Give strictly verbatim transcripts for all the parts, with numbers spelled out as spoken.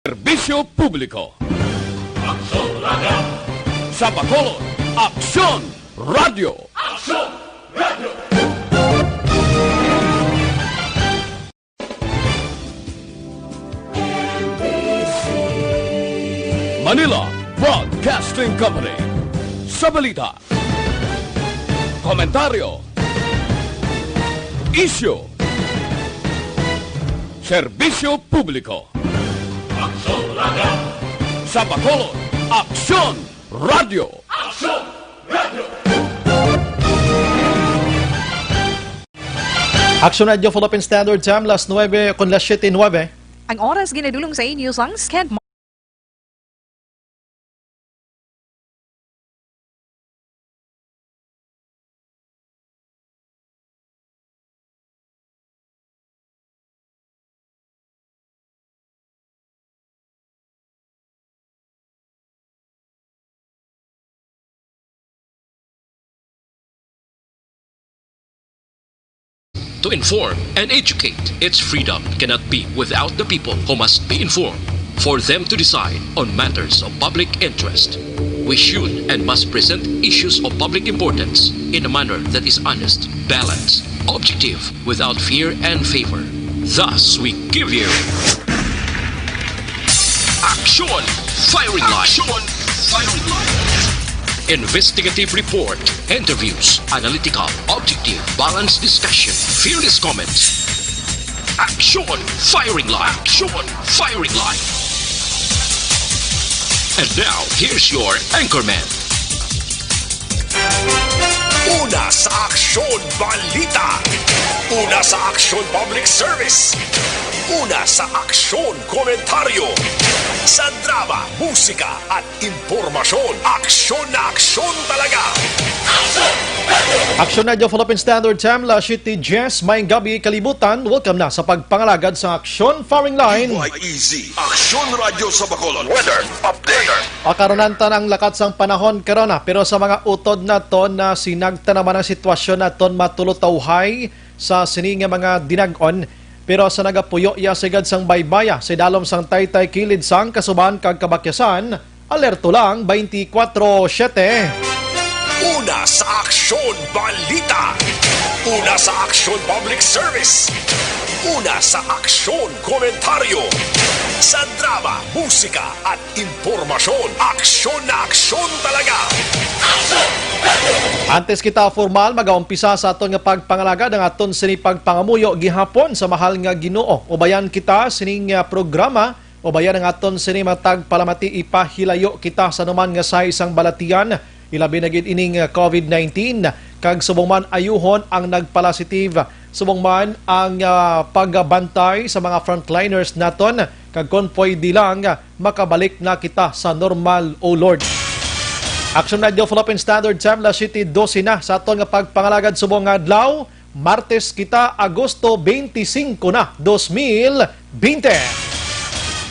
Serbisyo Publiko. Aksyon Radio. Sa Bacolod, Aksyon Radio. Aksyon Radio. Manila Broadcasting Company. Sa balita, komentaryo, isyu, serbisyo publiko. Aksyon Radio. Sa Bacolod, Aksyon Radio. Aksyon Radio. Aksyon Radio Philippine Standard Time, las nuebe kon las siete nuebe. Ang oras ginadulong sa inyo sang Skend To inform and educate, its freedom cannot be without the people who must be informed for them to decide on matters of public interest. We should and must present issues of public importance in a manner that is honest, balanced, objective, without fear and favor. Thus, we give you Action Firing Line. Action Firing Line. Investigative report, interviews, analytical, objective, balanced discussion, fearless comments. Action Firing Line. Action Firing Line. And now, here's your anchorman. Una sa Aksyon Balita. Una sa Aksyon Public Service. Una sa Aksyon Komentaryo. Sa drama, musika, at impormasyon. Aksyon na aksyon talaga. Aksyon Radio Philippine Standard Time, las siete diez, maayong gabi, kalibutan. Welcome na sa pagpangalagad sa Aksyon Firing Line. B Y E Z, Aksyon Radio sa Bacolod. Weather update. Makarunan ta ang lakat sang panahon karona, pero sa mga utod naton na sinagta naman ang sitwasyon naton matulotawhay sa sini nga mga dinag-on. Pero sa nagapuyo iya sigad sang baybaya, sa idalom sang taytay kilid sang Kasuban kag Kabakyasan, alerto lang twenty-four seven. Una sa Aksyon Balita. Una sa Aksyon Public Service. Una sa Aksyon Komentaryo. Sa drama, musika, at impormasyon. Aksyon na aksyon talaga. Antes kita formal magaumpisa sa aton nga pagpangalagad, ang aton sini pagpangamuyo gihapon sa mahal nga Ginoo. Ubayan kita sining, ah, programa. Ubayan ang aton sini matag palamati, ipahilayo kita sa anuman nga size sang balatian, ilabi na gid ining, ah, covid nineteen, kag subong man ayuhon ang nagpalasitive, subong man ang, ah, pagbantay sa mga frontliners naton, kag kon pwede lang, ah, makabalik na kita sa normal, O Lord. Action Radio Philippine Standard Time, las siete doce na sa aton nga pagpangalagad subong nga adlaw. Martes kita, Agosto twenty-cinco na, dos mil bente.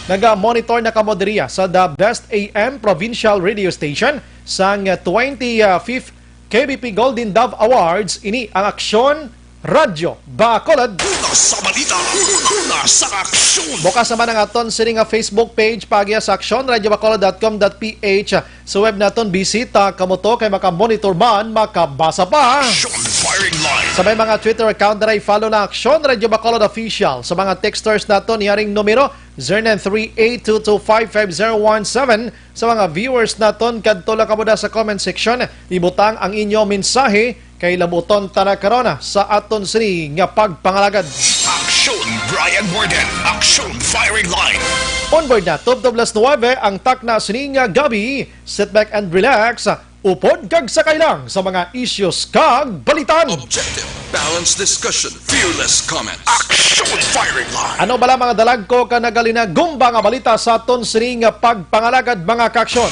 Naga-monitor na kamo diriya sa The Best A M Provincial Radio Station sang twenty-fifth K B P Golden Dove Awards. Ini ang Aksyon Radyo Bacolod. Una sa balita, una sa aksyon. Bukas naman ang aton sini nga Facebook page, paagi sa aksyon radyo bacolod dot com dot P H. Sa web naton, bisita kamo to kay maka-monitor man, makabasa pa. Action Firing Line. Sa may mga Twitter account, dira i-follow na Aksyon Radyo Bacolod Official. Sa mga texters naton, yaring numero, zero nine three eight two two five five zero one seven. Sa mga viewers naton, kadto lang kamo da sa comment section, ibutang ang inyo mensahe kay labuton ta na karon sa aton sini nga pagpangalagad. Aksyon Brian Morgan, Aksyon Firing Line. Onward na, tubtob las nuebe ang takna sini nga gabi. Sit back and relax. Upod kag sakay lang sa mga issues kag balitan. Objective, balanced discussion, fearless comments. Action Firing Line. Ano bala mga dalagko ka nagalinagumba nga balita sa aton sini nga pagpangalagad, mga kaaksyon?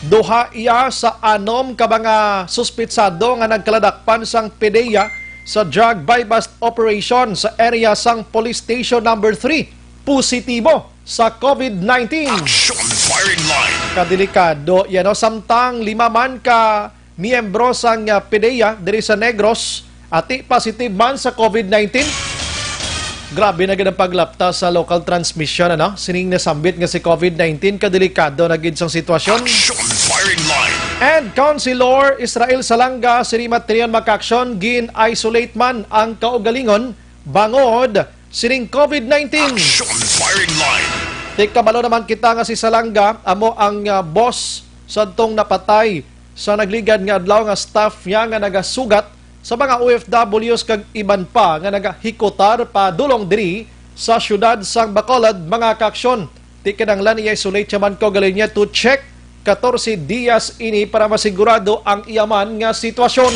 Duha iya sa anom ka mga suspitsado nga nagkaladakpan sang PDEA sa drug buy-bust operation sa area sang Police Station Number Three positibo sa covid nineteen. Action Firing Line. Kadelikado yan, no? Samtang lima man ka miyembro sang, ah, PDEA diri sa Negros, ati positive man sa covid nineteen. Grabe na gid ang paglapta sa local transmission, ano? Sining nasambit nga si COVID nineteen, kadelikado na gid sang sitwasyon. Action firing line. And Councilor Israel Salanga, sini Matrion Makaksyon, gin-isolate man ang kaugalingon bangod sining COVID nineteen. Action firing line. Ti kabalo naman kita nga si Salanga amo ang, ah, boss sadtong napatay sa nagligad nga adlaw nga staff niya nga nagasugat sa mga O F Ws kag iban pa nga nagahikutar padulong diri sa siyudad sang Bacolod, mga kaaksyon. Ti kinahanglan i-isolate siya man kaugalingon niya to check katorse dias ini para masigurado ang iya man nga sitwasyon.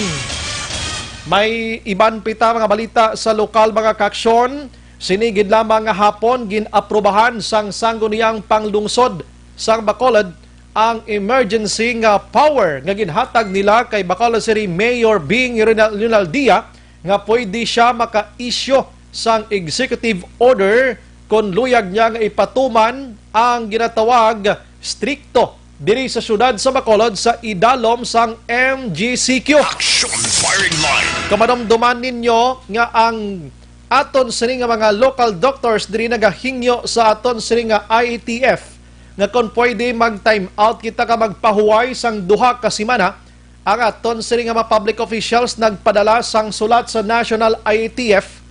May iban pita mga balita sa lokal, mga kaaksyon. Sini gid lamang nga hapon gin-aprubahan sang sangguniang panglungsod sang Bacolod ang emergency nga power nga ginhatag nila kay Bacolod City Mayor Bing Rinal-, Rinaldia nga pwede siya maka-issue sang executive order kon luyag niya nga ipatuman ang ginatawag strikto diri sa siyudad sa Bacolod sa idalom sang M G C Q. Action firing line. Kamadumduman ninyo nga ang aton sini nga mga local doctors diri nagahingyo sa aton sini nga I A T F nga kon pwede mag-time out kita ka magpahuway sang duha ka semana. Ang aton sini nga mga public officials nagpadala sang sulat sa National I A T F.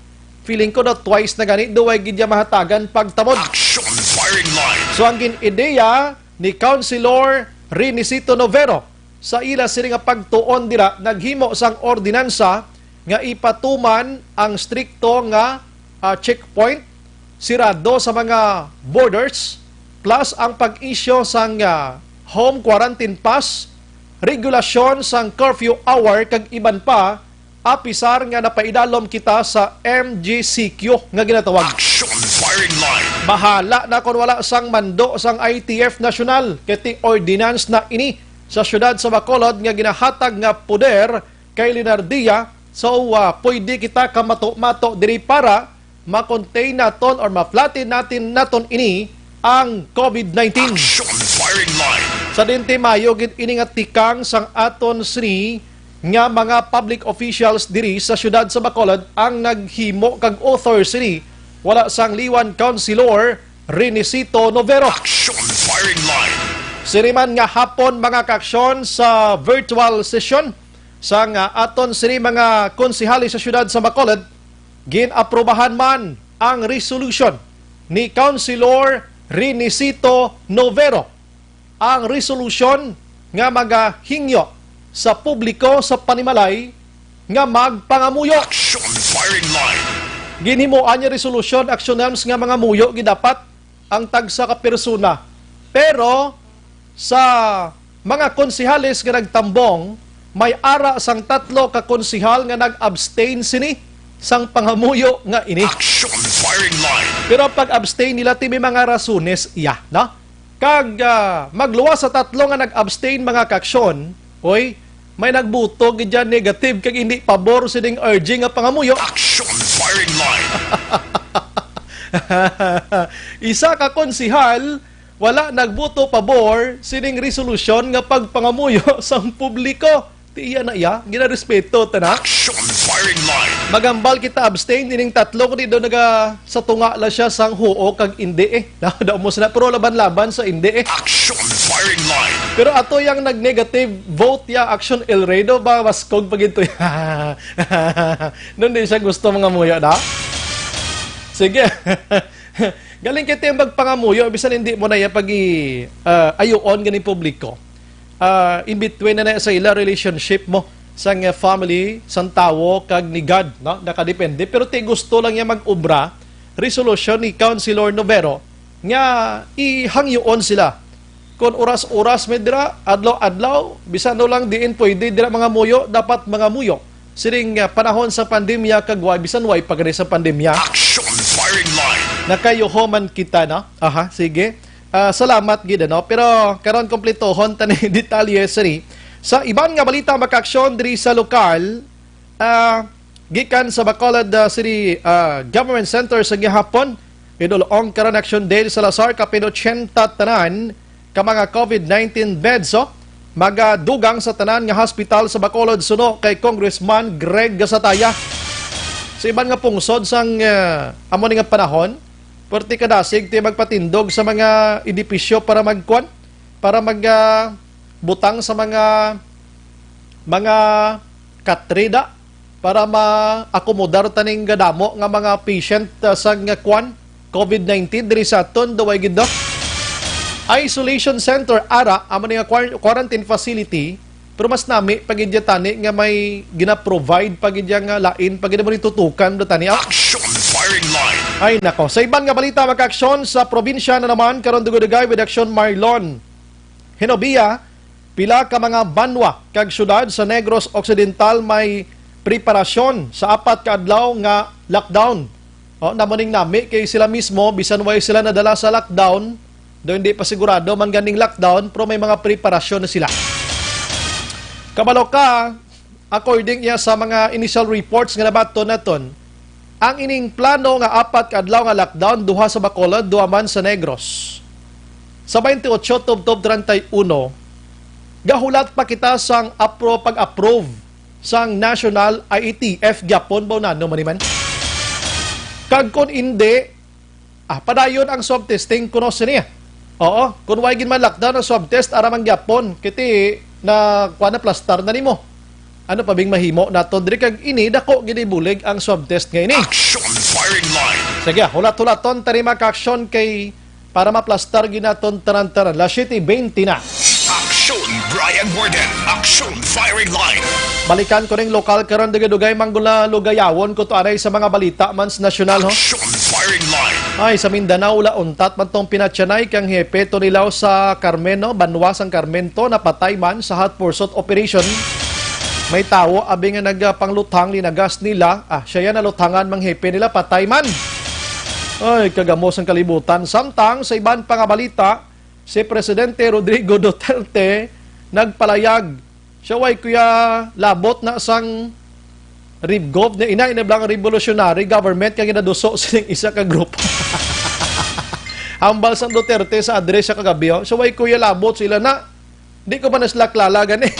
Feeling ko na twice na gani, duway gid niya mahatagan pagtamod. Action firing line. So ang gin-ideya ni Councilor Renisito Novero sa ila sini nga pagtuon dira, naghimo sang ordinansa nga ipatuman ang strikto nga, ah, checkpoint, sirado sa mga borders, plus ang pag-issue sang, ah, home quarantine pass, regulasyon sang curfew hour kag iban pa, apisar nga napaidalom kita sa M G C Q nga ginatawag. Action firing line. Bahala na kon wala sang mando sang I T F National, kay ti ordinance na ini sa siyudad sa Bacolod nga ginahatag nga poder kay Leonardia. So, ah, pwede kita kamato-mato diri para ma-contain naton or ma-flatten natin naton ini ang COVID nineteen. Action firing line. Sa dinti, mayo gid ini nga tikang sang aton sini nga mga public officials diri sa siyudad sa Bacolod ang naghimo kag author sini, wala sang liwan Councilor Renisito Novero. Action firing line. Sini man nga hapon, mga kaaksyon, sa virtual session sang, ah, aton sini mga konsehales sa siyudad sa Bacolod, gin-aprobahan man ang resolution ni Councilor Renisito Novero, ang resolution nga magahingyo sa publiko sa panimalay nga magpangamuyo. Action firing line. Ginhimuan niya resolution, action items nga mangamuyo gid dapat ang tagsa ka persona. Pero sa mga konsehales nga nagtambong, may ara sang tatlo ka konsehal nga nag-abstain sini sang pangamuyo nga ini. Action firing line. Pero ang pag-abstain nila, ti may mga rasones iya, no? Kag, ah, magluwas sa tatlo nga nag-abstain, mga kaaksyon, oy, may nagbuto gid dyan negative kag hindi pabor sining urging nga pangamuyo. Action firing line. Isa ka konsehal wala nagbuto pabor sining resolusyon nga pagpangamuyo sang publiko. Ti iya na iya, ginarespeto ta na. Action firing line. Magambal kita abstain ining tatlo, kundi daw naga sa tunga la siya sang huo kag indi eh. Daw mo sila, pero laban-laban sa indi eh. Action firing line. Pero ato yang nag-negative vote ya, Action El Rey, do ba maskog pa gid to ya? Nun di siya gusto mangamuyo na? Sige. Galing kay ti ang pagpangamuyo, bisan hindi mo na iya pag-i-, ah, ayuon ganing publiko. Ah, in between na, na sa ila relationship mo sang, ah, family, sang tawo, kag ni God, no? Nakadepende. Pero ti gusto lang niya mag-obra, resolution ni Councilor Novero nga ihangyoon sila. Kon oras-oras may dira, adlaw-adlaw, bisan no lang diin pwede dira mangamuyo, dapat mangamuyo. Sining, ah, panahon sa pandemya kag wa, bisan way pa gani sa pandemya. Action firing line. Nakayuho man kita, no? Aha, sige. Ah, salamat gid, ano? Pero karon, kompletohon ta ni detalye sini. Sa iban nga balita, mga kaaksyon, diri sa lokal, ah, gikan sa Bacolod, ah, City, ah, Government Center sa gihapon, idul-ong karon Action Dale Salazar, kapin otsenta tanan ka mga COVID nineteen beds, oh, magadugang sa tanan nga hospital sa Bacolod suno kay Congressman Greg Gasataya. Sa iban nga pungsod sang, ah, amo ni nga panahon, perti kadasig ti magpatindog sa mga edipisyo para magkuan, para mag, ah, butang sa mga, mga katrida para maakomodar taning gadamo nga mga patient, ah, sang kuan, covid nineteen diri sa aton, duway gid, no? Isolation center, ara, amo ni nga quar-, quarantine facility, pero mas nami pa gid ya tani nga may gina-provide pa gid ya nga lain pa gid mo ni tutukan do tani, ah. Action firing line. Ay, nako. Sa iban nga balita, makaaksyon sa probinsya na naman karon, dugay-dugay with Action Marlon. Hinobia, pila ka mga banwa kag syudad sa Negros Occidental may preparasyon sa apat ka adlaw nga lockdown. O, namo ning nami kay sila mismo, bisan way sila nadala sa lockdown, do hindi pa sigurado man ganing lockdown, pero may mga preparasyon na sila. Kabalo ka, according iya sa mga initial reports nga nabaton naton, ang ining plano nga apat ka adlaw nga lockdown, duha sa Bacolod, duha man sa Negros. Sa twenty-eight tubtob treinta y uno, gahulat pa kita sang apro-, pag-approve sang National I A T F gyapon ba, nano man ni man? Kag kon indi, ah, padayon ang swab testing kuno sini. Oo, kung way gid man lockdown ang swab test, ara man gyapon, kiti na kuha na plastar na nimo. Ano pa bing mahimo naton diri, kag ini dako gid bulig ang swab test nga ini. Action firing line. Sige, hulat-hulaton tani, makaaksyon, kay para maplastar gid naton tanan-tanan. Las siete veinte na. Action Brian Warden. Action firing line. Balikan ko ning lokal karon, dugay-dugay manggula lugayawon ko to anay sa mga balita man sa nasyonal, ho. Action firing line. Ay, sa Mindanao, wala untat man tong pinatyanay kang hepe to nilaw sa Carmen, no? Banwa sang Carmen to, napatay man sa hot pursuit operation. May tawo abi nga nagapangluthang linagas nila. Ah, siya yan naluthangan mang hepe nila, patay man. Ay, kagamos ang kalibutan. Samtang sa iban pa nga balita, si Presidente Rodrigo Duterte nagpalayag. Siya way kuya labot na sang RevGov niya, ina, ina lang revolutionary government nga ginaduso sining isa ka grupo. Hambal sang Duterte sa address sa kagabi, oh. Siya way kuya labot sila na. Di ko pa na sila klala gani.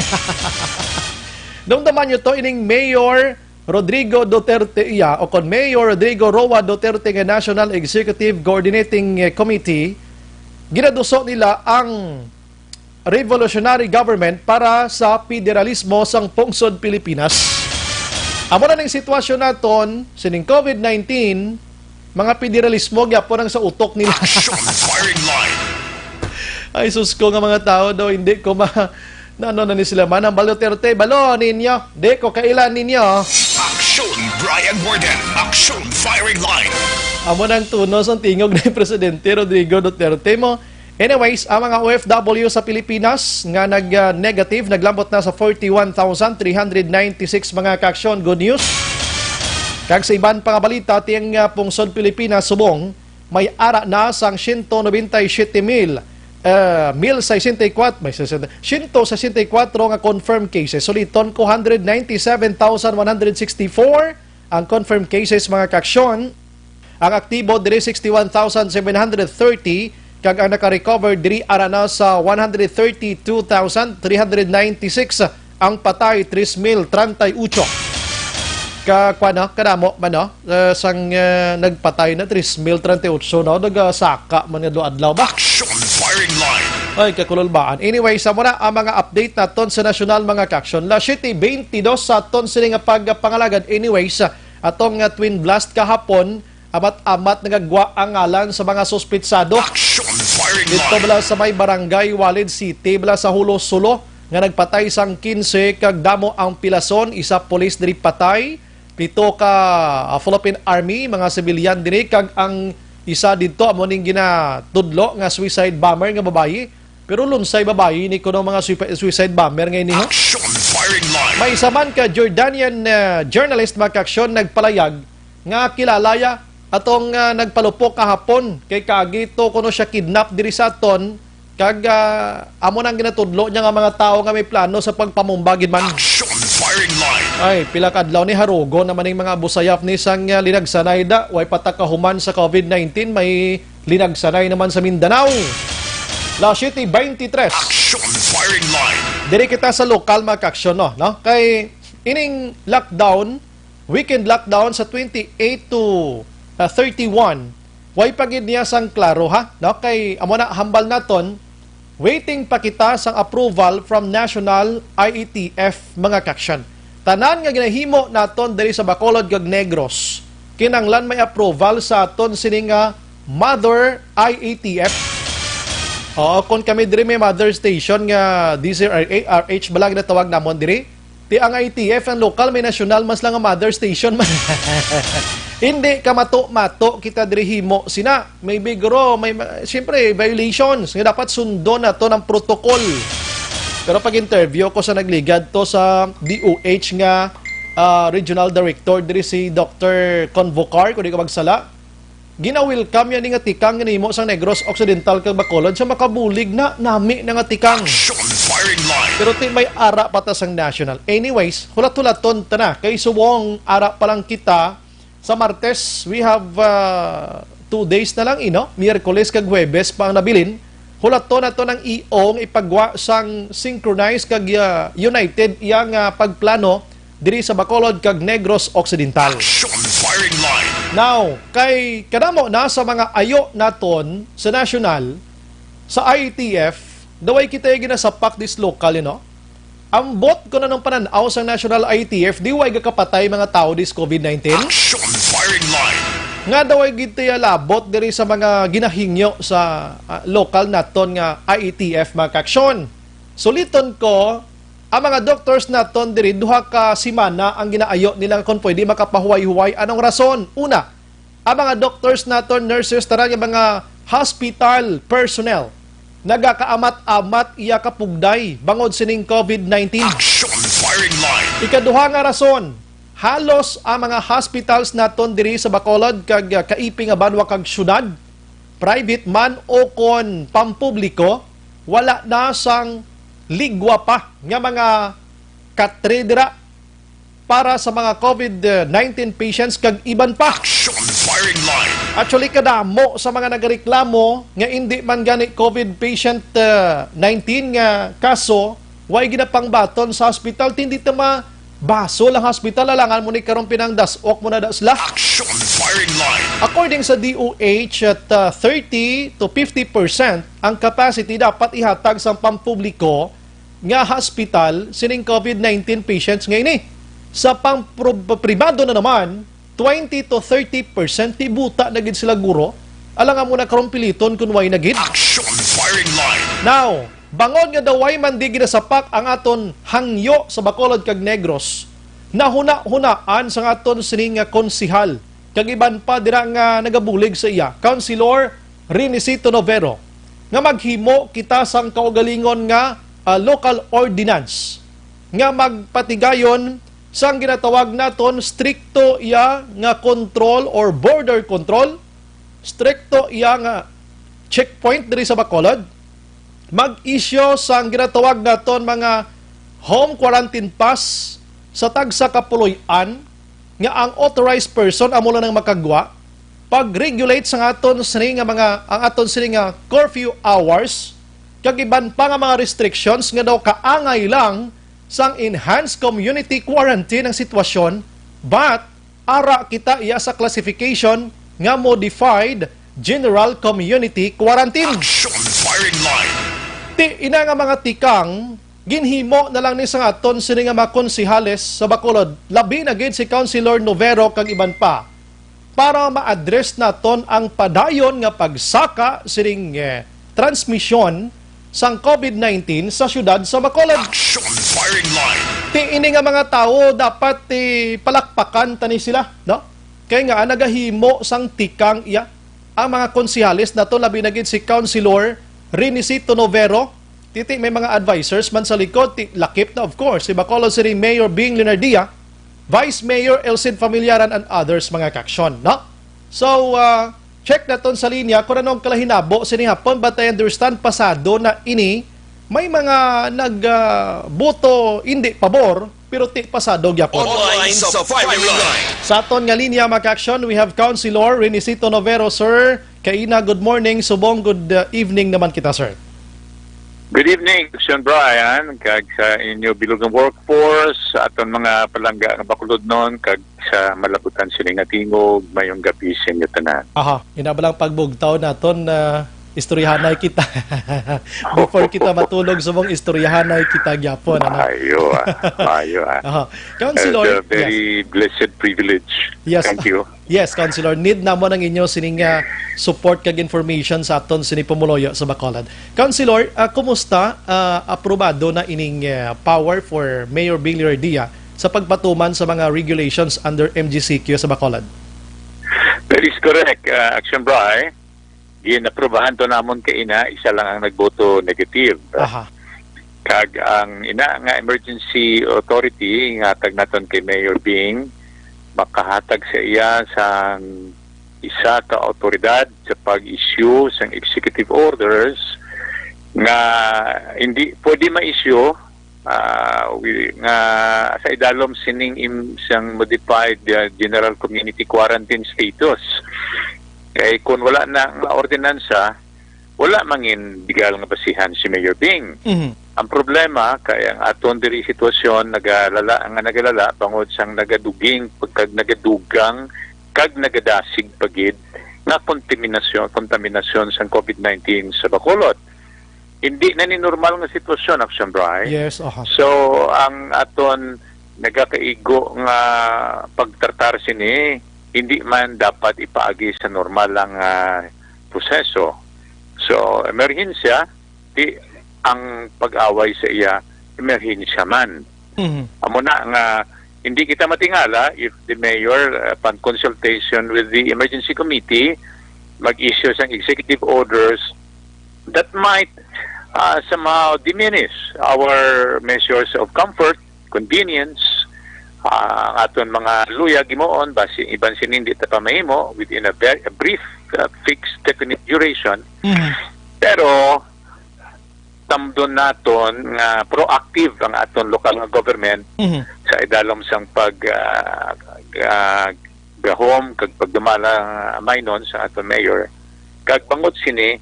Dumduman nyo to, ining Mayor Rodrigo Duterte iya, o kon Mayor Rodrigo Roa Duterte nga National Executive Coordinating, eh, Committee, ginaduso nila ang revolutionary government para sa federalismo sang pungsod Pilipinas. Amo na ning sitwasyon naton sining covid nineteen, mga federalismo gyapon ang sa utok nila. Action firing line. Ay, sus ko nga mga tao daw, hindi ko ma-, na ano na ni sila man. Ang Balo Duterte, balo ninyo. Di ko kailan ninyo. Action Brian Warden. Action firing line. Amo nang tunos ang tingog ni Presidente Rodrigo Duterte mo. Anyways, ang mga O F W sa Pilipinas nga nag, ah, negative, naglambot na sa forty-one thousand three hundred ninety-six, mga kaaksyon. Good news. Kag sa iban pa nga balita, tiyang, ah, pungsod Pilipinas subong may ara na sang siyento nobenta y siyete mil, ah, mil sesenta y kuwatro, may sesenta, siyento sesenta y kuwatro nga confirmed cases. Suliton ko, hundred ninety-seven thousand one hundred sixty-four ang confirmed cases, mga kaaksyon. Ang aktibo diri sixty-one thousand seven hundred thirty, kag ang naka-recover diri ara na sa one hundred thirty-two thousand three hundred ninety-six, ang patay tres mil treinta y ocho. Ka, kuwan, no? Kadamo man, no? Eh, sang, eh, nagpatay na, tres mil treinta y ocho, no? Nagasaka man nga adlaw-adlaw ba? Action firing line. Ay, kakululbaan. Anyway, sa muna ang mga update naton sa nasyonal, mga kaaksyon. Las siete veintidós sa aton sini nga pagpangalagad. Anyways, atong, ah, twin blast kahapon, amat-amat nagagwa ang ngalan sa mga suspitsado. Action firing line. Dito bala sa may barangay Walid City, bala sa Jolo-Solo, nga nagpatay sang quince kag damo ang pilason, isa pulis diri patay, pito ka, ah, Philippine Army, mga civilian diri, kag ang isa didto amo ning ginatudlo nga suicide bomber nga babayi. Pero lunsay babayi ni kuno mga sui-, suicide bomber nga ini, ha? Action firing line. May isa man ka Jordanian, ah, journalist, mga kaaksyon, nagpalayag nga kilala ya atong, ah, nagpalupok kahapon kay kaagi to kuno siya kidnap diri sa aton, kag, ah, amo nang ginatudlo niya nga mga tawo nga may plano sa pagpamumba gid man. Action firing line. Ay, pila ka adlaw ni, harugon naman ning mga Abu Sayyaf ni sang, ah, linagsanay da. Way pa ta kahuman sa covid nineteen, may linagsanay naman sa Mindanao. Las siete veintitrés. Action firing line. Diri kita sa lokal, mga kaaksyon, no? No? Kay ining lockdown, weekend lockdown sa twenty-eight to, ah, thirty-one. Way pa gid niya sang klaro, ha? No? Kay amo na, hambal naton, waiting pa kita sang approval from National I A T F, mga kaksyan. Tanan nga ginahimo naton diri sa Bacolod kag Negros, kinahanglan may approval sa aton sini nga mother I A T F. Oo, kung kami diri may mother station nga D Z R A, R H bala ginatawag namon diri. Ti ang I A T F, ang lokal, may nasyonal, mas lang ang mother station man. Hindi ka mato-mato kita diri himo sina. May bigro, may ma-, siyempre, violations nga dapat sundon naton ang protocol. Pero pag-interview ko sa nagligad to sa D O H nga, ah, regional director diri, si Doctor Convocar, kung di ko magsala, gina-welcome yan ni nga tikang nga nimo sang Negros Occidental kag Bacolod sa makabulig na nami na nga tikang. Action firing line. Pero ti may ara pa ta sang national. Anyways, hulat-hulaton ta na kay subong ara pa lang kita sa Martes. We have, ah, two days na lang, ino? Miyerkules kag Huwebes pa ang nabilin. Hulaton naton ang E O nga ipagwa sang synchronized kag, ah, united iya nga pagplano diri sa Bacolod kag Negros Occidental. Action firing line. Now, kay kadamo na sa mga ayo naton sa nasyonal, sa I A T F, daway kita ginasapak dis lokal, you know? Ambot ko na nang panan-aw sang National I A T F, di way gakapatay mga tawo dis COVID nineteen. Action firing line. Nga daway gid tiya labot diri sa mga ginahingyo sa, ah, lokal naton nga I A T F, mga kaksyon. Suliton ko, ang mga doctors naton diri, duha ka semana ang ginaayo nila nga kon pwede makapahuway-huway. Anong rason? Una, ang mga doctors naton, nurses, tanan nga mga hospital personnel, nagakaamat-amat iya kapugday bangod sining COVID nineteen. Action firing line. Ikaduha nga rason, halos ang mga hospitals naton diri sa Bacolod kag, ah, kaipi nga banwa kag syudad, private man o kon pampubliko, wala na sang ligwa pa nga mga katre dira para sa mga COVID nineteen patients kag iban pa. Action firing line. Actually, kadamo sa mga nagareklamo nga indi man gani COVID patient, uh, nineteen nga kaso, way ginapangbaton sa hospital, ti indi ta ma-, basol ang hospital, alangan mo ni karon pinangdas-ok mo na da sila. Action firing line. According sa D O H, at, uh, thirty to fifty percent ang capacity dapat ihatag sa pampubliko nga hospital sining COVID nineteen patients nga ini. Sa pang-, pribado na naman, twenty to thirty percent, ti buta na gid sila, guro. Alangan mo na karon piliton kun way na gid. Action firing line. Now, bangod nga daw way man di ginasapak ang aton hangyo sa Bacolod kag Negros, nahuna-hunaan sang aton sini nga konsehal kag iban pa dira nga nagabulig sa iya, Councilor Renicito Novero, nga maghimo kita sang kaugalingon nga, ah, local ordinance nga magpatigayon sang ginatawag naton strikto iya nga control or border control, strikto iya nga checkpoint diri sa Bacolod, mag-issue sang ginatawag naton mga home quarantine pass sa tagsa ka puloy-an nga ang authorized person amo lang ang makagwa, pag-regulate sa aton sini nga mga, ang aton sini nga curfew hours, kag iban pa nga mga restrictions nga daw kaangay lang sang enhanced community quarantine ang sitwasyon, but ara kita iya sa classification nga modified general community quarantine. Action firing line. Ti ina nga mga tikang, ginhimo na lang ni sa aton sini nga mga konsehales sa Bacolod, labi na gid si Councilor Novero kag iban pa, para ma-address naton ang padayon nga pagsaka sining, eh, transmisyon sang COVID nineteen sa siyudad sa Bacolod. Action firing line. Ti ini nga mga tawo dapat, eh, palakpakan ta ni sila, no? Kay nga, ah, nagahimo sang tikang iya ang mga konsehales nato, labi na gid si Councilor Renicito Novero. Ti, ti may mga advisors man sa likod, ti lakip na, of course, si Bacolod City Mayor Bing Leonardia, Vice Mayor Elcid Familiaran, and others, mga kaksyon, no? So, ah, check naton sa linya kung anong kalahinabo sini hapon, but I understand pasado na ini, may mga nag, ah, boto hindi pabor, pero ti pasado gyapon. Online sa firing line. Sa aton nga linya, mga kaksyon, we have Councilor Renicito Novero, sir. Kaina, good morning. Subong, good, uh, evening naman kita, sir. Good evening, Action Brian, kag sa inyo bilugang workforce, sa aton mga palangga nga bakulodnon, kag sa malabutan sini nga tingog, mayong gabi sa inyo tanan. Aha, ina ba lang pagbugtaw naton na istoryahanay kita? Before kita matulog, subong istoryahanay kita gyapon, ano? Maayo, ah. Maayo, ah. Aha. Councilor, It's a very yes. blessed privilege. Yes. Thank you. Yes, Councilor, need namon ang inyo sining, ah, support kag information sa aton sini pumuluyo sa Bacolod. Councilor, ah, kumusta, ah, aprobado na ining, ah, power for Mayor Billy Revilla sa pagpatuman sa mga regulations under M G C Q sa Bacolod? That is correct, ah, Action Bry. Ginaprobahan to namon kay ina, isa lang ang nagboto negative. Aha. Kag ang ina nga emergency authority nga tag naton kay Mayor Bing makahatag sa iya sang isa ka awtoridad sa pag-issue sang executive orders nga hindi pwede ma-issue, ah, wi-, nga sa idalom sining im-, sang modified, ah, general community quarantine status. Kay kung wala na nga ordinansa, wala mangin legal nga basihan si Mayor Bing. Mhm. Ang problema kay ang aton diri sitwasyon nagalala, nga nagalala bangod sang nagaduging pagkag nagadugang kag nagadasig pa gid nga kontaminasyon, kontaminasyon sang covid nineteen sa Bacolod. Hindi na ni normal nga sitwasyon, Action Bry. Yes, aha. So, ang aton nagakaigo nga pagtratar sini, hindi man dapat ipaagi sa normal lang, ah, proseso. So, emerhensya, di ang pag-away sa iya, emerhensya man. Mhm. Amo na nga, hindi kita matingala if the mayor, uh, upon consultation with the emergency committee, mag-issue sang executive orders that might, uh, somehow diminish our measures of comfort, convenience, uh, ang aton mga luyag himuon, basi iban sini hindi ta pa mahimo within a, very, a brief, uh, fixed, definite duration. Mhm. Pero, tamdon naton nga proactive ang aton lokal nga government Mhm. sa idalom sang pag, ah, ah, gahom kag pagdumala nga mainon sa aton mayor. Kag bangod sini,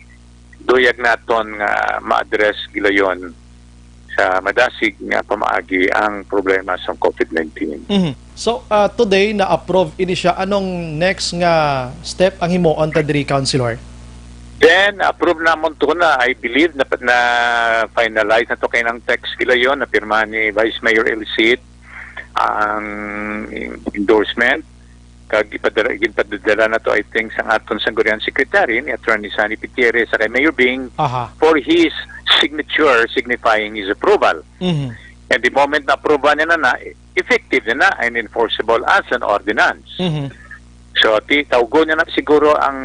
duyag naton nga ma-address gilayon sa madasig nga pamaagi ang problema sa covid nineteen. Mhm. So, ah, today na-approve ini siya. Anong next nga step ang himuon ta diri, Councilor? Then, approve namon to na, I believe, na, na finalize na to kay ng text gilayon na pirmahan ni Vice Mayor Elicid ang endorsement. Kag ipadala, ginpadala na to, I think, sa aton sangguniang secretary ni Attorney Sonny Gutierrez sa kay Mayor Bing Aha. for his signature signifying his approval. Mhm. And the moment na approval niya na, na effective na na and enforceable as an ordinance. Mhm. So, ti, tawgon niya na siguro ang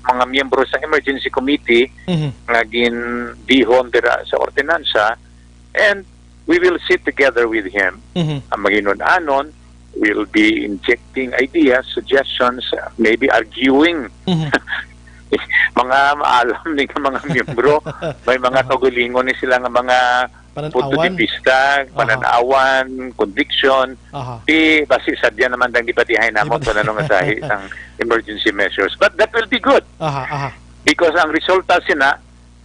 mga miyembro sa emergency committee Mhm. nga ginbihon dira sa ordinansa, and we will sit together with him. Mhm. Ang mahinun-anon will be injecting ideas, suggestions, maybe arguing. Mhm. Mga maalam ni nga mga miyembro, may mga Aha. kaugalingon ni sila nga mga punto de Panan-awan. vista, Aha. panan-awan, conviction. Aha. Di, basi sadya naman dang debatihay namon Debate. kung ano nga sahi sang emergency measures. But that will be good. Aha, aha. Because ang resulta sina,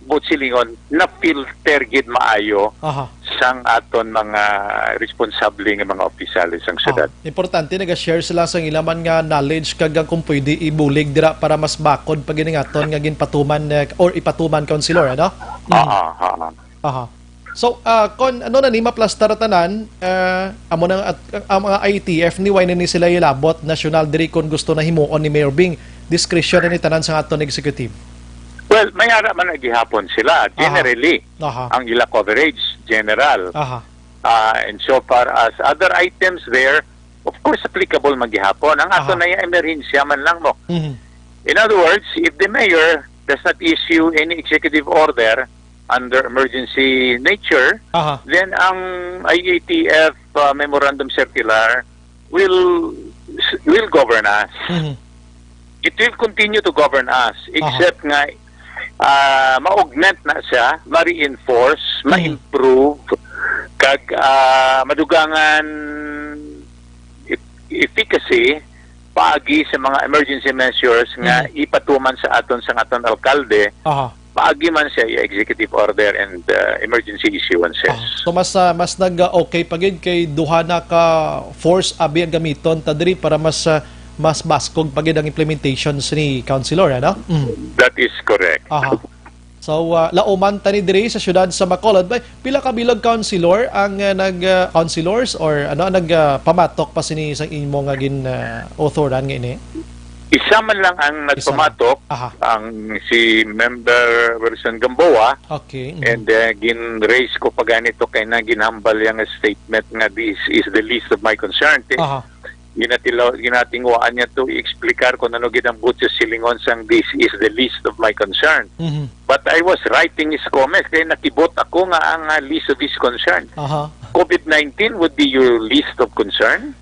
buot silingon, na-filter gid maayo Aha. sang aton mga responsable nga mga opisyales sang Ah, syudad. importante, naga-share sila sa ila man nga knowledge kag ang kung pwede ibulig dira para mas bakod pa gid ang aton nga ginpatuman, eh, or ipatuman, Councilor, ano? Mm. Oo, oo. Aha. So, ah, kon ano na ni maplastar tanan, ah, amo na at ang mga I T F ni wala na ni sila ilabot nasyonal diri kon gusto na himuon ni Mayor Bing, discretion na ni tanan sa aton executive. Well, may ara man na gihapon sila, Aha. generally, Aha. ang ila coverage, general. Aha. Ah, and so far as other items there, of course, applicable man gihapon. Ang ato Aha. na yung emerhensya man lang mo. Mhm. In other words, if the mayor does not issue any executive order under emergency nature, Aha. then ang I A T F, uh, memorandum circular will will govern us. Mhm. It will continue to govern us, Aha. except nga, ah, ma-augment na siya, ma-reinforce, Mhm. ma-improve, kag, ah, madugangan e-, efficacy paagi sa mga emergency measures nga Mhm. ipatuman sa aton sang aton alkalde, Aha. agi man siya executive order and, uh, emergency issuances. Ah, so mas, ah, mas nag, ah, okay pa gid kay duha na ka force abi ang gamiton ta diri para mas, ah, mas baskog pa gid ang implementation sini, Councilor, ano? Mm. That is correct. Aha. So, ah, lauman ta ni diri sa siyudad sa Bacolod. Bay, pila ka bilog, Councilor, ang, ah, nag, ah, councilors or ano, nag, ah, pamatok pa sini sa imo nga gin, ah, authoran nga ini? Isa man lang ang Isa lang. nagpamatok, Aha. ang si Member Wilson Gamboa, Okay, mhm. and, uh, gin-raise ko pa ganito kay na ginhambal yang statement nga this is the least of my concern. Ti-, Aha. ginatilaw-, ginatinguhaan niya to i-explicar kung ano gid ang butchos silingon sang this is the least of my concern. Mhm. But I was writing his comments kay nakibot ako nga ang, uh, least of his concern. Aha. COVID nineteen would be your least of concern?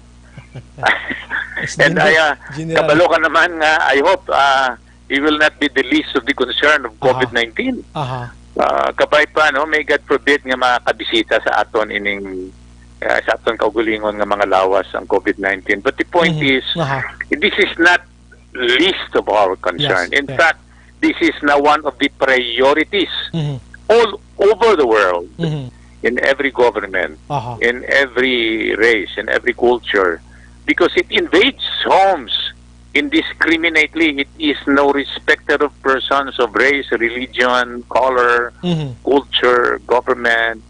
It's And General, I, uh, General. kabalo ka naman nga, I hope, uh, it will not be the least of the concern of Aha. COVID nineteen. Aha. Uh, kabay pa, no? May God forbid nga makabisita sa aton ining, uh, sa aton kaugalingon nga mga lawas ang COVID nineteen. But the point Mhm. is, Aha. this is not least of our concern. Yes, In yes. fact, this is now one of the priorities Mhm. all over the world, Mhm. in every government, Aha. in every race, in every culture, because it invades homes indiscriminately. It is no respecter of persons, of race, religion, color, Mhm. culture, government,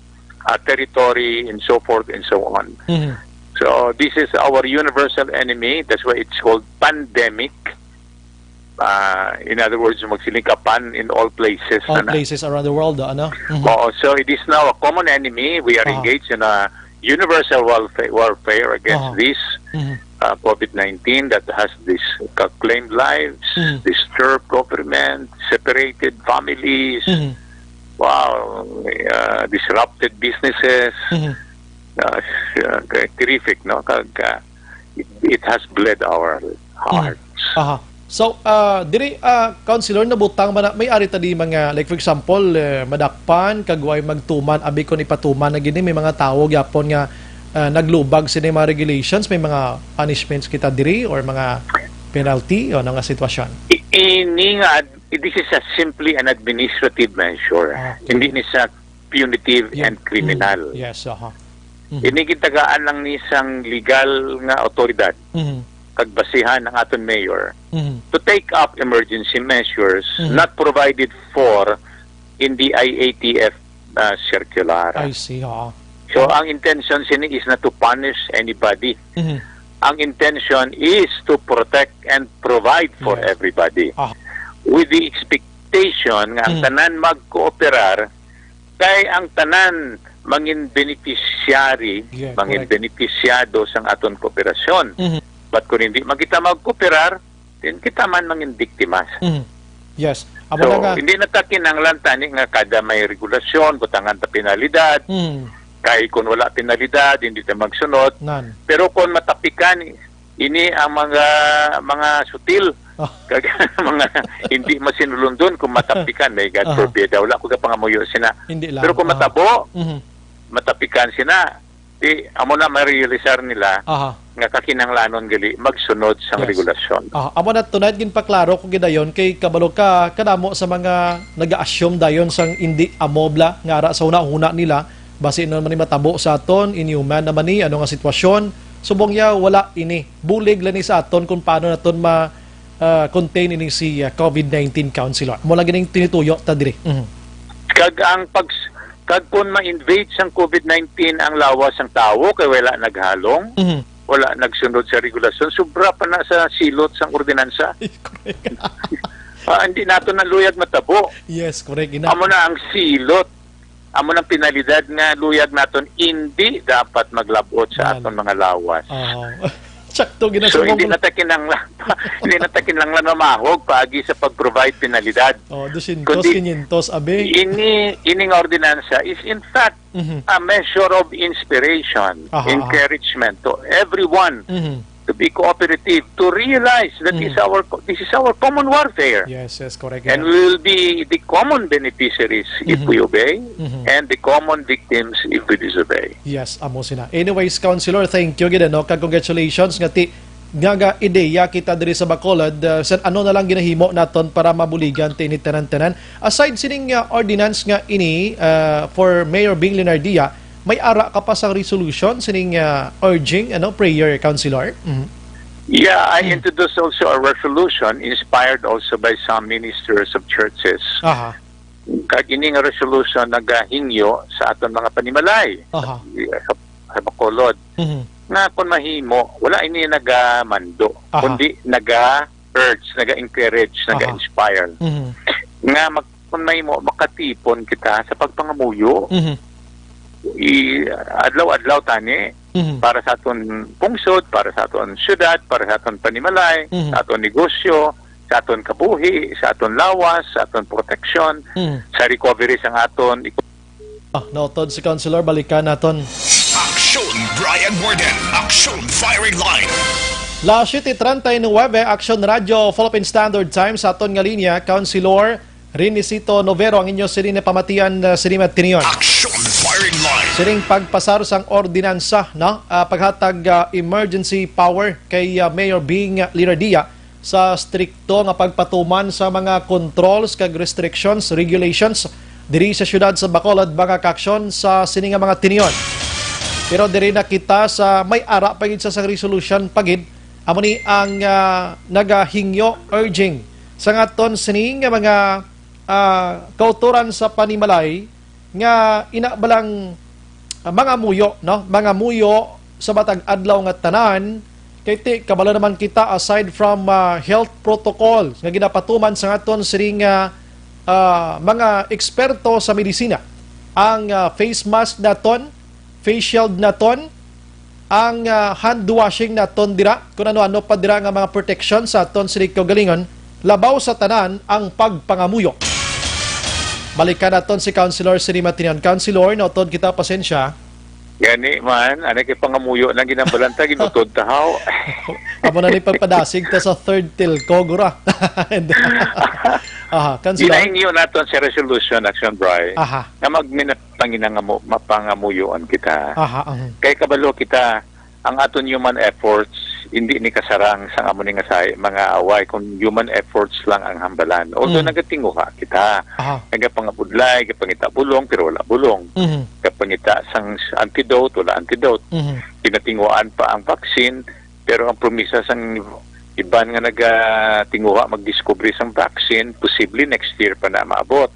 uh, territory, and so forth and so on. Mhm. So this is our universal enemy. That's why it's called pandemic. Uh, in other words, magsiling ka pan in all places. All na na. places around the world, ano? Mhm. Oo, so it is now a common enemy. We are Aha. engaged in a universal warfa-, warfare against Aha. this, Mhm. uh, COVID nineteen that has dis-, uh, claimed lives, Mhm. disturbed government, separated families, Mhm. wow, uh, disrupted businesses. Mhm. Uh, s-, uh, terrific, no? Kag, uh, it, it has bled our Mhm. hearts. Aha. So, ah, diri, ah, Councilor, nabutang man na, may ari ta di mga, like, for example, eh, madakpan, kag way magtuman, abi kon ipatuman na gini, may mga tawo gyapon nga, ah, naglubag sini mga regulations, may mga punishments kita diri or mga penalty, o ano nga sitwasyon? I-, ini nga ad-, this is a simply an administrative measure. Ah, okay. Hindi ni sa punitive Yeah. and criminal. Mm. Yes, aha. Mhm. Ini gitagaan lang ni sang legal nga awtoridad Mhm. kag basihan ang aton mayor Mhm. to take up emergency measures Mhm. not provided for in the I A T F, uh, circular. I see, oo. So, ang intention sini is not to punish anybody. Mhm. Ang intention is to protect and provide for Yes. everybody. Ah. With the expectation nga ang Mhm. tanan magkooperar kay ang tanan mangin beneficiary, Yeah, mangin correct. benepisyado sang aton kooperasyon. Mhm. But kung hindi man kita magkooperar, then kita man mangin biktimas. Mhm. Yes. Amo So, na nga. hindi na ta kinahanglan tani nga kada may regulasyon, butangan ta penalidad. Mhm. Kay kung wala penalidad, hindi ta magsunod. Nan. Pero kung matapikan, ini ang mga, mga sutil, Oh. kag mga hindi masinulundon kung matapikan, may God Aha. forbid. Wala ko kapangamuyo sina. Hindi lang. Pero kung Aha. matabo, Mhm. matapikan sina, di, amo na ma-realisar nila Aha. nga kakinahanglanon gali magsunod sang Yes. regulasyon. Ah, amo na, tonight ginpaklaro ko gidayon kay kabalo ka, kadamo sa mga nag-a-assume dayon sang indi amo bala nga ara sa hunahuna nila, basi ano man ni matabo sa aton, inhuman naman ni, ano nga sitwasyon. Subong niya, wala ini. Bulig lang ni sa aton kung paano naton ma, ah, contain ini si, ah, COVID nineteen, Councilor. Amo lang gining tinituyo ta diri. Mhm. Kag ang pag-, kag kung ma-invade sang COVID nineteen ang lawas sang tawo kay wala naghalong, Mhm. wala nagsunod sa regulasyon, sobra pa na sa silot sang ordinansa. Correct. Ah, hindi nato na luyag matabo. Yes, correct. Ina- Amo na ang silot. Amo nang penalidad nga luyag naton hindi dapat maglabot sa Yan. aton mga lawas. Oo. Sakto, So, ginasubong hindi ko. na ta kinahanglan, hindi na ta kinahanglan mamahog paagi sa pag-provide penalidad. Oh, dosyentos, Kundi, quinientos, abi. ini, ini nga ordinansa is in fact Mhm. a measure of inspiration, Aha, aha. encouragement to everyone Mhm. to be cooperative, to realize that Mhm. is our co-, this is our common warfare. Yes, yes, correct. And Yeah. we will be the common beneficiaries if Mhm. we obey Mhm. and the common victims if we disobey. Yes, amo sina. Anyways, Councilor, thank you gid, no? Kag congratulations nga ti nga, nga ideya kita diri sa Bacolod, uh, sa ano na lang ginahimo naton para mabuligan ta ini tanan-tanan. Aside sining, uh, ordinance nga ini, uh, for Mayor Bing Leonardia, may ara ka pa sa resolution sining, uh, urging, ano, prayer, Councilor? Mhm. Yeah, I Mhm. introduced also a resolution inspired also by some ministers of churches. Aha. Kag ini nga resolution nagahingyo sa aton mga panimalay Aha. sa, sa Bacolod Mhm. nga kung mahimo, wala ini nagamando, Aha. kundi naga-urge, naga-encourage, Aha. naga-inspire Mhm. nga mag-, kung mahimo, makatipon kita sa pagpangamuyo. Mhm. I-, adlaw-adlaw tani Mhm. para sa aton pungsod, para sa aton syudad, para sa aton panimalay, Mhm. sa aton negosyo, sa aton kabuhi, sa aton lawas, sa aton proteksyon, Mhm. sa recovery sang aton Ah, nautod si Councilor, balikan naton. Aksyon Brian Warden, Aksyon Firing Line. Las siete treinta y nueve, Aksyon Radyo, Philippine Standard Time, sa aton nga linya, Councilor Rinicito Novero, ang inyo sini na pamatian, uh, sini Matinion. Aksyon Firing Line. Sining pagpasar sang ordinansa, no? Ah, paghatag, ah, emergency power kay, ah, Mayor Bing Leonardia sa strikto nga pagpatuman sa mga controls kag restrictions, regulations diri sa siyudad sa Bacolod, mga kaaksyon, sa sini nga mga tinion. Pero diri na kita sa may ara pa gid sa, sa resolution pa gid, amo ni ang, ah, nagahingyo, urging sa ngaton sini nga mga, ah, kautoran sa panimalay nga ina ba lang, ah, mangamuyo, no? Mangamuyo sa matag adlaw nga tanan, kay ti-, kabalo naman kita, aside from, ah, health protocols nga ginapatuman sa aton sining, ah, ah, mga eksperto sa medisina, ang, ah, face mask naton, face shield naton, ang, ah, hand washing naton dira, kun ano-ano pa dira nga mga proteksyon sa aton sini kaugalingon, labaw sa tanan ang pagpangamuyo. Balikan naton si Councilor Sini Matinion. Councilor, nautod kita, pasensya. Gani man, anay kay pangamuyo nang ginambalan ta, ginutod ta, haw. Amo na ni pagpadasig ta sa third telco, gura. And, aha, Councilor? Ginahingyo naton sa resolution, Action Bry, Aha. nga magmina-, panginangamo-, mapangamuyoan kita. Aha, aha. Kay kabalo kita, ang aton human efforts, hindi ni kasarang sang amo ni nga say-, mga away, kung human efforts lang ang hambalan. Although Mm. nagatinguha kita, Aha. nagapangabudlay, gapangita bulong, pero wala bulong. Mhm. Gapangita sang antidote, wala antidote. Mhm. Ginatinguhaan pa ang vaccine, pero ang promisa sang iban nga nagatinguha magdiskubre sang vaccine, posible next year pa na maabot.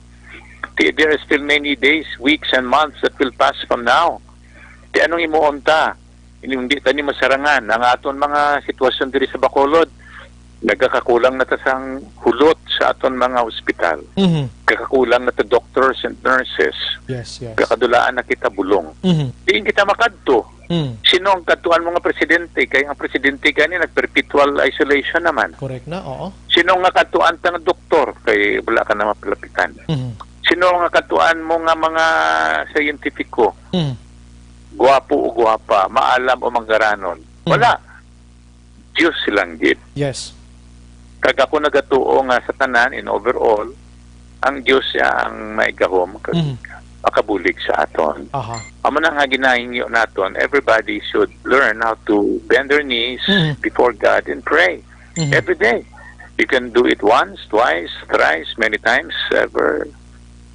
Ti-, there are still many days, weeks, and months that will pass from now. Ti anong himuon ta? Hindi ta ni masarangan ang aton mga sitwasyon diri sa Bacolod. Nagakakulang na ta sang hulot sa aton mga ospital. Mhm. Nagakakulang na ta doctors and nurses. Yes, yes. Nagakadulaan na kita bulong. Mhm. Diin kita makadto? Mm. Sino ang kadtuan mo nga presidente? Kay ang presidente gani nag-perpetual isolation naman. Correct na, oo. Sino nga kadtuan ta nga doktor? Kay wala ka na mapalapitan. Mhm. Sino nga kadtuan mo nga mga siyentipiko? Mm. Guwapo o guwapa, maalam o manggaranon? Mm. Wala. Diyos silang gid. Yes. Kag ako nagatuo nga sa tanan, in overall, ang Diyos siya ang may gahom kag Mhm. makabulig sa aton. Aha. Amo na nga ginahingyo naton, everybody should learn how to bend their knees Mhm. before God and pray Mhm. every day. You can do it once, twice, thrice, many times, ever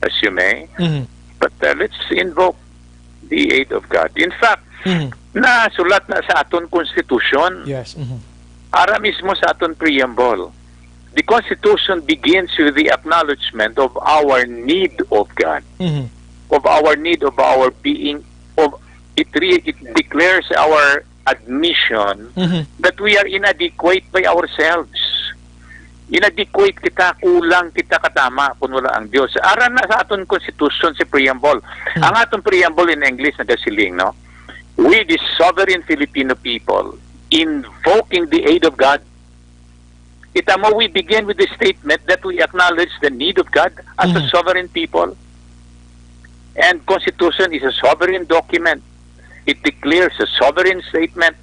as you may. Mhm. But, uh, let's invoke the aid of God. In fact, Mhm. nasulat na sa aton konstitusyon. Yes. Mhm. Ara mismo sa aton preamble. The Constitution begins with the acknowledgement of our need of God, Mhm. of our need of our being, of it re-, it declares our admission Mhm. that we are inadequate by ourselves. Inadequate kita, kulang kita katama kung wala ang Dios. Ara na sa aton konstitusyon si preamble. Hmm. Ang aton preamble in English nagasiling, no? We, the sovereign Filipino people, invoking the aid of God. Kita mo, we begin with the statement that we acknowledge the need of God as a Hmm. sovereign people. And Constitution is a sovereign document. It declares a sovereign statement.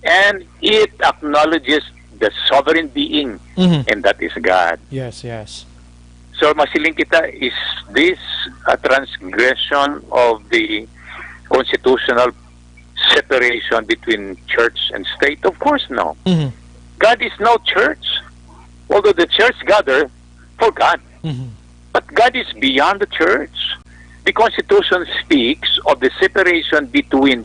And it acknowledges the sovereign being, Mhm. and that is God. Yes, yes. So, masiling kita, is this a transgression of the constitutional separation between church and state? Of course, no. Mhm. God is no church. Although the church gather for God. Mhm. But God is beyond the church. The Constitution speaks of the separation between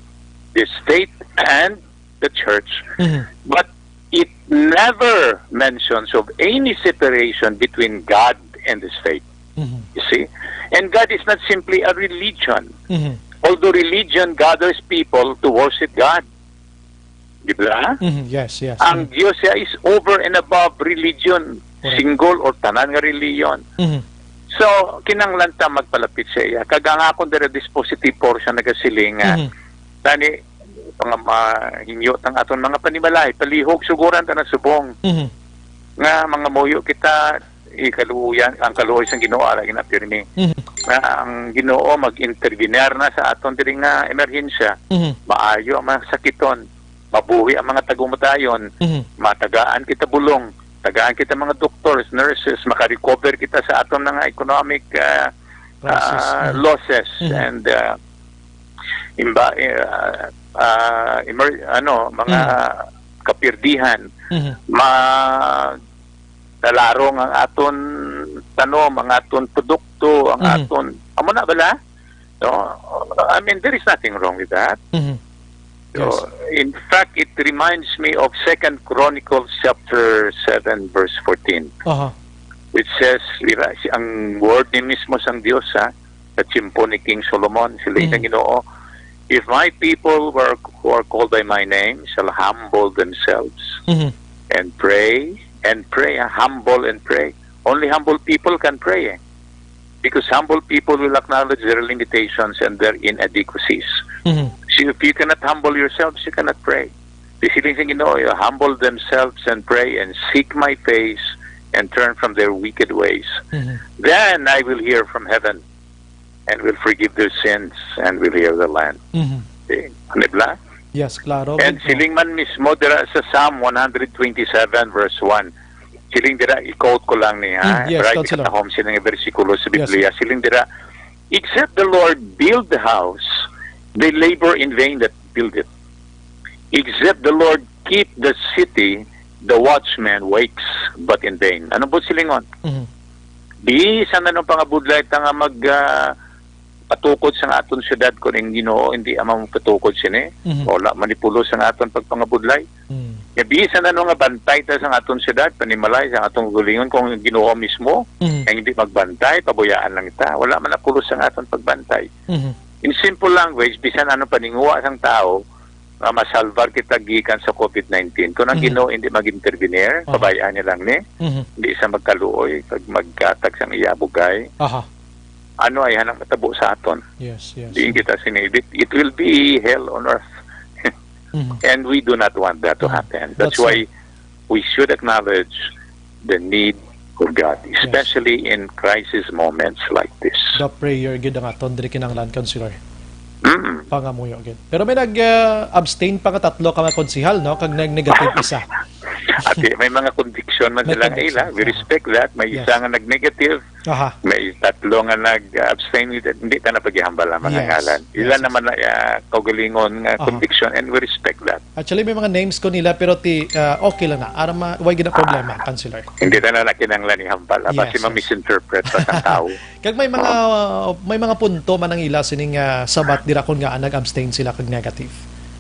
the state and the church. Mhm. But it never mentions of any separation between God and the state. Mhm. You see? And God is not simply a religion. Mhm. Although religion gathers people to worship God. Di ba? Mhm. Yes, yes. Ang Mhm. Dios siya is over and above religion, Correct. single or tanan nga religion. Mhm. So, kinahanglan ta magpalapit sa iya. Kag ang akon dira dispositive portion nagasiling nga, Mhm. tani, mga ma-, hinyo tang aton mga panimalay, palihog, suguran ta na subong. Mhm. Nga, mga muyo kita, ikaluyan, ang kaluoy sang Ginoo ara ginapirmi. Mhm. Nga ang Ginoo mag-intervener na sa aton diri nga emerhensya. Mhm. Maayo ang mga sakiton, mabuhi ang mga tagumatayon, Mhm. matagaan kita bulong, tagaan kita mga doctors, nurses, makarecover kita sa aton mga economic, ah, Crisis. ah, Mhm. losses Mhm. and, ah, imba-, ah, ah, emer-, ano, mga Mhm. kapirdihan. Mhm. Ma-, nalarong ang aton tanom, ang aton produkto, ang Mhm. aton, amo na bala? No? I mean, there is nothing wrong with that. Mhm. So, Yes. in fact, it reminds me of Second Chronicles chapter seven, verse fourteen, Aha. which says, ira, si, ang word ni mismo sang Dios, ha, sa tiyempo ni King Solomon, sila Mhm. ang Ginoo, "If my people were, who are called by my name shall humble themselves Mhm. and pray, and pray, ah, humble and pray." Only humble people can pray, eh. Because humble people will acknowledge their limitations and their inadequacies. Mhm. So if you cannot humble yourselves, you cannot pray. Di siling sang Ginoo, "Humble themselves and pray and seek my face and turn from their wicked ways. Mhm. Then I will hear from heaven and will forgive their sins and will heal the land." Mhm. Di, ano bala? Yes, klaro. And Good po. Siling man mismo dira sa Psalm one hundred twenty-seven verse one. Siling dira, i-quote ko lang ni, ha? Mm, yes, Right Counselor. At home, siling nga bersikulo sa Yes. Biblia. Siling dira, "Except the Lord build the house, they labor in vain that build it. Except the Lord keep the city, the watchman wakes but in vain." Ano po silingon? Mhm. Bisan anong pangabudlay ta nga mag, ah, patukod sang aton syudad, kon ang Ginoo hindi ang magpatukod sini, Mhm. wala manipulos ang aton pagpangabudlay. Mm. Nga bisan ano nga bantay ta sang aton syudad, panimalay sang aton kaugalingon, kung ang Ginoo mismo Mhm. ang hindi magbantay, pabuyaan lang ta. Wala man napulos ang aton pagbantay. Mhm. In simple language, bisan ano paninguha sang tawo, nga masalbar kita gikan sa covid nineteen. Kung ang Mhm. Ginoo hindi mag-intervenir, Aha. pabayaan niya lang ni, Mhm. hindi siya magkaluoy, pag magkatag sang iya bugay, Aha. ano ay hanang matabo sa aton? Yes, yes. Diin kita sinibit? It will be hell on earth. Mhm. And we do not want that to Ah, happen. That's that's why right. we should acknowledge the need of God, Yes. especially in crisis moments like this. The prayer gid ang aton diri kinahanglan, Counselor. Mm. Pangamuyo gid. Pero may nag, ah, abstain pa nga tatlo ka mga konsihal, no? Kag nag-negative isa. Ati, may mga conviction man May sila nga ila. Conviction, We aha. respect that. May Yes. isa nga nag-negative. Aha. May tatlo nga nag-abstain. Hindi ta na paghihambal ang mga Yes. ngalan. Ila Yes, yes. naman na, ah, kaugalingon nga Aha. conviction, and we respect that. Actually, may mga names ko nila, pero ti, ah, okay lang na. Aram ma-, way gina problema, Counselor. Hindi na na kinahanglan ihambal. Ah, Yes, basi yes. ma-misinterpret pa sa tao. Kag may mga, Oo. may mga punto man ang ila sining, ah, sabat dira kon ngaa nag-abstain sila kag negative.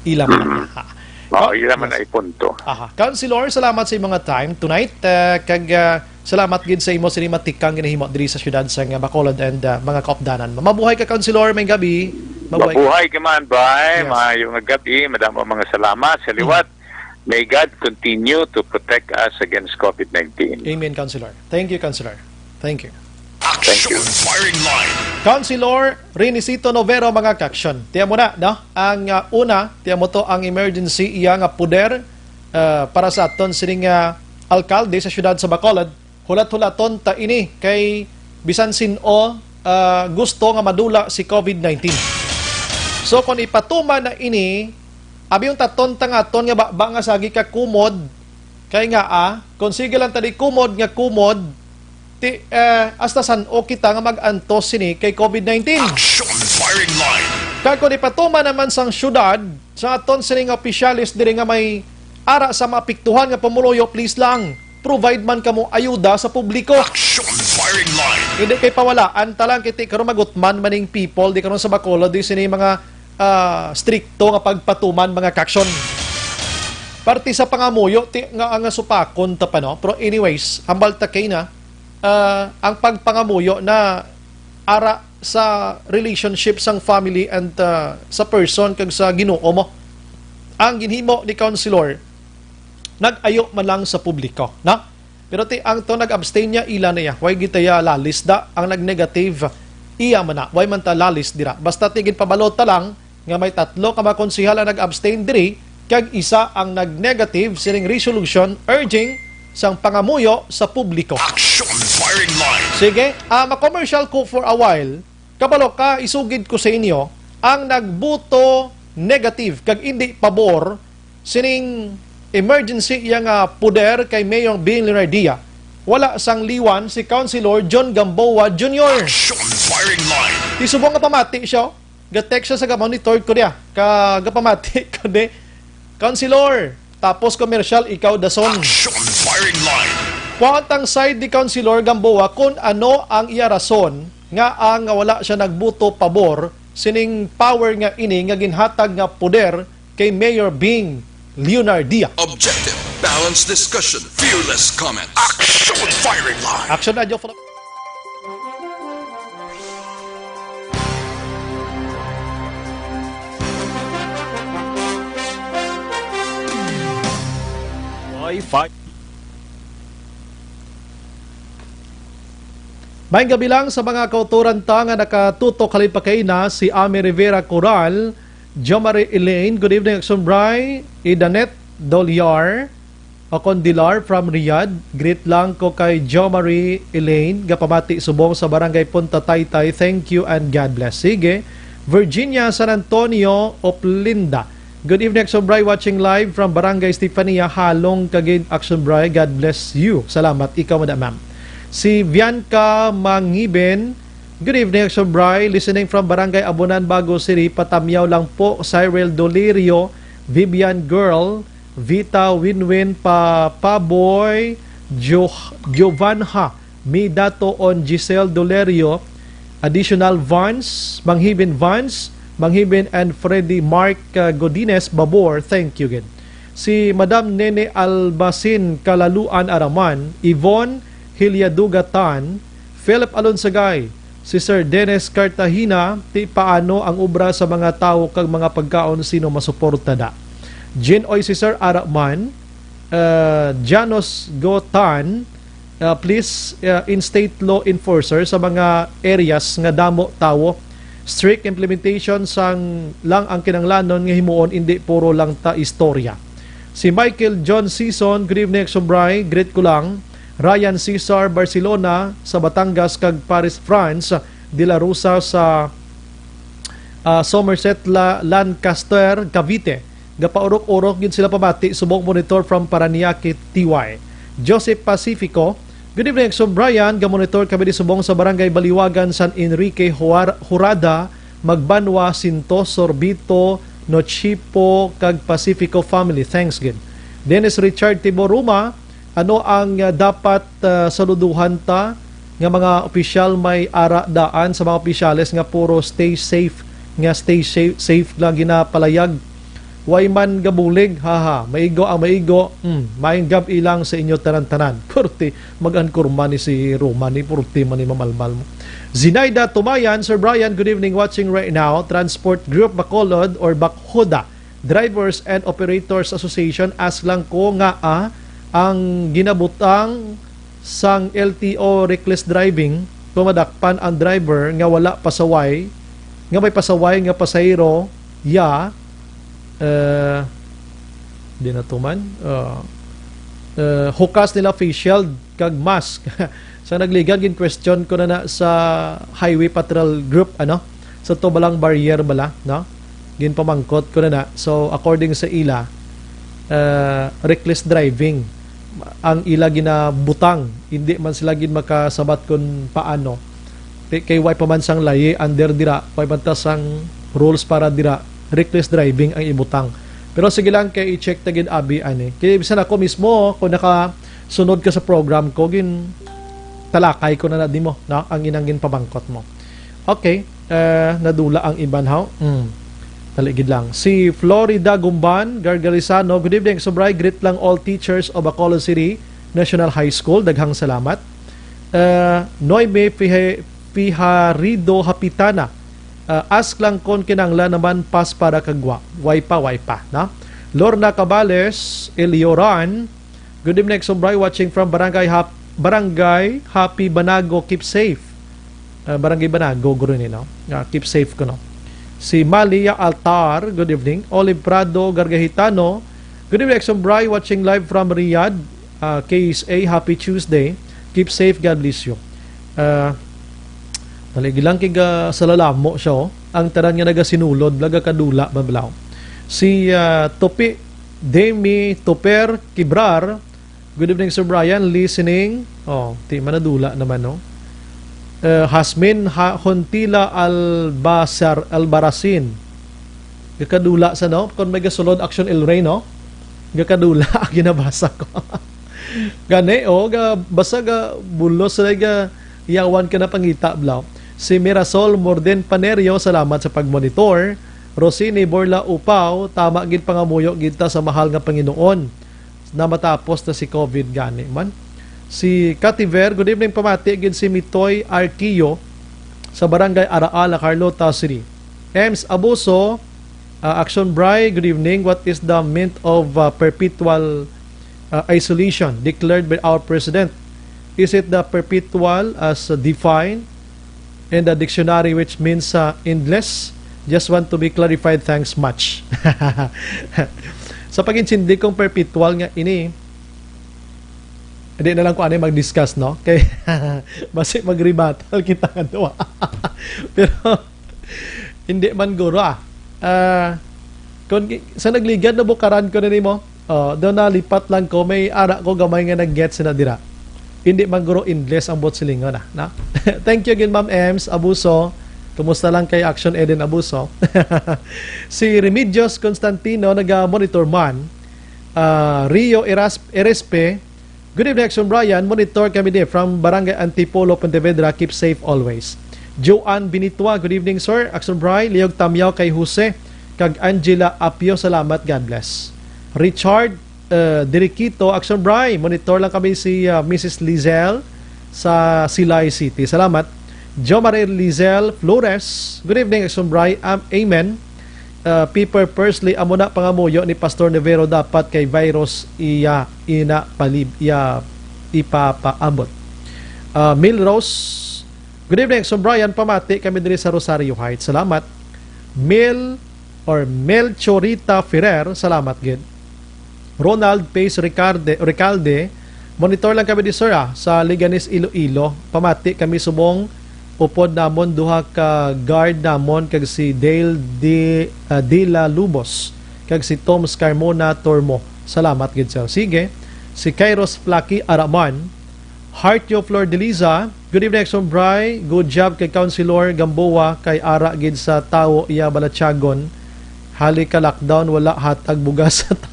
Ila man Mm. na. Oo, ila man Yes. ay punto. Aha. Counselor, salamat sa imong time tonight. Ah, kag, ah, salamat gid sa imo sini matikang ginahimo diri sa siyudad sa nga Bacolod and, ah, mga kaupdanan. Mabuhay ka, Counselor. May gabi. Mabuhay ka. Mabuhay ka man, bay. Yes. Maayo nga gabi. Madamo mga salamat sa liwat. Mm. May God continue to protect us against covid nineteen. Amen, Counselor. Thank you, Counselor. Thank you. Thank you. Action Firing Line. Counselor Renisito Novero, mga ka-action. Tiyan mo na, no? Ang, ah, una, tiyan mo to ang emergency iya nga poder, ah, para sa aton sining, ah, alkalde sa siyudad sa Bacolod. Hulat-hulaton ta ini kay bisan sin-o, ah, gusto nga madula si covid nineteen. So, kung ipatuman na ini, abi yung taton ta nga aton nga ba, ba nga sagi ka kumod, kay nga, ah, kung sige lang ta di kumod nga kumod, ti, eh, hasta san-o kita nga mag-antos sini kay covid nineteen. Action Firing Line. Kag kung ipatuman naman sang syudad, sa aton sini nga opisyales diri nga may ara sa maapektuhan nga pumuluyo, please lang, provide man kamo ayuda sa publiko. Action firing line. Hindi kay pawalaan ta lang, kiti karon magutman maning people di karon sa Bacolod, di sini mga ah, strikto nga pagpatuman, mga kaksyon. Parte sa pangamuyo ti, nga ang supakon ta pa, no? Pero anyways, hambal ta kay na, ah, ang pagpangamuyo na ara sa relationship sang family and, ah, sa person kag sa Ginoo mo. Ang ginhimo ni Councilor, nag-ayo man lang sa publiko, no? Pero ti ang to nag-abstain niya, ila na iya. Way gid ta iya lalis da ang nag-negative, iya man na. Way man ta lalis dira. Basta ti ginpabalota lang nga may tatlo ka mga konsehal ang nag-abstain diri, kag isa ang nag-negative sining resolution urging sang pangamuyo sa publiko. Action firing line. Sige, ah, ma-commercial ko for a while. Kabalo ka, isugid ko sa inyo, ang nagbuto negative kag indi pabor sining emergency iya nga poder kay Mayor Bing Leonardia, wala sang liwan si Councilor John Gamboa Junior. Action firing line. Ti subong nga pamati siya, oh. Ga-text siya sa ga-monitor ko niya. Ka, gapamati ko ni Councilor, tapos commercial, ikaw dason. Action firing line. Kuhaon tang side ni Councilor Gamboa kung ano ang iya rason nga ang nga wala siya nagbuto pabor sining power nga ini nga ginhatag nga poder kay Mayor Bing Leonardia. Objective, balanced discussion, fearless comment. Action firing line. Action Radyo Philippines. Wi-Fi. Maayong gabi lang sa mga kautoran ta nga nakatutok halin pa kay na si Ami Rivera Coral, Jomari Elaine. Good evening, Action Bri. Idanet Doliar, Ocondilar from Riyadh. Greet lang ko kay Jomari Elaine, gapamati subong sa Barangay Punta Taytay. Thank you and God bless. Sige. Virginia San Antonio Oplinda. Good evening, Action Bri, watching live from Barangay Stefania, Halong, Cagayan, Action Bri. God bless you. Salamat. Ikaw, madam, ma'am. Si Bianca Mangiben. Good evening, Action Bri. Listening from Barangay Abunan, Bago City. Patamyaw lang po. Cyril Dolerio, Vivian Girl, Vita Winwin, pa, Paboy, Jo-, Giovanha, Mi Dato on Giselle Dolerio, additional Vance, Manghibin Vance, Manghibin and Freddy Mark, uh, Godines Babor, thank you again. Si Madam Nene Albasin Kalaluan Araman, Yvonne Hiliaduga Tan, Philip Alonsagay, si Sir Dennis Cartagena, ti paano ang obra sa mga tawo kag mga pagkaon, sino masuporta da? Jean Oy, si Sir Araman, uh, Janos Gotan, uh, please, uh, instate law enforcer sa mga areas nga damo tawo. Strict implementation sang lang ang kinanglanon nga himuon, indi puro lang ta istorya. Si Michael John Season, good evening, Action Bri. Greet ko lang. Ryan Cesar Barcelona sa Batangas kag Paris, France. De La Rosa sa, ah, Somerset, La-, Lancaster, Cavite. Gapaurok-urok gid sila pamati, subong monitor from Parañaque, T Y. Joseph Pacifico, good evening, Action Brian. Gamonitor kami di subong sa Barangay Baliwagan, San Enrique, Huar-, Jurada, Magbanwa, Sinto, Sorbito, Nochipo, kag Pacifico family. Thanks gid. Dennis Richard Tiboruma, ano ang, ah, dapat, ah, saluduhan ta nga mga opisyal may ara daan sa mga opisyales nga puro stay safe, nga stay safe, safe lang ginapalayag? Way man gabulig, haha, maigo ang maigo. Hmm, maayong gab-i lang sa inyo tanan-tanan. Purti, mag-ankurma ni si Roman, ni purti man ni mamalmal mo. Zinaida Tumayan, Sir Brian, good evening, watching right now. Transport Group Bacolod or Bakhoda, Drivers and Operators Association, ask lang ko nga, ah, ang ginabutang sang L T O reckless driving, kung madakpan ang driver nga wala pasaway, nga may pasaway nga pasahero, ya, eh, di na tuman, uh, uh, hukas nila face shield kag mask. Sa nagligan, gin-question ko na na sa Highway Patrol Group, ano? Sa to balang barrier bala, no? Ginpamangkot ko na na. So, according sa ila, uh, reckless driving ang ila ginabutang. Hindi man sila gid makasabat kung paano. Kay, kay way pa man sang layi under dira, way man ta sang rules para dira, reckless driving ang ibutang. Pero sige lang, kay i-check ta gid abi ani. Kay bisan ako mismo, kung nakasunod ka sa program ko, gin talakay ko na na di mo, no? Ang inang ginpabangkot mo. Okay, eh, nadula ang iban, haw? Mm. Dali gid lang. Si Florida Gumban Gargarisano, "Good evening, Sobray. Greet lang all teachers of Bacolod City National High School. Daghang salamat." Eh, Noemi Fije-, Fijarido Hapitana, ah, "Ask lang kon kinanglan naman pass para kagwa." Way pa, way pa, na? Lorna Cabales Elioran, "Good evening, Sobray. Watching from Barangay Hap-, Barangay Happy Banago. Keep safe." Ah, Barangay Banago, guro ni, no? Ah, keep safe ko, no? Si Malia Altar, good evening. Olive Prado Gargahitano, "Good evening, Sobray. Watching live from Riyadh, ah, K S A. Happy Tuesday. Keep safe. God bless you." Ah, dali lang kay ga-, sa lalamo siya, oh. Ang tanan nga nagasinulod, bala gakadula, bablaw. Si, ah, Topi, Demi Toper Kibrar, "Good evening, Sir Brian. Listening." Oh, ti manadula naman, no? Eh, Hasmin Ha-, Hontila Albasar-, Albarasin. Gakadula sa, no? Kung may gasulod, Action El Rey, no? Gakadula ang ginabasa ko. Gani, oh, ga, basta ga bulos na ga yawan ka na pangita, blaw. Si Mirasol Morden Panerio, salamat sa pagmonitor. Rosini Borla Upaw, "Tama gid, pangamuyo gid ta sa mahal nga Panginoon na matapos na si COVID gani man." Si Kativer, "Good evening, pamati gid si Mitoy Arquillo sa Barangay Araala, Carlota City." Ems Abuso, uh, "Action Bri, good evening. What is the meant of, uh, perpetual, uh, isolation declared by our president? Is it the perpetual as defined in the dictionary, which means, uh, endless? Just want to be clarified. Thanks much." Sa pag-intindi kong perpetual nga ini, hindi na lang ko ani mag-discuss, no? Kay basi mag-rebuttal kita nga duha. Pero hindi man guro, ah. Ah, kung gi-, sa nagligad na bukaran ko na nimo, oh, doon na lipat lang ko, may ara ko gamay nga nag-gets na dira. Hindi man guro endless ang buot silingon, ah, na? Thank you again, Ma'am Ems Abuso. Kumusta lang kay Action Eden Abuso? Si Remedios Constantino, naga-monitor man. Ah, Rio Eras-, Erespe, "Good evening, Action Brian. Monitor kami di from Barangay Antipolo, Pontevedra. Keep safe always." Joanne Binitua, "Good evening, sir. Action Bri, lihog tamyaw kay Jose kag Angela Apio. Salamat. God bless." Richard, uh, Diriquito, "Action Bri, monitor lang kami si, uh, Missus Lizelle sa Silay City. Salamat." Jomare Lizelle Flores, "Good evening, Action Bri. Am-, amen. Uh, paper firstly, amo na pangamuyo ni Pastor Nevero, dapat kay virus iya ina palib-, iya ipapaabot." Uh, Mil Rose, "Good evening, Action Brian. Pamati kami diri sa Rosario Heights. Salamat." Mil or Melchorita Ferrer, salamat gid. Ronald Pace Ricarde, Recalde, "Monitor lang kami di, sir, ah, sa Leganes, Iloilo. Pamati kami subong upod namon duha ka guard namon kag si Dale Di, ah, Dila Lubos kag si Tom Scarmona Tormo. Salamat gid, sir." Sige. Si Kairos Flaky Araman, Heart Yo Flor Deliza, "Good evening, Action Bri. Good job kay Councilor Gamboa kay ara gid sa tawo iya balatyagon. Hali ka lockdown, wala hatag bugas sa tawo."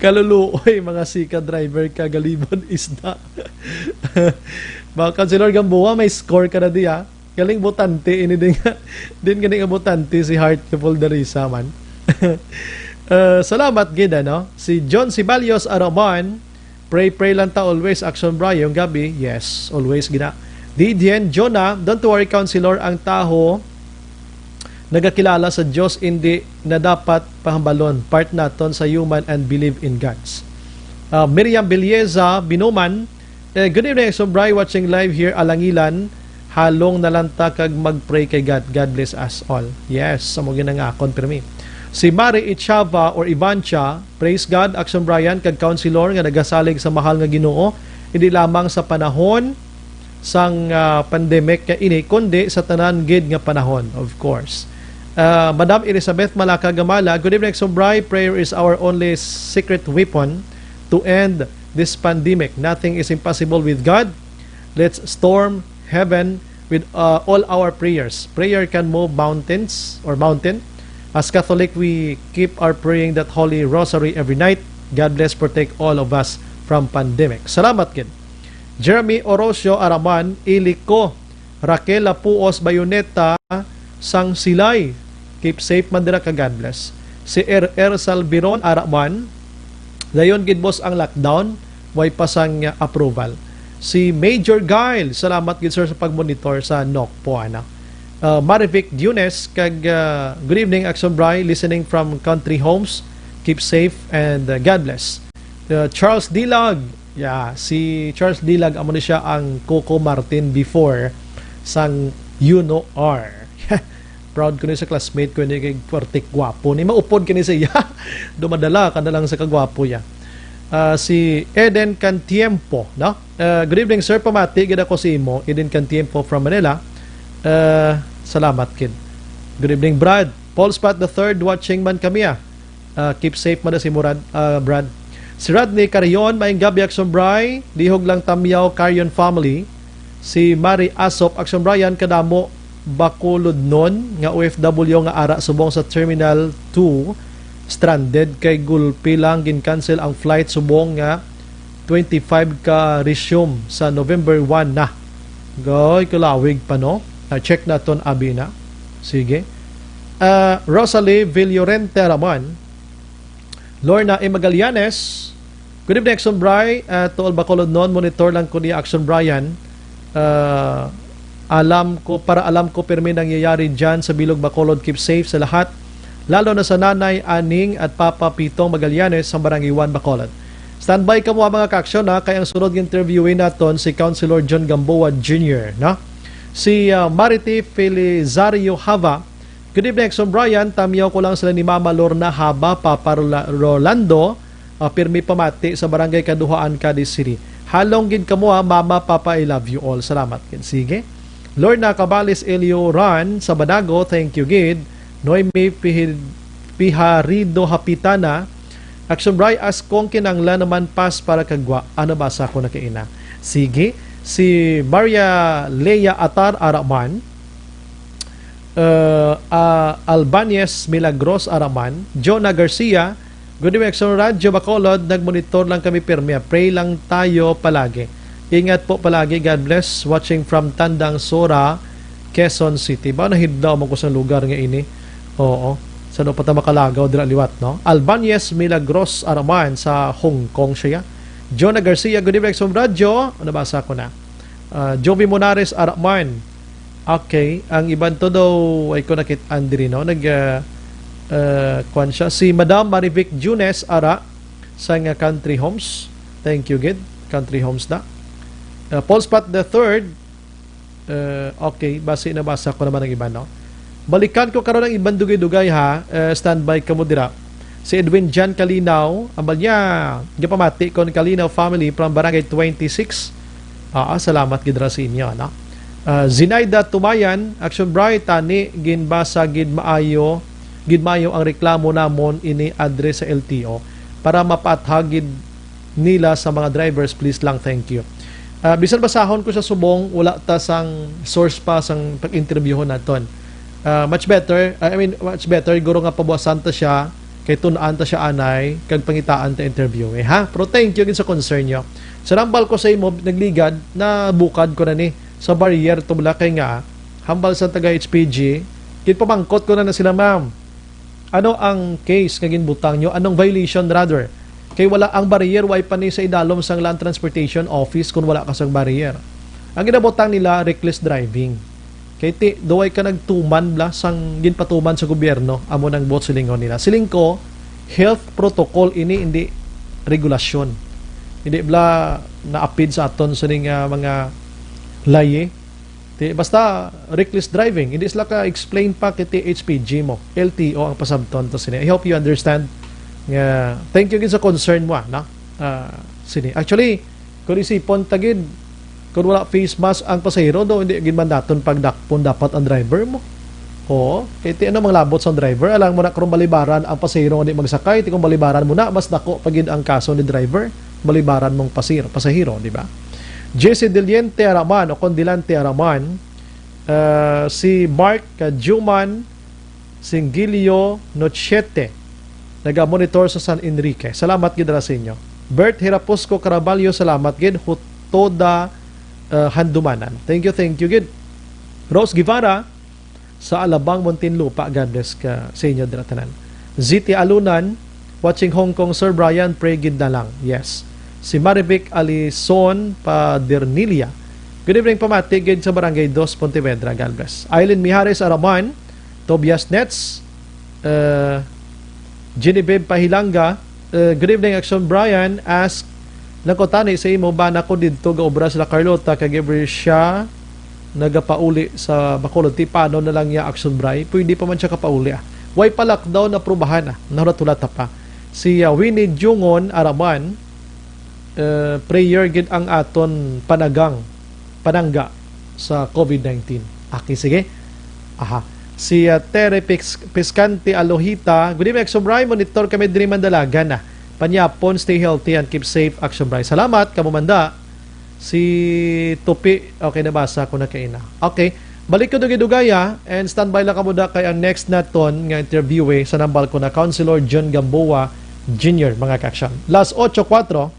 Kaluluoy, mga sika driver ka, galibon isda. Mga Councilor Gamboa, may score ka na di, ha? Galing botante ini din nga. Din gani nga botante si Heart Yo Flor Deliza man. Uh, salamat gid, ano? Si John Sibalios Araman, "Pray, pray lang ta always, Action Bri, yung gabi." Yes, always gina. Didian Jonah, "Don't worry, Counselor, ang taho nagakilala sa Dios, hindi na dapat pahambalon. Part naton sa human and believe in God's." Uh, Miriam Belieza Binuman, eh, "Good evening, Action Bri, watching live here, Alangilan. Halong na lang ta kag mag-pray kay God. God bless us all." Yes, sa mo ginangakon, pirmi. Si Mari Ichava or Ivancha, "Praise God, Action Brian, kag Counselor nga nagasalig sa mahal nga Ginoo, hindi lamang sa panahon sang, ah, pandemic nga ini, kundi sa tanan gid nga panahon," of course. Ah, Madam Elizabeth Malaka Gamala, "Good evening, Action Bri. Prayer is our only secret weapon to end this pandemic. Nothing is impossible with God. Let's storm heaven with uh, all our prayers. Prayer can move mountains or mountain. As Catholic, we keep our praying that Holy Rosary every night. God bless, protect all of us from pandemic. Salamat gid. Jeremy Orocio Araman, Iliko, Raquel Lapuos Bayoneta, sang Silay. Keep safe man dira ka God bless. Si R R Salviron Araman, dayon gid boss ang lockdown, way pa sang uh, approval. Si Major Guile, salamat gid sir sa pagmonitor sa Nokpo ana. Uh, Marivic Diones kag uh, good evening Action Bry, listening from Country Homes. Keep safe and uh, God bless. Uh, Charles Dilag, yeah, si Charles Dilag amo ni siya ang Coco Martin before sang Yuno R. Proud ko ni sa classmate ko ni kay kwartik gwapo ni maupod kini sa iya. Dumadala ka na lang sa kagwapo ya. Ah, si Eden Cantiempo, no? Ah, good evening sir, pamati gid ako sa imo, Eden Cantiempo from Manila. Ah, salamat kid. Good evening Brad. Paul Spot the third, watching man kami ah. Ah, keep safe man si Murad, ah, Brad. Si Rodney Carion, maayong gabi Action Bry, lihog lang Tamyaw Carion family. Si Mari Asop, Action Brian, kadamo Bacolodnon nga O F W nga ara subong sa Terminal two, stranded kay gulpi lang gin-cancel ang flight subong nga twenty-five ka resume sa November one na. Goy, kalawig pa no. Ah, check naton abi na. Sige. Ah, Rosalie Villorente Ramon, Lorna A. Magallanes, good evening, Action Bry. Uh, to all Bacolodnon, monitor lang ko ni Action Brian. Uh, alam ko, para alam ko, pirmi nangyayari dyan sa Bilog Bacolod. Keep safe sa lahat. Lalo na sa nanay, aning at papa Pitong Magallanes sa Barangay one, Bacolod. Standby kamo mga ka-action ha, kay ang sunod nga interviewin naton si Councilor John Gamboa Junior, no? Si uh, Marity Felizario Hava, Good evening, Exxon Brian. Tamyaw ko lang sila ni Mama Lorna Haba, Papa Rola- Rolando, ah, pirmi pamati sa Barangay Kaduhaan, Cadiz City. Halong gid kamo ha, Mama, Papa, I love you all. Salamat gid. Sige. Lorna Cabales Elioran sa Banago, thank you gid. Noemi Pihid- Piharido Hapitana, Action Bry, as kung kinanglan naman pas para kagwa. Ano ba sa ako na kaina? Sige. Si Maria Lea Atar Araman, uh, uh, Albanez Milagros Araman, Jonah Garcia, good evening, Action Radyo Bacolod, nagmonitor lang kami pirmi. Pray lang tayo palagi. Ingat po palagi. God bless. Watching from Tandang Sora, Quezon City. Ba, nahidlaw mo ko sa lugar nga ini. Oo. Sa ano pa ta makalagaw dira liwat, no? Albanez Milagros Araman sa Hong Kong siya. Jonah Garcia, good evening, Action Radyo. Nabasa ko na. Uh, Jovi Monares Araman, Okay, ang iban to daw ay ko nakit-an diri, no? Nag, ah, ah, kwan siya. Si Madam Marivic Junes Ara sa nga Country Homes. Thank you, gid. Country Homes na. Ah, Paul Spot the third. Ah, okay, basi nabasa ko naman ang iban, no? Balikan ko karon ang iban dugay-dugay, ha. Ah, standby kamo dira. Si Edwin Jan Kalinaw, ambal niya, gapamati ko ang Kalinaw family from Barangay twenty-six. Ah, salamat gid ra sa inyo, no? Ah, Zinaida Tumayan, Action Bright, tani ginbasa gid maayo, gid maayo ang reklamo namon ini address sa L T O para mapaathag gid nila sa mga drivers, please lang, thank you. Ah, bisan basahon ko sa subong, wala ta sang source pa sang pag-interviewhon naton. Ah, much better, I mean, much better guro nga pabuasan ta siya, kay tun-an ta siya anay, kag pangitaan ta interview. Eh, ha? Pero thank you gid sa concern nyo. Sa rambal ko sa imo, nagligad, nabukad ko na ni sa barrier to bala kay nga, hambal sa taga H P G, ginpamangkot ko na na sila, ma'am. Ano ang case nga ginbutang nyo? Anong violation rather? Kay wala ang barrier, way pa ni sa idalom sang Land Transportation Office kung wala ka sang barrier. Ang ginabutang nila, reckless driving. Kay ti, duway ka nagtuman bla sang ginpatuman sa gobyerno, amo nang buot silingon nila. Siling ko, health protocol ini, hindi regulasyon. Hindi bla naapid sa aton sa ning, ah, mga layi. Ti, basta reckless driving, hindi sila ka-explain pa kay ti H P G mo. L T O ang pasabton to sini. I hope you understand nga, thank you gid sa concern mo, ah, no? Ah, sini. Actually, kung isipon ta gid, kung wala face mask ang pasahero, do, hindi gid man daton pagdakpon dapat ang driver mo. Oo. Kay ti ano mang labot sa driver, alang mo na kung balibaran ang pasahero nga di magsakay, ti kung balibaran mo na, mas dako pa gid ang kaso ni driver, balibaran mong pasir, pasahero, di ba? Jesse Deliente Araman o Condilante Araman, Ah, si Mark, ah, Juman Singilio Nochete, naga-monitor sa San Enrique. Salamat gid ra sa inyo. Bert Hirapusco Caraballo, salamat gid. Hutoda, ah, Handumanan. Thank you, thank you gid. Rose Guevara, sa Alabang, Muntinlupa, God bless ka sa inyo dira tanan. Z T Alunan, watching Hong Kong, Sir Brian, pray gid na lang. Yes. Si Marivic Alison Padernilla. Good evening, pamati gid sa Barangay Dos, Pontevedra. God bless. Eileen Mijares Araman, Tobias Nets, uh, Genevieve Pahilanga, uh, good evening, Action Brian. Ask lang ko tani sa imo, bana ko didto gaobra sila Carlota, kag every siya nagapauli sa Bacolod. Ti paano na lang niya, Action Bri? Pwede pa man siya kapauli, ah. Way pa lockdown aprubahan, ah. Nahulat-hulata pa. Si, ah, Winnie Jungon Araman, eh, prayer gid ang aton panagang, panangga sa COVID nineteen. Okay, sige. Aha. Si, ah, Tere Pis-, Piscante Alohita, "Good evening, Action Bri. Monitor kami diri Mandalagan, ah. Panyapon, stay healthy and keep safe, Action Bri." Salamat, kamo manda. Si Tupi, okay, nabasa ko na kaina. Okay, balik ko dugay-dugay, ah, and standby lang kamo da kay ang next naton nga interview, eh, sa nambal ko na Councilor John Gamboa Junior, mga ka-action. Las ocho kuwatro.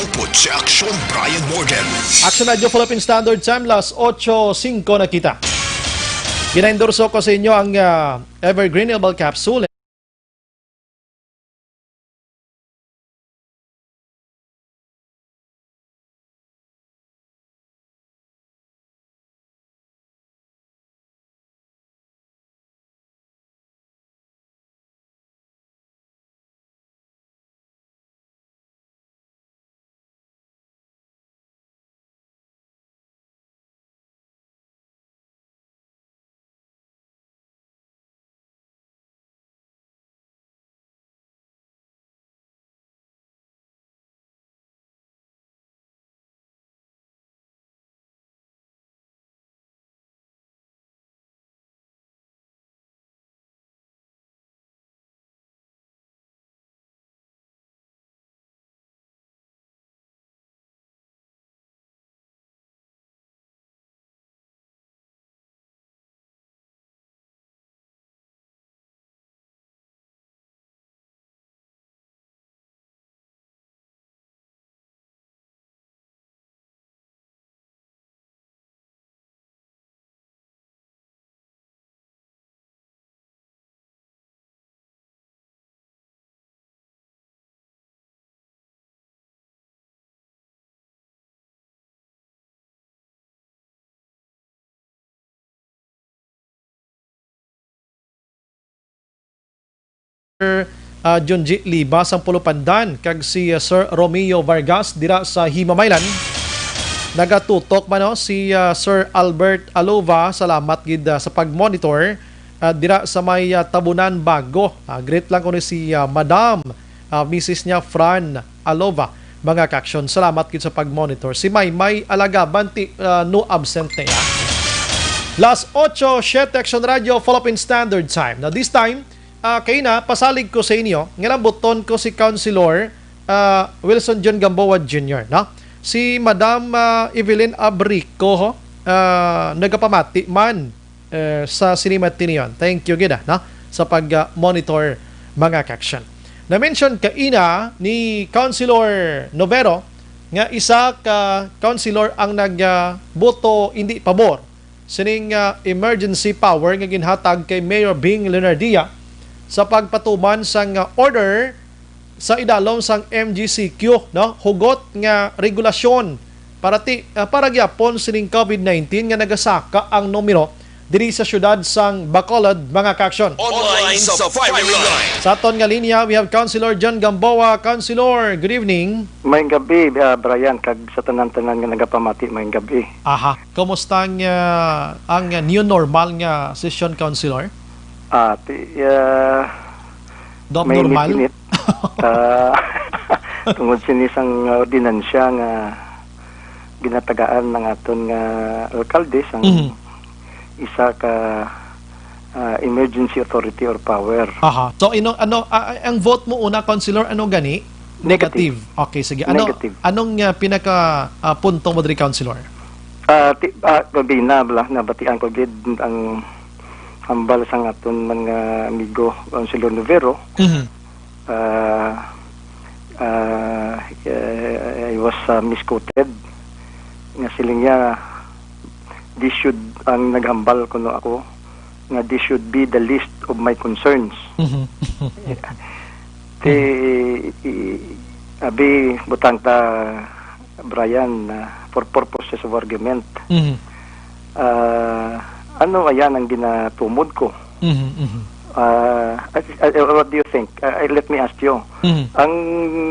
Kaupod si Action Brian Morden. Action Radio Philippine Standard Time, las ocho singko na kita. Ginaendorso ko sa inyo ang, ah, Evergreen Herbal Capsule. Ah, Junji Liba sang Pulupandan, kag si, ah, Sir Romeo Vargas dira sa Himamaylan. Nagatutok man, no, si, ah, Sir Albert Alova. Salamat gid, ah, sa pag-monitor, ah, dira sa may, ah, Tabunan Bago. Ah, greet lang ko ni si, ah, Madam, ah, misis niya, Fran Alova. Mga ka-action, salamat gid sa pag-monitor. Si Maymay Alagaban, ti, ah, no absent na iya. Las ocho siete, Action Radio, Philippine Standard Time. Now, this time, ah, kay na, pasalig ko sa inyo, nga lambuton ko si Councilor, ah, Wilson John Gamboa Junior, no? Si Madam, ah, Evelyn Abrico, ho, ah, nagapamati man, eh, sa Cinema Tinion. Thank you gid, ah, no? Sa pag, ah, monitor, mga ka-action. Na-mention kaina ni Councilor Novero nga isa ka councilor ang nag, ah, boto hindi pabor sining, ah, emergency power nga ginhatag kay Mayor Bing Leonardia sa pagpatuman sang, ah, order sa idalom sang M G C Q, no? Hugot nga regulasyon para ti-, ah, para gyapon sining COVID nineteen nga nagasaka ang numero diri sa siyudad sang Bacolod, mga ka-aksyon. Online sa firing line. Sa aton nga linya, we have Councilor John Gamboa. Councilor, good evening. Maayong gabi, ah, Brian, kag sa tanan-tanan nga nagapamati, maayong gabi. Aha. Kumusta ang, ah, ang new normal nga session, Councilor? Ah, ti-, ah, Dom normal? Mainit-init. Ah, tungod sini sang ordinansya nga ginatagaan ng aton nga alkalde sang Mhm. isa ka, ah, emergency authority or power. Aha. So, ino-, ano, ah, ang vote mo una, Councilor, ano gani? Negative. Negative. Okay, sige. Ano, Negative. anong, ah, pinaka, ah, punto mo diri, Councilor? Ah, ti-, ah, gabi na, bala, nabatian ko gid ang hambal sang aton man nga amigo, Councilor Novero. Mhm. Ah, ah, eh, I was, ah, misquoted. Nga siling niya, this should, ang naghambal kuno ako, nga this should be the list of my concerns. Mhm. Ti, i-, abi, butang ta, Brian, ah, for purposes of argument. Mhm. Ah, ano ayan ang ginatumod ko? Mhm, mhm. Ah, I, I, what do you think? Ah, let me ask you. Mhm. Ang,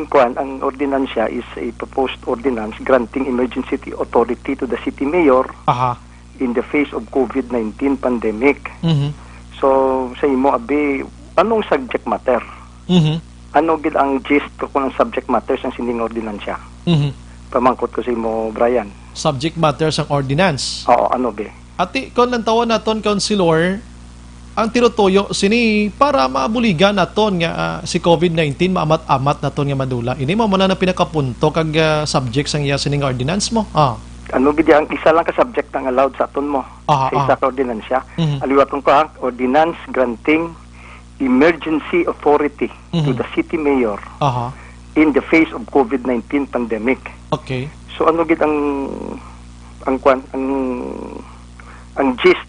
kuwan, ang ordinansya is a proposed ordinance granting emergency authority to the city mayor Aha. in the face of COVID nineteen pandemic. Mhm. So, sa imo, abi, anong subject matter? Mhm. Ano gid ang gist o kung ang subject matter sang sining ordinansya? Mhm. Pamangkot ko sa imo, Brian. Subject matter sang ordinance? Oo, ano, be? Ati, kon lantawon naton, Councilor, ang tinutuyo sini para mabuligan naton nga, ah, si COVID nineteen maamat-amat naton nga madula. Ini mo man ang pinakapunto kag, ah, subject sang iya sining ordinance mo. Ah. Ano gid ang isa lang ka subject ang allowed sa aton mo? Aha, Sa isa aha. ka ordinansya. Mhm. Aliwaton ko ha, ordinance granting emergency authority to Mhm. the city mayor Aha. in the face of COVID nineteen pandemic. Okay. So ano gid ang, ang kwan, ang, ang gist,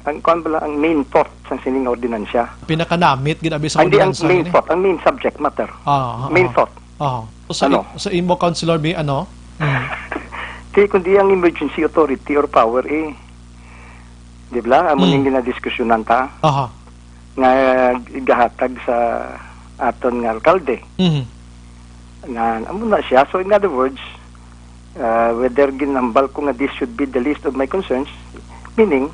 ang kwan bala, ang main thought sang sining ordinansya? Pinakanamit gid abi sa Hindi ang ordinansa main ini. thought, ang main subject matter. Ah, ah, Main ah. thought. Ah. So, sa Ano? i-, sa imo, Councilor B, ano? Mm. Di, kundi ang emergency authority or power, eh. Di ba? Amo Mm. ning ginadiskusyonan ta Aha. nga gahatag sa aton nga alkalde. Mhm. Nga, amo na siya. So, in other words, uh, whether ginambal ko nga this should be the list of my concerns, meaning,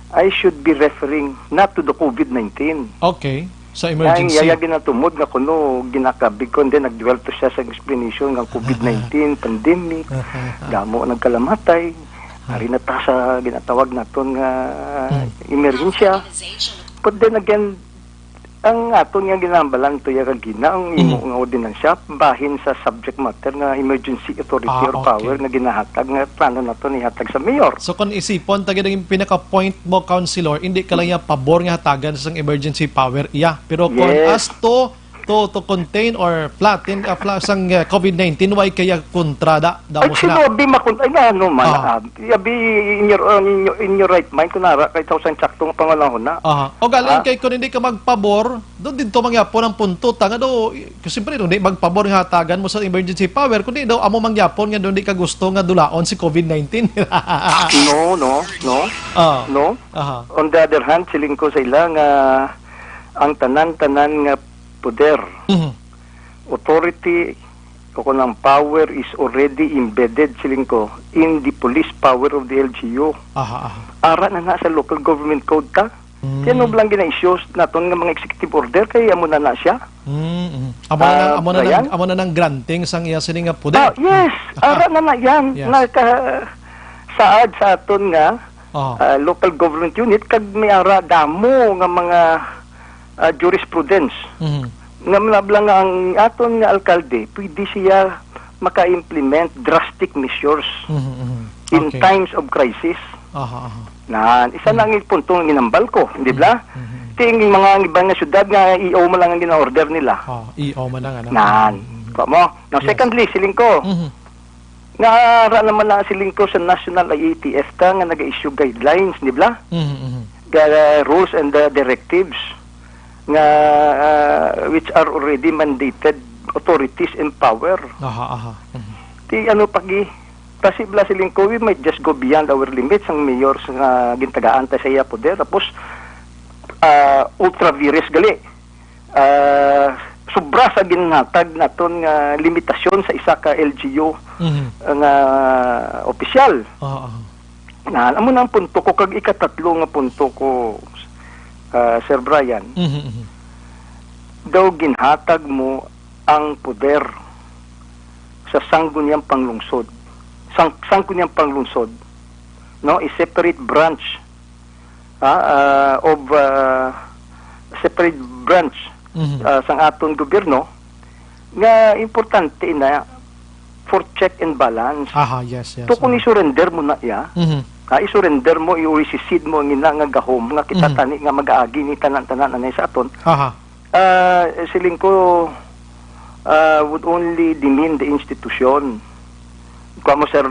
I should be referring not to the COVID nineteen. Okay. Sa Ang emergency. yaya ginatumod nga kuno ginakabig ko, and then nagduwelto siya sa explanation nga COVID nineteen, pandemic, Aha, aha. damo nagkalamatay, Aha. ari na ta sa ginatawag naton nga Hmm. emergensya. But then again, ang aton nga ginambalan to ya kagina, ang imo Hmm. nga ordinansya, bahin sa subject matter nga emergency authority Ah, or okay. power nga ginahatag nga plano nato ni hatag sa mayor. So, kung isipon, ta gid ang pinaka-point mo, Councilor, hindi ka lang iya pabor nga hatagan sang emergency power iya. Pero kung Yes. as to, to, to contain or flatten, ah, fla-, sang, ah, COVID nineteen, why kaya kontra da, Ay, damo sila? sino, abi, makon-, ay, nga, ano man, Ah. ah, abi, in your, um, in your, in your right mind, kung nara, kahit sa usang sakto nga pangunahon na. Aha. O galing Ah. kay kung hindi ka magpabor, doon din to mangyapon ang punto. Tanga do, kasi siyempre, hindi magpabor nga hatagan mo sa emergency power, kundi daw amo mangyapon nga doon di ka gusto nga dulaon si COVID nineteen. No, no, no, Ah. no. Aha. On the other hand, siling ko sa ila nga ang tanan-tanan nga poder, Mhm. authority, o kung ang power is already embedded, siling ko, in the police power of the L G U. Aha, aha. Ara na na sa local government code ta. Mm. Kaya ano lang gina-issue naton nga mga executive order, kay amo na na siya. Mm, mm. Amo na nang, Ah, amo na nang, Brian? amo na nang granting sang iya sini nga poder. Ah, yes. Ah. Ara na na yan. Yes. Nakasaad sa aton nga, Oh. ah, local government unit, kag may ara damo nga mga, ah, jurisprudence Mhm. nga manabla nga ang aton nga alkalde, pwede siya maka-implement drastic measures Mhm, mhm. in Okay. times of crisis. Aha, aha. Nan, isa Hmm. na ang punto nga ginambal ko, di ba? Mhm, mhm. Ting mga iba nga syudad nga E O mo lang ang gina-order nila. Oh, E O man lang, ano? Nan, Mhm. kwa mo. Now, Yes. secondly, siling ko, Mhm. nga ara naman na siling ko sa National I A T F ta nga nag-issue guidelines, di ba? Mhm, mhm. The rules and the directives nga, ah, which are already mandated authorities and power. Aha, aha. Mhm. Ti ano pagi, Kasi bala siling ko, we might just go beyond our limits ang mayor sa nga gintagaan ta sa iya poder. Tapos, ah, ultra vires gali. Ah, sobra sa ginhatag naton nga limitasyon sa isa ka L G U Mhm. nga opisyal. Oo. Na, amo na ang punto ko, kag ikatatlo nga punto ko, ah, Sir Brian. Mhm, mhm. Daw ginhatag mo ang poder sa sangguniang panglungsod, sang, sangguniang panglungsod, no, a separate branch, ah, ah, of, ah, separate branch, Mhm. ah, sang aton gobyerno nga importante na for check and balance. Aha, yes, yes. To kung Mhm. i-surrender mo na iya, Mhm. ah, i-surrender mo, i-, i-secede mo ang ina nga gahom nga kita Mhm. tani nga mag-aagi ni tanan-tanan anay sa aton. Aha. Ah, siling ko, ah, would only demean the institution. Kuha mo, Sir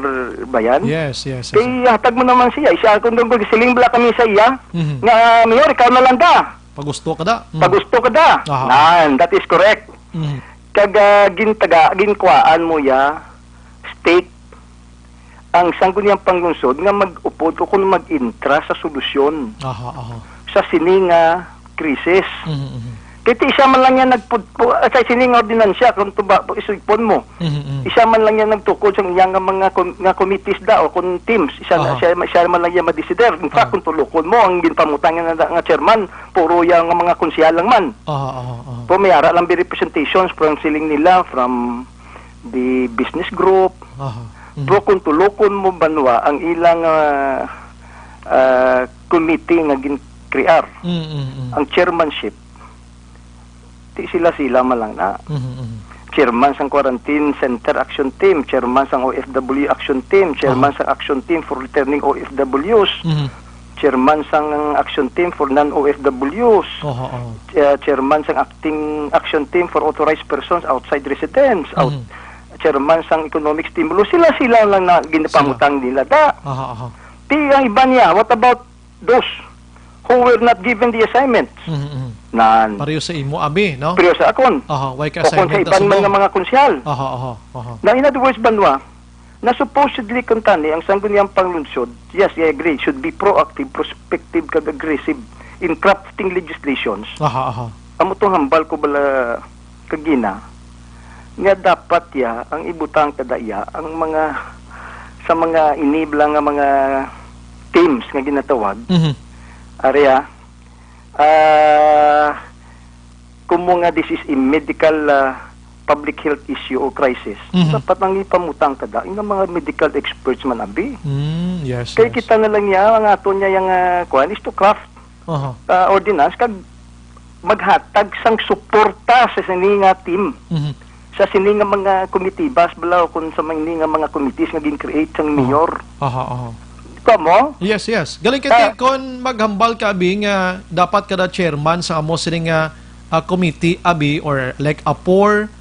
Bayan? Yes, yes, yes. Kay hatag mo naman siya. Siya, kung doon siling bala kami sa iya, Mhm. nga, "Mayor, ikaw na lang da." Pagusto ka da. Mm. Pagusto ka da. Aha. Nan, that is correct. Mhm. Kag, ah, gintaga, ginkuhaan mo ya, state, ang sangguniang panglungsod nga mag-upod o kung mag-intra sa solusyon Aha, aha. sa sini nga krisis. Mhm, mhm. Kay ti isa man lang yan nagpudpo, ah, sa sini nga ordinansya, kung tuba, isugpon mo. Mhm, mhm. Isa man lang yan nagtukod sa iya nga mga kom-, nga committees da o kung teams. Isa, Aha. siya, siya man lang yan madesider. In fact, Aha. kung tulukon mo, ang ginpamutang nga, nga chairman, puro yang mga konsehal lang man. Aha, aha, aha. Pero may ara lang bi representations from siling nila, from the business group. Aha. Mhm. Pero kung tulukon mo, banwa, ang ilang, ah, ah, committee nga gin-crear, Mm, mm, mm. ang chairmanship, di sila-sila man lang na. Mhm, mhm. Chairman sang Quarantine Center Action Team, chairman sang O F W Action Team, chairman Aha. sang Action Team for Returning O F Ws, Mhm. chairman sang Action Team for Non-O F Ws, Oho, oho. uh, chairman sang Acting Action Team for Authorized Persons Outside Residence, out, Mhm. chairman sang Economic Stimulus, sila-sila lang na ginapangutang Sila. nila da. Aha, aha. Ti ang iba niya, what about those who were not given the assignments? Mhm, mhm. Nan. Pareho sa imo, abi, no? Pareho sa akon. Aha, why ka O kung sa assignment na iban man subo? nga mga konsehal. Aha, aha, aha. Na, in other words, banwa, na supposedly kuntani ang sangguniang panglungsod, yes, I agree, should be proactive, prospective, kag aggressive in crafting legislations. Aha, aha. Amo tong hambal ko bala kagina nga dapat ya ang ibutang kada iya ang mga sa mga inibla nga mga teams nga ginatawag. Mhm. Area, ah, kumo nga this is a medical, ah, public health issue or crisis, Mhm. dapat ang ipamutang kada nga mga medical experts man abi. Mm, yes, Kay yes. kita na lang niya, ang aton niya yung, ah, kuwan is to craft, Aha. ah, ordinance kag maghatag sang suporta sa sini nga team, Mhm. sa sini nga mga komitibas bala o kung sa mga, nga mga committees nga gin-create sang Aha. mayor. Aha, aha. Kuwan mo? Yes, yes. Galing kay Ah. Ti, kon maghambal ka, abi, nga dapat kada chairman sa amo sini nga, ah, committee, abi, or like a four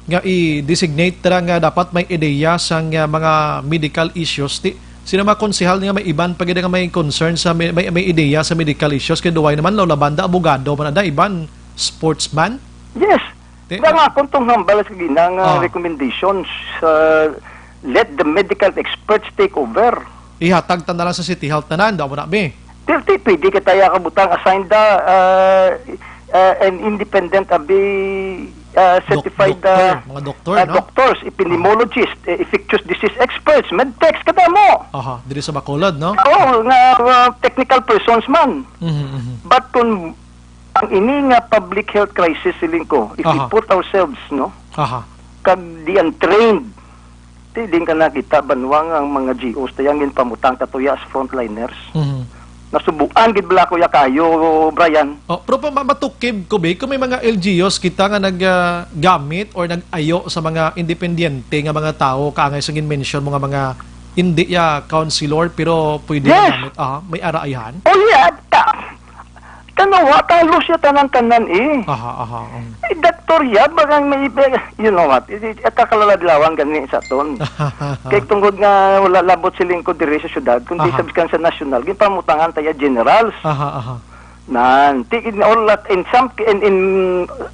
nga i-designate ra nga dapat may ideya sang, ah, mga medical issues. Ti, sino mga konsehal nga may iban pa gid nga may concern sa may, may, may ideya sa medical issues? Kay duway naman, law, labanda, abogado man ada, iban sportsman. Yes. Ti, Nga nga, kung tong hambal sa gina nga Ah. recommendations, uh, let the medical experts take over. Ihatag ta na lang sa City Health tanan, daw mo na, bi. Ti, ti, pwede kita ya kabutang assign da, uh, uh, an independent, abi, uh, Doc-, certified, doctor, uh, mga doktor, uh, no? doctors, epidemiologist, uh, infectious disease experts, medtechs, kada mo. Aha, diri sa Bacolod, no? Oo, nga, uh, technical persons man. Mhm, mhm. But kung ang ini nga public health crisis, siling ko, if we Aha. put ourselves, no, Aha. kag the untrained, di din ka nakita, banwang ang mga G Os, tayang ginpamutang katuya as frontliners. Mhm. Nasubuan gid bala ko ya kayo, Brian. Oh, pero pa, ma-, matukib ko, be, kung may mga L G Us kita nga nag, ah, gamit or nag-ayo sa mga independyente nga mga tawo, kaangay sa gin-mention mo nga mga hindi ya counselor, pero pwede Yes. na gamit. Aha, may araihan? Oh, yeah. Ta-, Tanawa, talos siya tanan-tanan eh. Aha, aha, um. Eh, Doktor Yab, bagang may, you know what, eh, eh, kakaladlawan gani sa aton. Kay tungod nga wala labot siling ko diri sa syudad, kundi Aha. sa biskan sa nasyonal, ginpamutangan tayo generals. Aha, aha. Nan, ti-, in all that, in some, in, in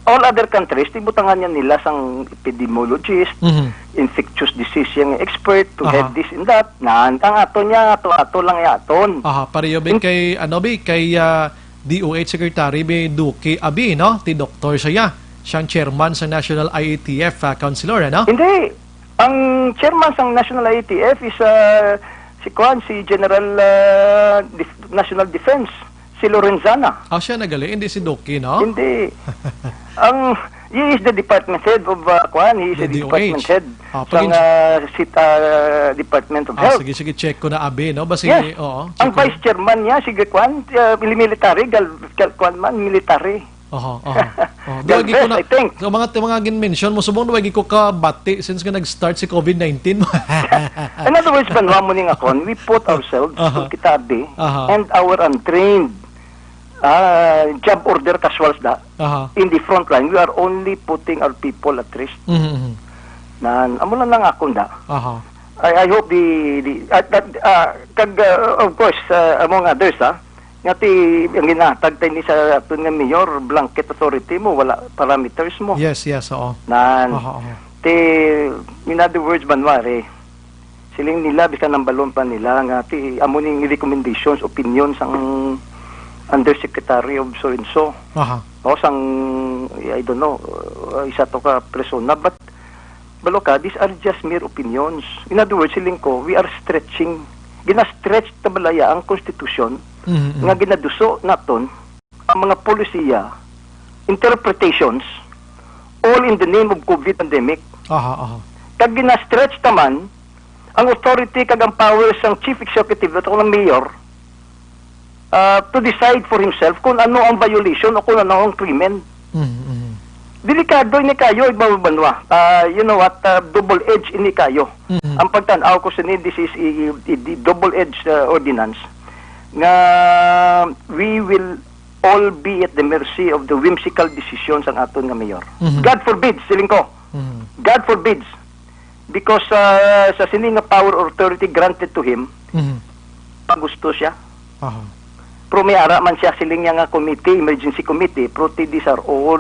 all other countries, ti butangan niya nila sang epidemiologist, Mhm. infectious disease yang expert to Aha. have this and that. Nan, ang aton niya, ato-ato lang ya aton. Aha, pareho, bi, In- kay, ano, bi, kay, ah, D O H Secretary, bi, Duque Abi, no? Ti doktor siya. Siyang chairman sa National I A T F, ah, Councilor, ano? Hindi. Ang chairman sang National I A T F is, ah, si Kwan, si General, ah, Def-, National Defense, si Lorenzana. Ah, siya nagali, hindi si Duque, no? Hindi. Ang, he is the department head of, ah, Kwan, he is The the D O H. department head Ah, sang, pagin- ah, sit-, ah, Department of Ah, Health. sige, sige, check ko na, Abi, no? Basi, Yes. oo, Ang check ko vice na. chairman niya, si Kwan, ah, military, gal-, gal-, Kwan man, military. Oho, oho. Oh, Galvez, duwag ko na, I think. Sa mga, mga gin-mention mo, subong duwag ko kabati since nga nag-start si covid nineteen. In other words, Banwa, mo ning akon, we put ourselves Aha. kung kita abi Aha. and our untrained, ah, job order casuals da Aha. in the front line. We are only putting our people at risk. Mhm, mhm. Nan, amo lang ang akon da. Aha. I, I hope the, the, at, at, ah, kag, ah, of course, ah, among others, ha, nga ti, ang ginatag tayo ni sa aton nga mayor, blanket authority mo, wala parameters mo. Yes, yes, oo. Nan, Aha, aha. ti, in other words, Banwari, siling nila, bisan ang balon pa nila, nga ti, amo ning recommendations, opinion sang undersecretary of so and so. Aha. O sang, I don't know, uh, isa to ka persona, but balo ka, these are just mere opinions. In other words, siling ko, we are stretching, gina-stretch ta balaya ang konstitusyon Mhm, mhm. nga ginaduso naton ang mga polisiya, interpretations, all in the name of covid pandemic. Aha, aha. Kag gina-stretch ta man ang authority kag ang powers sang chief executive at ang mayor, ah, to decide for himself kung ano ang violation o kung ano ang krimen. Mhm, mhm. Delikado ini kayo, Ibaw Banwa. Ah, you know what? Ah, double-edged ini kayo. Mhm. Ang pagtan-aw ko sini, this is a, a, a double-edged, ah, ordinance nga we will all be at the mercy of the whimsical decisions sang aton nga mayor. Mhm. God forbid, siling ko. Mhm. God forbids. Because, ah, sa sini nga power or authority granted to him, Mhm. pagusto siya. Aha. Pero may ara man siya siling niya nga committee, emergency committee, pero ti-, these are all,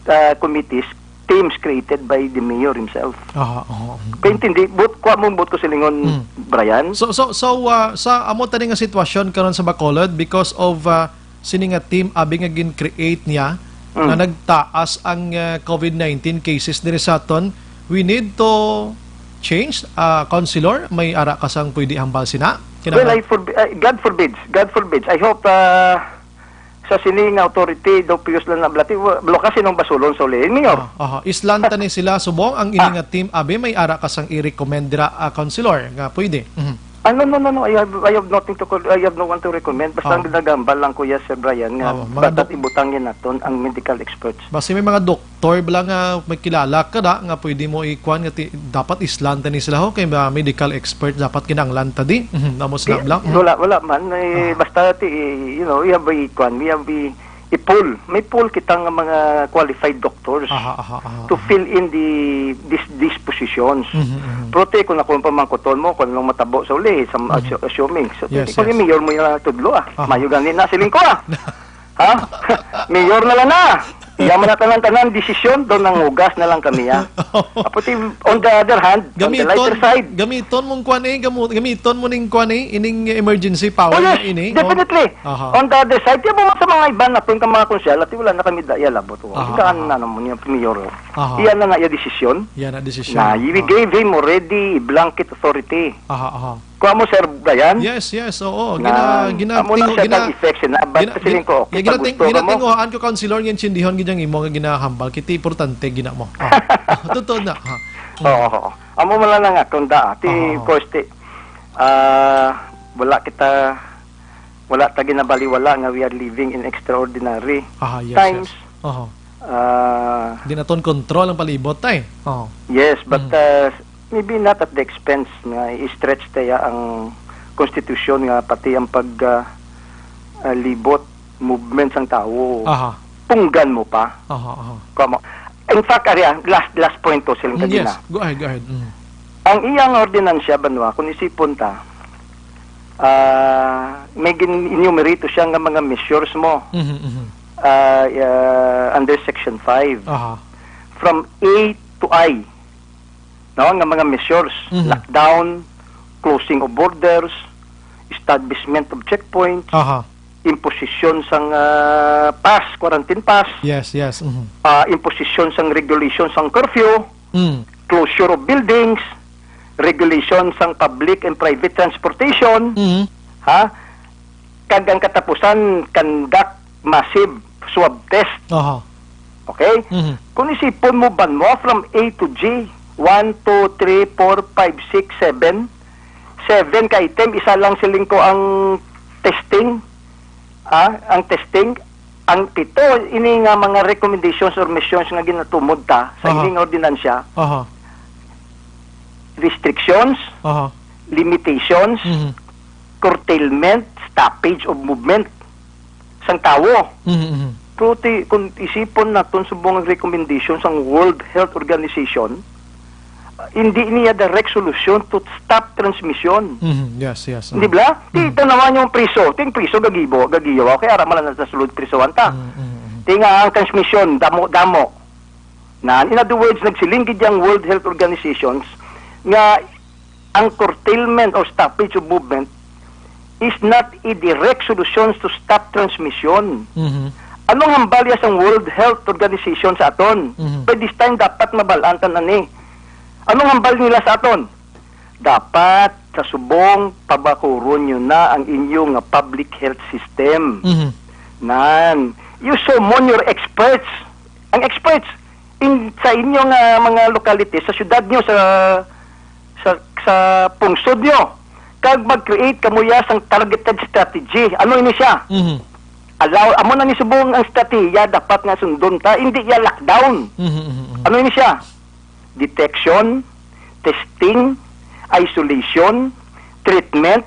ah, committees, teams created by the mayor himself. Aha, aha. Kaintindi, but, kuha mo, but ko silingon, Mm. Brian. So, so, so, ah, sa amo tani nga sitwasyon karon sa Bacolod, because of, ah, sini nga team abi nga gin-create niya, Mm. nga nagtaas ang, ah, covid nineteen cases diri sa aton, we need to change, ah, Councilor? May ara ka sang pwede hambal sina? Kinahanglan Well, I forbi-, ah, God forbids. God forbids. I hope, ah, sa sini nga authority, daw piyos lang na blati, wa-, balo kasi nung basulon sa uli. Mayor. Ah, aha. Islan ta ni sila subong ang ini Ah. nga team abi, may ara ka sang i-recommend dira, ah, Councilor, nga pwede? Mhm. Ah, no, no, no, no. I have, I have nothing to call, I have no one to recommend. Basta Ah. ang nagambal lang, Kuya Sir Brian, nga Ah, mga dapat dok- ibutang yan naton ang medical experts. Basi may mga doktor bala nga may kilala ka da, nga pwede mo ikuan nga ti-, dapat islan ta ni sila ho, kay ba medical expert dapat kinahanglan ta di. Mhm, amo sila Di, bala. Mhm. wala, wala man. Eh, Ah. basta ti, you know, you have a ikuan, we have a, a pool. May pool kita nga mga qualified doctors Aha, aha, aha, to aha. fill in the, these, these positions. Mhm, mhm. Pero ti, kung ako ang pamangkuton mo, kung anong matabo sa uli, sa, Mhm. assu-, assuming. So, Yes, kung yes. yung mayor mo yung tudlo, ah. Aha. Mayo gani na, siling ko, ah. Ha? Mayor na lang na. Iya man na tanan-tanan, desisyon, daw nang hugas na lang kami, ah. Apo, ti, on the other hand, on the Gamiton, lighter side. gamiton mong kwan eh, gamu-, gamiton mo ning kwan eh, ining emergency power Oh, yes, na ini, oh. definitely. Aha. On the other side, tiyan mo man sa mga iba naton ka mga konsyal, at wala na kami daya labot, oh. Aha, Ika aha. na naman yung mayor, oh. Aha. Iyan na na iya desisyon. Iyan na desisyon. Na, we Aha. gave him already blanket authority. Aha, aha. Kuha mo, Sir Brian? Yes, yes, oo. Gina-, Nan, gina-, amo na tingo-, siya gina-, kag effects na, but gina-, siling ko, gina-, kita gina-, gusto ka mo? ginatinguhaan ko, Councilor, yung sindihan gid ang imo nga ginahambal. Kiti importante, gina mo. Ah. Totoo na, ha? Mm. Oo, oo. Amo man lang nga, kung da, ti, Oo, oo. of course, ti, ah, wala kita, wala ta ginabaliwala nga we are living in extraordinary Ah, yes, times. yes. Oo. Ah, Di naton control ang palibot, tay. Oo. Yes, but, Mm. ah, maybe not at the expense nga i-stretch tayo ang konstitusyon nga pati ang pag, ah, ah, libot, movement sang tawo, Aha. punggan mo pa. Aha, aha. Kuha mo. In fact, ari, ah, last, last point to, siling Mm, yes. kagina. Go ahead, go ahead. Mm. Ang iyang ordinansya, Banwa, kung isipon ta, Ah, may gin-, enumerate siya nga mga measures mo, Mhm, mhm. ah, ah, under Section five. Aha. From A to I, no, nga mga measures, Mhm. lockdown, closing of borders, establishment of checkpoints, Aha. imposition sang, ah, pass, quarantine pass, Yes, yes. Mhm. ah, imposition sang regulation sang curfew, Mm. closure of buildings, regulation sang public and private transportation, Mhm. ha? Kag ang katapusan, conduct massive swab test. Aha. Okay? Mhm. Kung isipon mo, banwa, from A to G, one, two, three, four, five, six, seven. Seven ka item, isa lang siling ko ang testing. Ah, ang testing, ang pito, ini nga mga recommendations or missions nga ginatumod ta sa Aha. ining ordinansya, Aha. restrictions, Aha. limitations, Mhm. curtailment, stoppage of movement sang tawo. Mhm, mhm. Pero ti-, kung isipon naton subong ang recommendation sang World Health Organization, hindi niya direct solution to stop transmission. Mhm, yes, yes, Di mhm. ba? Ti Mhm. tanawan yung priso. Ting priso, gagibo, gagiyaw. Okay, ara man lang sa sulod prisohan ta. Mhm, mhm, mhm. Ti nga ang transmission, damo-damo. Na, in other words, nagsiling gid ang World Health Organizations nga ang curtailment or stoppage of movement is not a direct solution to stop transmission. Mhm. Anong hambal ya sang World Health Organization sa aton? Mhm. By this time, dapat mabalaan ta na ni. Anong hambal nila sa aton? Dapat sa subong pabakuron nyo na ang inyo nga public health system. Mhm. Nan, you summon your experts. Ang experts in, sa inyo nga mga locality, sa syudad nyo, sa sa sa pungsod nyo, kag mag-create kamo ya sang targeted strategy. Ano ini siya? Mhm. Allow, amo na ni subong ang strategiya dapat nga sundon ta, hindi ya lockdown. Mhm, mhm, mhm. Ano ini siya? Detection, testing, isolation, treatment,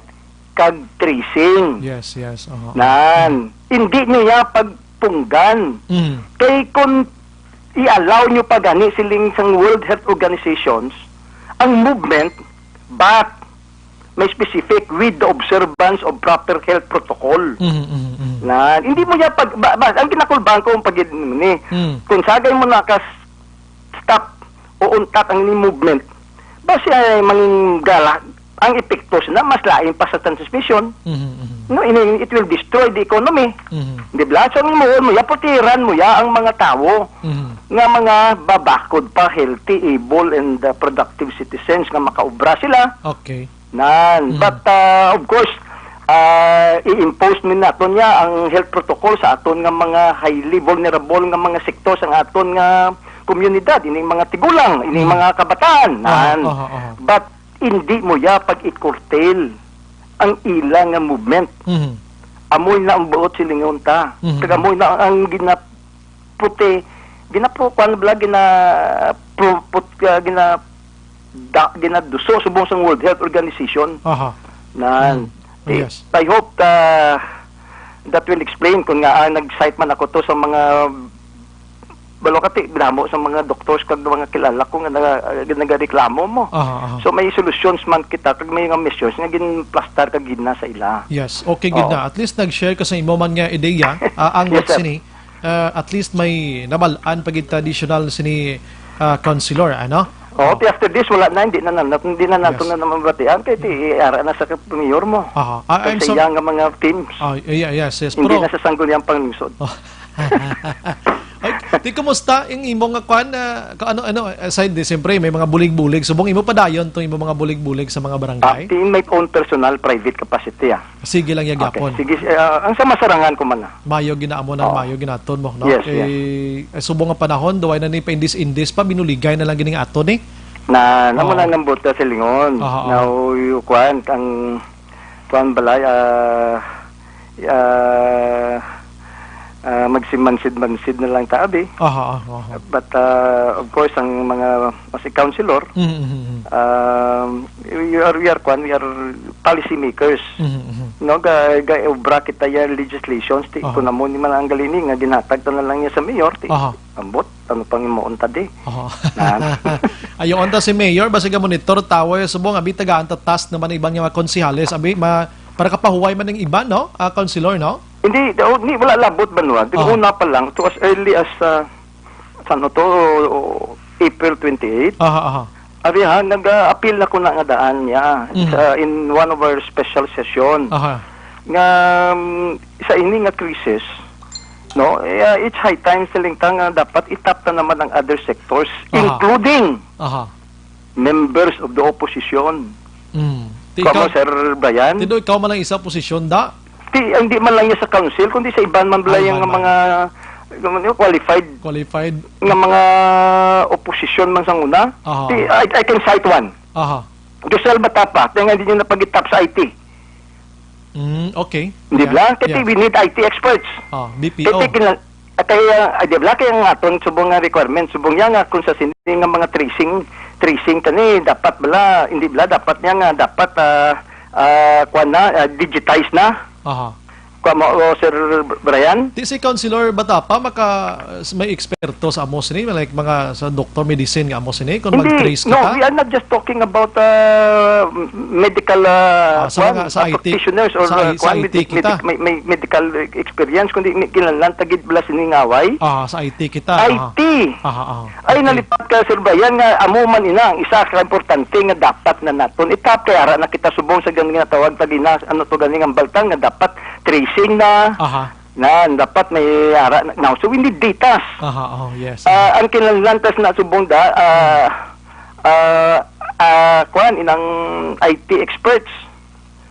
kag tracing. Yes, yes. Oho. Nan, hindi niya pagpunggan. Mm. Kay kung i-allow nyo pa gani siling sang World Health Organizations, ang movement, but may specific with the observance of proper health protocol. Mhm, mhm, mhm. Na, hindi mo niya pag, ba, ba, ang kinakulbaan ko ang pag-, ni, Mm. kung sagay mo na ka stop o untat ang ining movement, basi ay mangin gala, ang epekto na mas lain pa sa transmission. Mhm, mhm. No, ini, it will destroy the economy. Mhm. Di ba? So, ang imuon mo, yaputiran mo ya ang mga tawo Mhm. nga mga babakod pa, healthy, able, and, uh, productive citizens nga makaobra sila. Okay. Nan. Mm. But, uh, of course, uh, i-impose mi naton niya ang health protocol sa aton nga mga highly vulnerable nga mga sektor sa aton nga komunidad, ining mga tigulang, ining Mm. mga kabataan. Ah, Nan. Aha, aha. But hindi mo ya pag-i-curtail ang ila nga movement. Mhm. Amoy na ang buot silingon ta. Mhm. Kag amoy na ang gina-, puti, ginapu-, kuwan bala, gina-, pu-, put-, ah, gina-, da-, ginaduso subong sang World Health Organization. Aha. Nan. Mm. Yes. I hope, ah, that will explain kung nga, ah, nag-cite man ako to sa mga, balo kati, damo sa mga doctors kag mga kilala ko nga naga-, nagareklamo mo. Aha, aha. So, may solutions man kita kag may nga measures nga ginplastar kag gina sa ila. Yes, okay, good Oo. na. At least nag-share ka sa imo man nga ideya, ah, ang Yes, sir. sini. Ah, at least may nabal-an pa gid traditional sini, ah, councilor, ano? Oo, Oh. ti after this, wala na, hindi na, na, hindi na nato Yes. na naman batian, kay ti, ara na sa kap-, mayor mo. Aha. Ah, Kag I'm sa so iya nga mga teams. Oh, yeah, yes, yes. Hindi Pero na sa sangguniang panglungsod. Oh. Ay, di kumusta yung imo nga kwan, ah, ka-, ano, ano, aside di, siyempre, may mga bulig-bulig. Subong imo padayon tong imo mga bulig-bulig sa mga barangay? Ah, ti in my own personal private capacity, ah. Sige lang ya Okay. gyapon. Sige, ah, ang sa masarangan ko man, ah. Mayo ginaamo na, Oo. mayo ginaton mo, no? Yes, Kay, yes. eh, subong nga panahon, duway na ni paindis-indis pa, binuligay na lang gini nga aton, eh. Na, namo Oo. na nang buta sa lingon. Oo, oo. Now, you, kuwan, ang, kuwan balay, ah, ah, ah, magsimansid-mansid na lang ta, abi. Aha, aha, aha. But, ah, of course, ang mga, mas councilor, Mm, mm, mm. um, we are, we are, kwan, we are policy makers. Mhm, mhm. No, ga, ga, obra kita ya legislations, ti, Aha. kun amo ni man ang galini nga ginhatag ta na lang niya sa mayor, ti, Aha. ambot, ano pang imuon ta di? Aha. Na. Ayo, unta si mayor, basi ga monitor, tower, subong, abi, tagaan ta task naman iban nga mga konsehales, abi, ma-, Para kapahuway man ang iban, no? Ah, Councilor, no? Hindi, daw, ni, wala labot, Banwa. Di, Ah. una pa lang, to as early as, ah, saan to? April twenty-eight. Aha, aha. Ari ha, nag-appeal na ko na nga daan niya Mhm. sa, in one of our special session. Aha. Nga, mm, sa ini nga crisis, no, eh, ah, it's high time, siling ta, nga dapat itap ta naman ang other sectors, Aha. including Aha. members of the opposition. Mm. Ti Kamo, ikaw, Sir Brian? Tido, ikaw man lang isa posisyon, da? Ti, hindi man lang niya sa council, kundi sa iban man bala Ah, yung iban man. mga, yung mga qualified Qualified. nga mga opposition man sa una. Aha. Ti, I, I can cite one. Aha. Josel Batapa, kaya nga hindi nyo napagitap sa I T. Mm, okay. Hindi Yeah, bala? Kasi yeah. we need I T experts. Ah, B P O. Kasi kinal-, at kaya, ay, di bala, kaya nga aton subong nga requirement, subong niya nga kung sa sini nga mga tracing, tracing kani, dapat bala, hindi bala, dapat niya nga, dapat, ah, ah, kuwan na, ah, digitize na. Aha. Kuwan mo, o, Sir Brian? Di si Councilor Batapa maka, may eksperto sa amo sini, like mga sa doktor medicine nga amo sini, kung Hindi, mag-trace no, kita? we are not just talking about, uh, medical, uh, Ah, sa kuwan, mga, sa uh, I T, practitioners or, sa uh, I-, sa kuwan, I T medic-, kita. medic-, may, may medical experience, kundi may kinahanglan ta gid bala sini nga away. Ah, sa I T kita, ah. I T. Aha, aha. Ay, Okay. nalipat ka, Sir Brian, nga amo man ina ang isa ka importante nga dapat na naton itap, kay ara na kita subong sa gani nga tawag ta gina-, ano to gani nga baltan nga dapat tracing na, Aha. na dapat may ara na. Now, so we need datas. Aha, oh, yes. Ah, ang kinahanglan ta sa subong da, ah, ah, ah, kuwan, inang I T experts.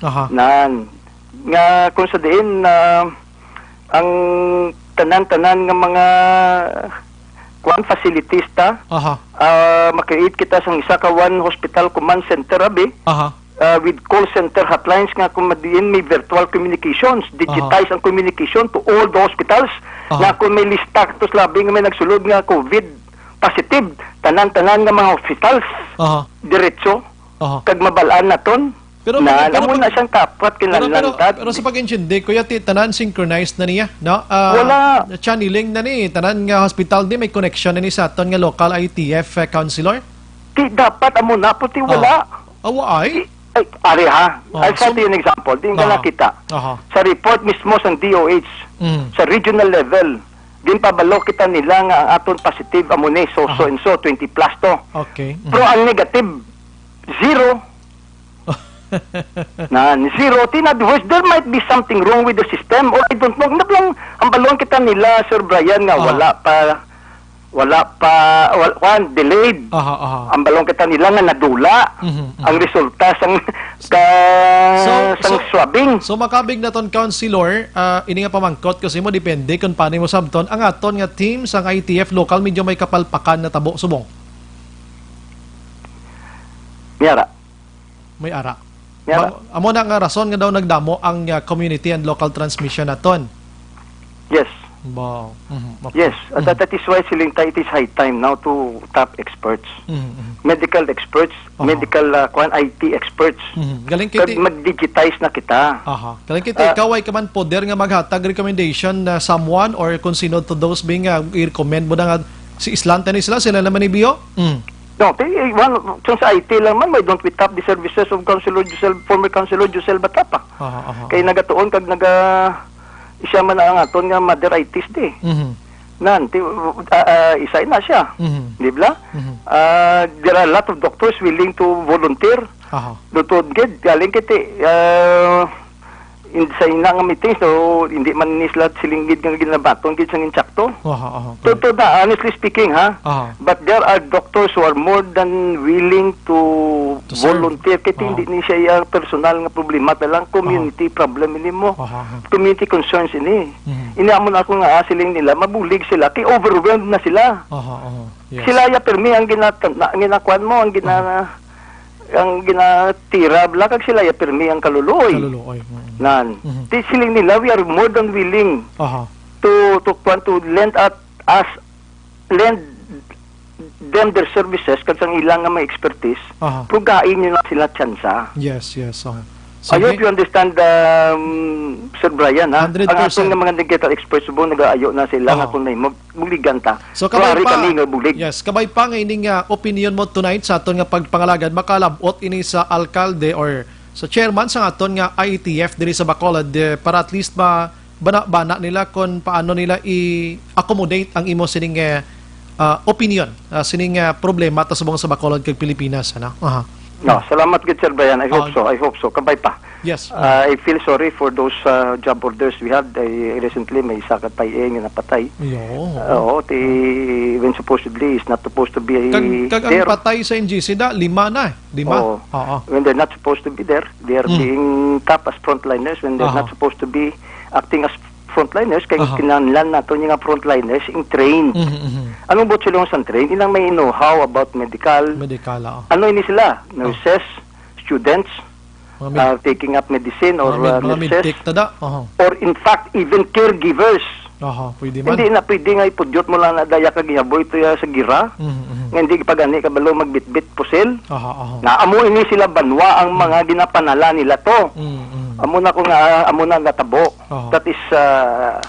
Aha. Nan, nga kung sa diin, ah, ang tanan-tanan nga mga, kuwan, facilities ta, Aha. ah, ma-create kita sang isa ka one hospital command center, abi, Aha. ah, with call center hotlines nga kung madiin may virtual communications, Aha. digitize ang communication to all the hospitals, Aha. nga kung may lista to sa labi nga may nagsulod nga COVID positive, tanan-tanan nga mga hospitals, Aha. diretso, Aha. kag mabal-an naton. Pero, Na, pero, amo pero, na siyang dapat pero, pero, kinahanglan, Tad. pero sa pag-intindi, Kuya, ti-, tanan synchronized na niya, no? Ah, Wala. channeling na ni, tanan nga hospital di may connection na ni sa aton nga local I T F, eh, counselor? Ti dapat amo na, puti Ah. wala. Ah, waay? Ti, ay, ari ha. Ah, I'll so cite you an example. Di nga Aha. nakita. Aha. Sa report mismo sang D O H, Mm. sa regional level, ginpabalo kita nila nga ang aton positive amo ni so, so Aha. and so, twenty plus to. Okay. Mm. Pero ang negative, zero. Na, zero. In other words, there might be something wrong with the system, or I don't know. Nablang, ang balon kita nila, Sir Brian, nga Aha. wala pa, wala pa, wal-, kwan, delayed. Aha, aha. Ang balon kita nila nga nadula Mhm, mhm. ang resulta sang, ka, So, sang so, swabbing. so, makabig naton, Councilor, ah, ini nga pamangkot ko sa imo, depende kung paano mo sabton. Ang aton nga team sang I T F local, medyo may kapalpakan na tabo, subong. Niyara. May ara. Yara. Ba-, amo na nga rason nga daw nagdamo ang, ah, community and local transmission naton. Yes. Wow. Mhm. Okay. Yes. At Mhm. that is why siling ta, it is high time now to tap experts. Mhm, mhm. Medical experts, Aha. medical, ah, kuan, I T experts. Mhm. Galing Kag kiti- mag-digitize na kita. Aha. Galing kiti, Ah. ikaw ay ka man poder nga maghatag recommendation na someone or kung sino to those being, ah, i-recommend mo na nga si Islante ni sila, sila naman ni Bio? Mm. No, ti, eh, one, kung sa I T lang man, why don't we tap the services of Councilor Josel, former Councilor Josel Batapa? Aha, aha. Kay nagatuon kag naga, siya man ang aton nga mother I T S D. Mhm. Nan, ti, ah, ah, isa na siya. Mhm. Di ba? Mhm. Ah, there are a lot of doctors willing to volunteer. Aha. Dutod gid, galing kiti, ah, in, sa ina nga meeting, so, hindi man ni sila siling gid nga ginabaton gid sang insakto. Aha, aha. Totoo na, honestly speaking, ha? Aha. But there are doctors who are more than willing to To serve. volunteer. Kaya Oo. hindi ni siya iya personal nga problema, talang community Aha. problem ini mo. Aha, aha. Community concerns ini. Mhm. Ini amo na ako nga, ah, siling nila, mabulig sila, kay overwhelmed na sila. Aha, aha. Yes. Sila ya permi ang gina-, na, ginakuan mo, ang gina-, Aha. ang ginatira bala kag sila ya pirmi ang kaluluoy. Kaluluoy, mm. Nan. Mhm. Ti siling nila, we are more than willing Aha. to, to, kuwan, to lend at us, lend them their services kag sang ilang nga may expertise. Aha. Prugain nyo na sila tsansa. Yes, yes, aha. I hope Sige. you understand, um, Sir Brian, ha? Hundred percent. Ang aton nga mga digital experts, subong nagaayo na sila nga Aha. kung may mag-, buligan ta. So, kabay Kuwari pa, kami nga bulig. yes, kabay pa nga ining, ah, opinion mo tonight sa aton nga pagpangalagad, makalab-ot ini sa alkalde or sa chairman sa aton nga I E T F diri sa Bacolod, eh, para at least ba bana-bana nila kung paano nila i-accommodate ang imo sining, eh, ah, opinion, ah, sining, ah, problema ta subong sa Bacolod kag Pilipinas, ano? Aha. No, salamat gid, Sir Brian. I hope Ah. so. I hope so. Kabay pa. Yes. Uh, I feel sorry for those, uh, job orders we had. I, recently, may isa ka P I A nga napatay. Yo. Uh, oo, ti, when supposedly is not supposed to be Kag, kag ang there. Patay sa N G C da, lima na eh. Lima? Oo. Oo. When they're not supposed to be there, they are Mm. being kept as frontliners when they're Aha. not supposed to be acting as frontliners. Kay Aha. kinahanglan nato nga frontliners, in trained. Mhm, mhm. Anong buot silingon sang trained? Inang may know-how about medical. Medical, oo. Ano ini sila? Oh. Nurses, students, Mga med- ah, taking up medicine or, mga med-, ah, mga nurses, medtech tada. Oho. Or in fact, even caregivers. Aha, pwede man. Hindi na pwede nga ipudyot mo lang na daya ka gihaboy to ya sa gira. Mhm, mhm. Nga hindi pa gani kabalo magbitbit pusil. Aha, aha. Na amo ini sila banwa ang mga ginapanala nila to. Mm, mm. Amo na ko nga, amo na natabo. Aha. That is, ah,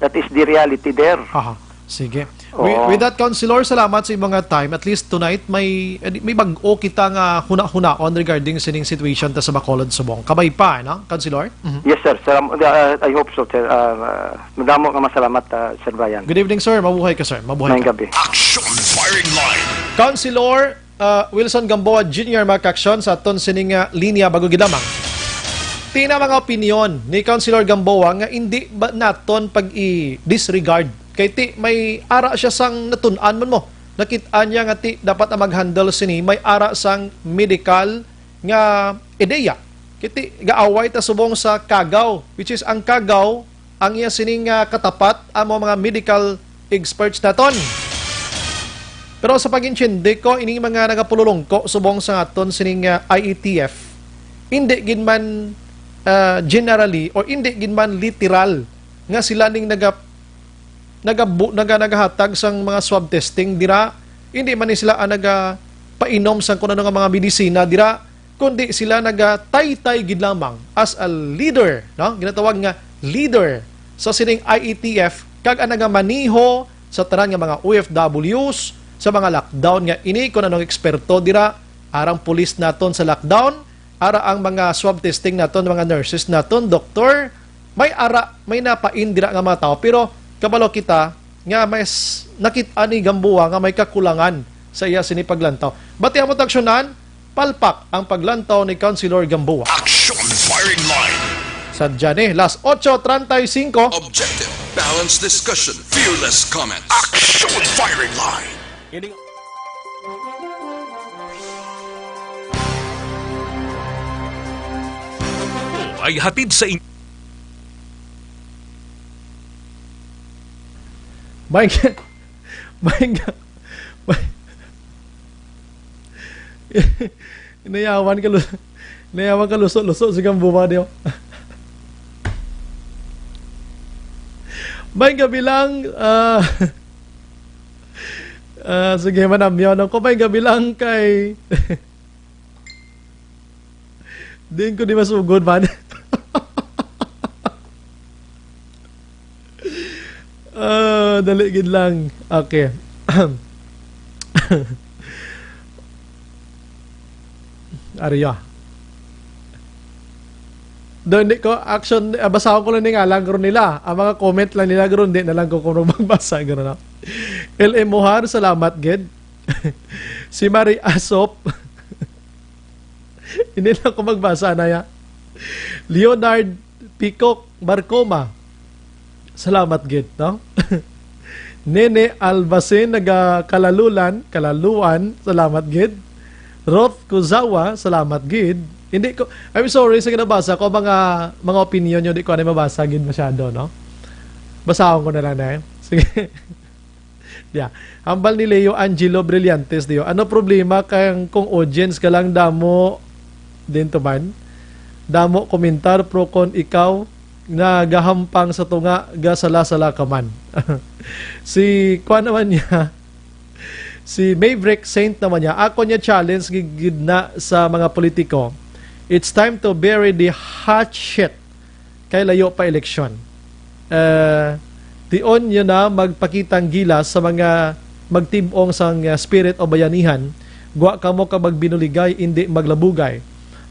that is the reality there. Aha. Sige. With, Oo. with that, Councilor, salamat sa imong nga time. At least tonight, may, may bag-o kita nga huna-hunaon regarding sining situation ta sa Bacolod, Subong. Kabay pa, no, Councilor? Mhm. Yes, sir. Salam-, uh, I hope so, sir. Uh, uh, madamo nga masalamat, uh, Sir Brian. Good evening, sir. Mabuhay ka, sir. Mabuhay Maayong ka. gabi. Action Firing Line. Councilor, uh, Wilson Gamboa Junior, mga ka-aksyon, sa aton sining, uh, linya bago gid lamang. Tina mga opinyon ni Councilor Gamboa nga indi ba naton pag-i-disregard. Kay ti may ara siya sang natun-an man mo. Nakit-an niya nga ti dapat ang mag-handle sini may ara sang medical nga ideya. Kay ti gaaway ta subong sa Cagao, which is ang Cagao, ang iya sining, ah, katapat amo mga medical experts naton. Pero sa pag-intindi ko, ining mga nagapululongko subong sa aton sining, ah, I E T F, hindi gid man, ah, generally or hindi gid man literal nga sila ning naga-, nagabu-, naga-, nagahatag sang mga swab testing dira. Hindi man ni sila ang nagapainom sang kung ano nga mga medisina dira, kundi sila nagataytay gid lamang as a leader, no? Ginatawag nga leader sa sining I E T F kag ang nagamaniho sa tanan nga mga O F Ws sa mga lockdown nga ini, kung anong eksperto dira, arang pulis naton sa lockdown, ara ang mga swab testing naton, mga nurses naton, doktor, may ara, may napain dira nga mga tawo, pero kabalo kita nga may s-, nakit-an ni Gamboa nga may kakulangan sa iya sini paglantaw. Bati amo ta aksyonan, palpak ang paglantaw ni Councilor Gamboa. Action Firing Line. Sa dyan eh, las ocho treinta y cinco. Objective, balanced discussion, fearless comment. Action Firing Line. Ini ay hatid sa inyo. May, may, may, nayawan ka lu-, nayawan ka luso-luso si Gamboa, di ba? May gabi lang, ah, ah, sige, manamyaw na ko. May gabi lang kay Diin ko di masugod man. Ah, dali gid lang. Okay. Ariya. Do, hindi ko, action, ah, basahon ko lang ni nga lang, guro nila. Ang mga comment lang nila, guro, hindi na lang ko kung magbasa, guro, no? L M Mohar, salamat, gid. Si Mari Asop. Hindi lang ko magbasa na ya. Leonard Picok Barcoma. Salamat gid, no? Nene Albacin, naga Kalalulan, Kalaluan, salamat gid. Roth Kuzawa, salamat gid. Hindi ko, I'm sorry sa ginabasa ko, mga, mga opinion nyo, di ko na mabasa gid masyado, no? Basahon ko na lang na eh. Sige. Yeah. Hambal ni Leo Angelo Brillantes diyo. Ano problema kang kung audience ka lang damo din to man? Damo komentar, pero kon ikaw nagahampang sa tunga, gasala-sala ka man. Si kuan naman niya, si Maverick Saint naman niya, ako niya challenge gid na sa mga politiko. It's time to bury the hatchet kay layo pa eleksyon. Eh, tion nyo na magpakitang gilas sa mga magtib-ong sang, ah, spirit o bayanihan, gwa kamo ka magbinuligay, indi maglabugay.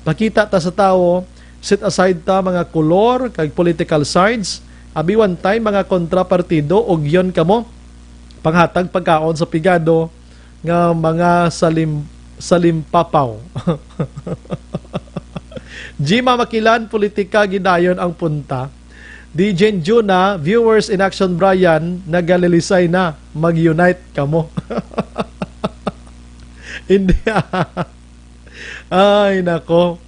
Makita ta sa tawo, set aside ta mga kolor kag political sides, abi one time mga kontrapartido, ugyon kamo, panghatag pagkaon sa pigado nga mga salim-, salimpapaw. Jima Makilan, politika gidayon ang punta. D J Juna, viewers in action, Brian, nagalilisay na. Mag-unite kamo. Hindi. Ay, nako.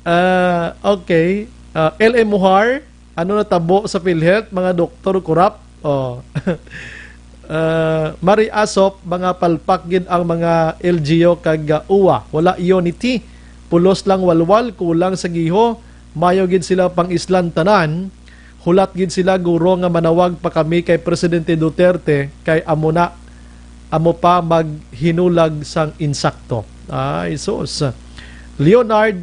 Ah, okay. Ah, L M Muhar, ano natabo sa PhilHealth? Mga doktor corrupt? Oh. Ah, Mari Asop, mga palpak gid ang mga L G U kag, ah, uwa. Wala unity. Pulos lang walwal, kulang sa giho. Mayo gid sila pang-islan tanan. Hulat gid sila, guro, nga manawag pa kami kay Presidente Duterte kay amo na, amo pa maghinulag sang insakto. Ay, sus. Leonard,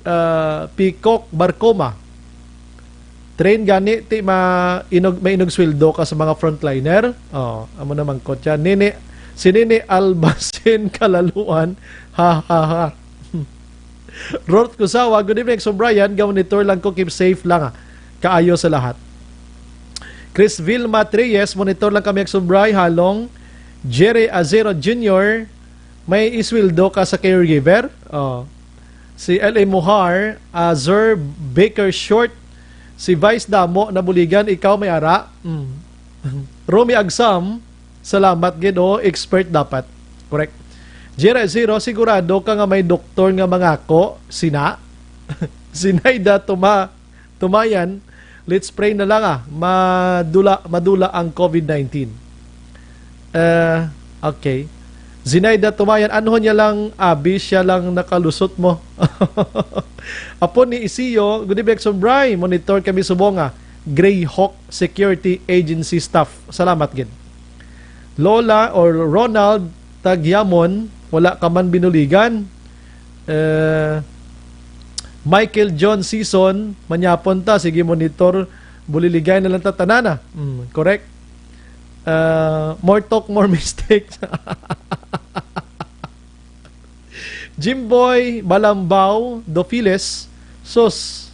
ah, Peacock Barcoma. Train gani ti ma-, inog, mainog sweldo ka sa mga frontliner. Oh, amo naman ko siya. Nini, si Nini Albasin Kalaluan. Ha, ha, ha. Rort Kusawa, good evening, Sir Brian. Ga-monitor lang ko, keep safe lang, ah. Kaayo sa lahat. Chris Vilma Treyes, monitor lang kami, Sir Bri, halong. Jerry Azero Junior, may isweldo ka sa caregiver? Oh. Si L A Muhar, Azur Baker Short, si Vice Damo Nabuligan, ikaw may ara? Mm. Romy Agsam, salamat gid, oh, expert dapat. Correct. Jira Zero, sigurado ka nga may doktor nga mangako? Sina? Sinaida Tuma-, Tumayan, let's pray na lang, ah. Madula, madula ang COVID nineteen. Eh, okay. Zinaida Tumayan, ano niya lang, abi, siya lang nakalusot mo. Apo ni Isiyo, good evening, Sir Bri. Monitor kami subong, ah. Greyhawk Security Agency staff. Salamat gid. Lola or Ronald Tagyamon, wala ka man binuligan. Eh, Michael John Season, manyapon ta, sige, monitor, buliligay na lang ta tanana. Mm, correct. Uh, more talk, more mistakes. Jimboy Balambao Dofiles, sus,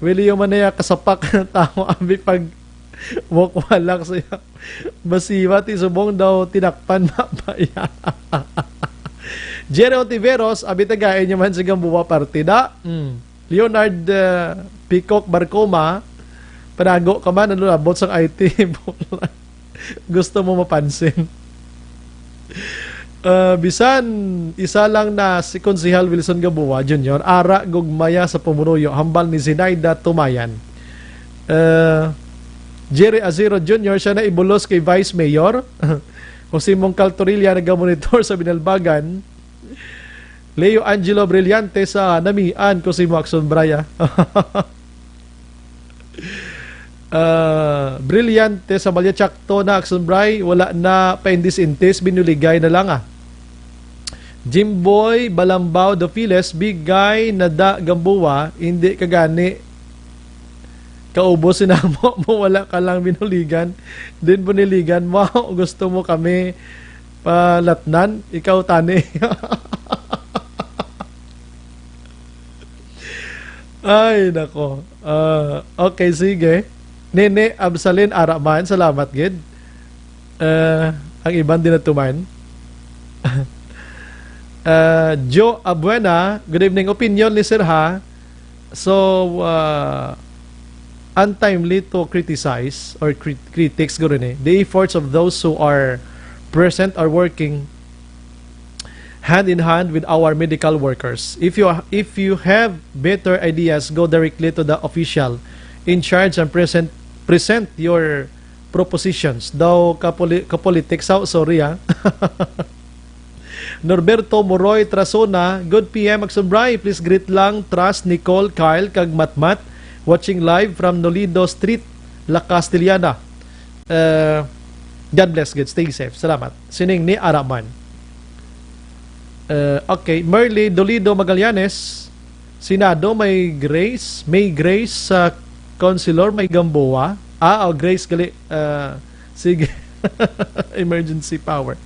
Wilio man niya kasapak ng tao, abi pag walk walak siya. Masiwa ti subong daw tinakpan mapaya. Jerry Ontiveros, abi tagay niya man sa Gamboa partida. Mm. Leonard, uh, Peacock Barcoma, panago ka man, ano, abot sang I T. Gusto mo mapansin? Uh, bisan isa lang na si Konsehal Wilson Gamboa Junior, ara gugmaya sa pumunuyo, hambal ni Zinaida Tumayan. Uh, Jerry Azero Junior, siya na ibulos kay Vice Mayor. Jose Mongcal Torilla nagamonitor sa Binalbagan. Leo Angelo Brillante sa Namian ko si Maxon Braya. Ah, Brillante sa Malyachakto na Action Bray, wala na paindis-intis, binuligay na lang, ah. Jimboy Balambao Dofiles, bigay na da Gamboa, hindi ka gani kaubos si namo mo, wala ka lang binuligan, din buniligan mo, gusto mo kami palatnan, ikaw tani. Ay, nako. Ah, okay, sige. Nene Absalin Araman, salamat gid. Ah, ang iban din natuman. Ah, Joe Abuena, good evening. Opinion ni Sir ha. So, ah, untimely to criticize or crit-, critics guro ni the efforts of those who are present or working hand in hand with our medical workers. If you, if you have better ideas, go directly to the official in charge and present, present your propositions. Daw kapoli-, kapolitik sa, sorry, ah. Norberto Moroy Trasona, good P M, Action Bray. Please greet lang Tras, Nicole, Kyle, kag Matmat. Watching live from Nolido Street, La Castellana. Uh, God bless, good. Stay safe. Salamat. Sining ni Araman. Uh, okay, Merly Dolido Magallanes, Senado, may grace, may grace sa Councilor, may Gamboa. Ah, oh, grace gali. Uh, sige. Emergency power.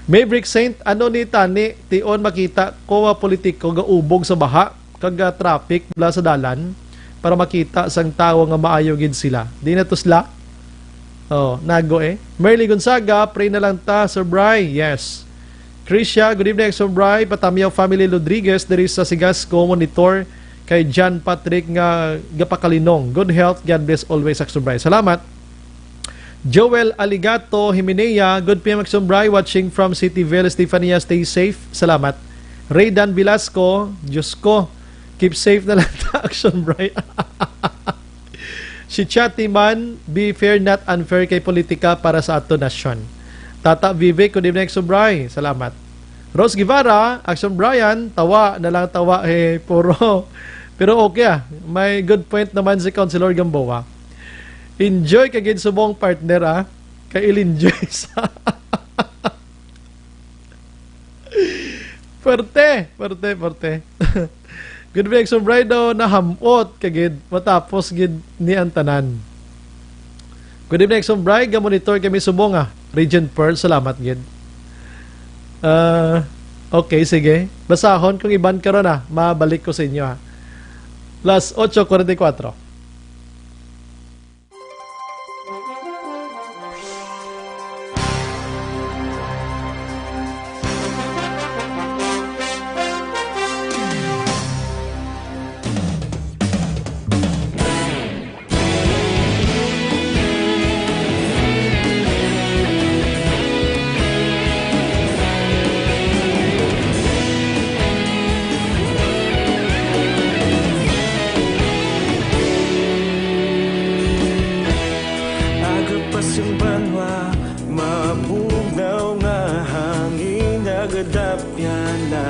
Maverick Saint, ano ni tani tion makita ko nga politiko gaubog sa baha kag, ah, traffic bala sa dalan para makita sang tawo nga maayo gid sila? Di na to sila? Oh, nago eh. Merly Gonzaga, pray na lang ta, Sir Bry. Yes. Krisha, good evening, Sir Bry. Patamyaw family Rodriguez diri sa Sigasco, monitor kay John Patrick nga gapakalinong. Good health, God bless always, Sir Bry. Salamat. Joel Aligato Himenea, good P M Action Bry, watching from City Ville, Estefania, stay safe. Salamat. Raydan Velasco, Diyos ko, keep safe na lang ta, Action Bry. Si Chatty man, be fair, not unfair kay politika para sa ato nasyon. Tata Vivek, good evening, Action Bry. Salamat. Rose Guevara, Action Brian, tawa na lang tawa, eh, puro. Pero okay, ah. May good point naman si Councilor Gamboa. Enjoy ka gid subong, partner, ah. Kay il-enjoy sa Perte, perte, perte. Good morning, Action Brian, daw nahamot ka gid. Matapos gid ni ang tanan. Good evening, Action Brian. Ga-monitor kami subong, ah. Regent Pearl, salamat gid. Ah, okay, sige. Basahon kung iban karon, ah. Mabalik ko sa inyo, ah. Las ocho cuarenta y cuatro. Aga pa sing banwa, mabugnaw nga hangin nagadapyan na.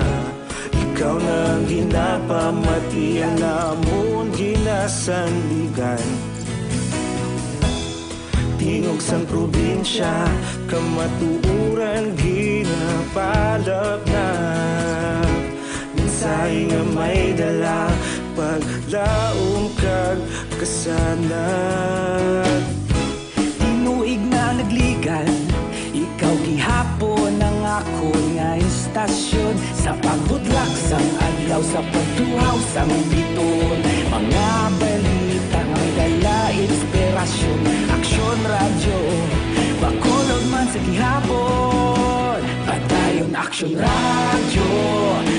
Ikaw na ang ginapamati, ang amon ginasandigan. Tingog sang probinsya, kamatuoran ginapalapnap. Mensahe nga may dala, paglaom kag kasanag. Tinuig na nagligan, ikaw gihapon ang akon nga istasyon. Sa pagbutlak sang adlaw, sa pagtuhaw sang biton, mga balita nga may dala inspirasyon. Aksyon Radyo, Bacolod man sa gihapon. Padayon Aksyon Radyo,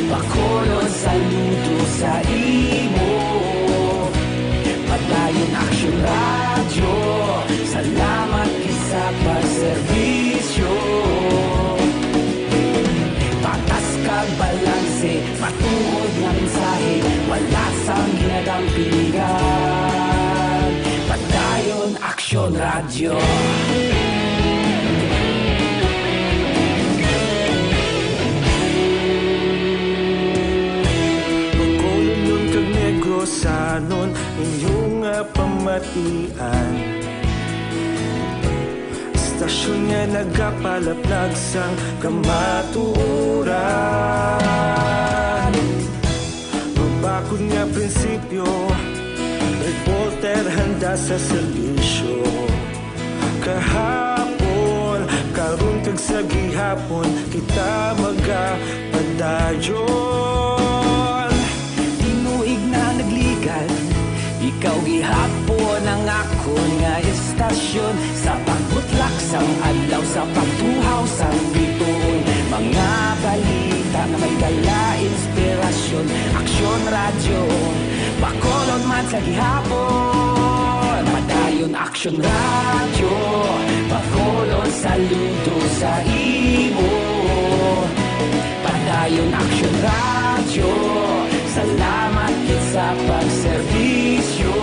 Bacolod, saludo sa imo. Padayon Aksyon Radyo, salamat gid sa pagserbisyo. Patas kag balanse, matuod nga mensahe, wala sang ginadampingan. Padayon Aksyon Radyo. Bacolod kag Negrosanon, inyo nga pamatian. Istasyon nga nagapalaplag sang kamatuoran. Mabakod nga prinsipyo, reporter handa sa serbisyo. Kahapon, karon kag sa gihapon, kita magapadayon. Tinuig na nagligan, ikaw gihapon ang akon nga istasyon. Sa pagbutlak sang adlaw, sa pagtuhaw sang biton, mga balita nga may dala inspirasyon. Aksyon Radyo, Bacolod man sa gihapon. Padayon Aksyon Radyo, Bacolod, saludo sa imo. Padayon Aksyon Radyo, salamat gid sa pagserbisyo.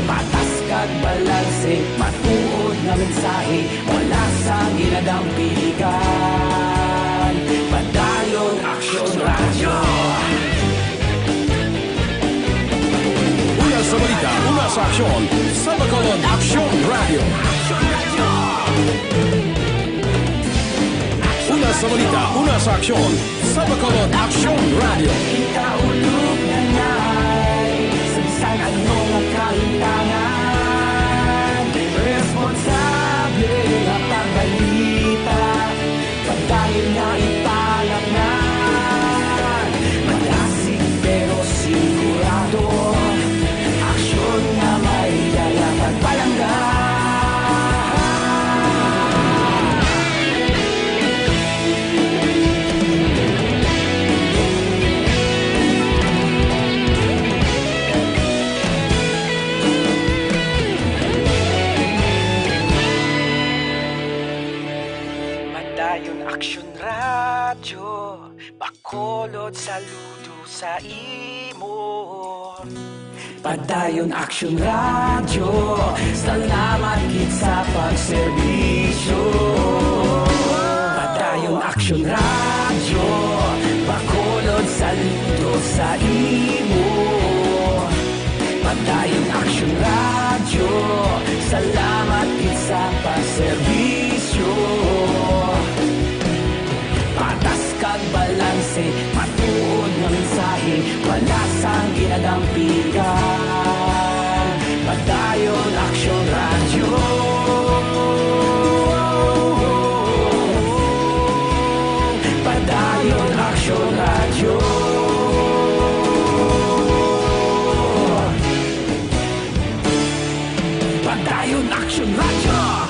Patas kag balanse, matuod nga mensahe, wala sang ginadampingan. Padayon Aksyon Radyo. Una sa balita, una sa aksyon, sa Bacolod Aksyon Radyo. Una sa balita, una sa aksyon, sa Bacolod Aksyon Radyo. Kita ulog na ngay, sa bisan ano nga kalintangan, responsable nga pagbalita. Dayon Aksyon Radyo, Bacolod, saludo sa imo. Padayon Aksyon Radyo, salamat gid sa pagserbisyo. Padayon Aksyon Radyo, Bacolod, saludo sa imo. Padayon Aksyon Radyo, salamat gid sa pagserbisyo. Patas kag balanse, matuod nga mensahe, wala sang ginadampigan. Padayon Aksyon Radyo. Padayon Aksyon Radyo. Padayon Aksyon Radyo.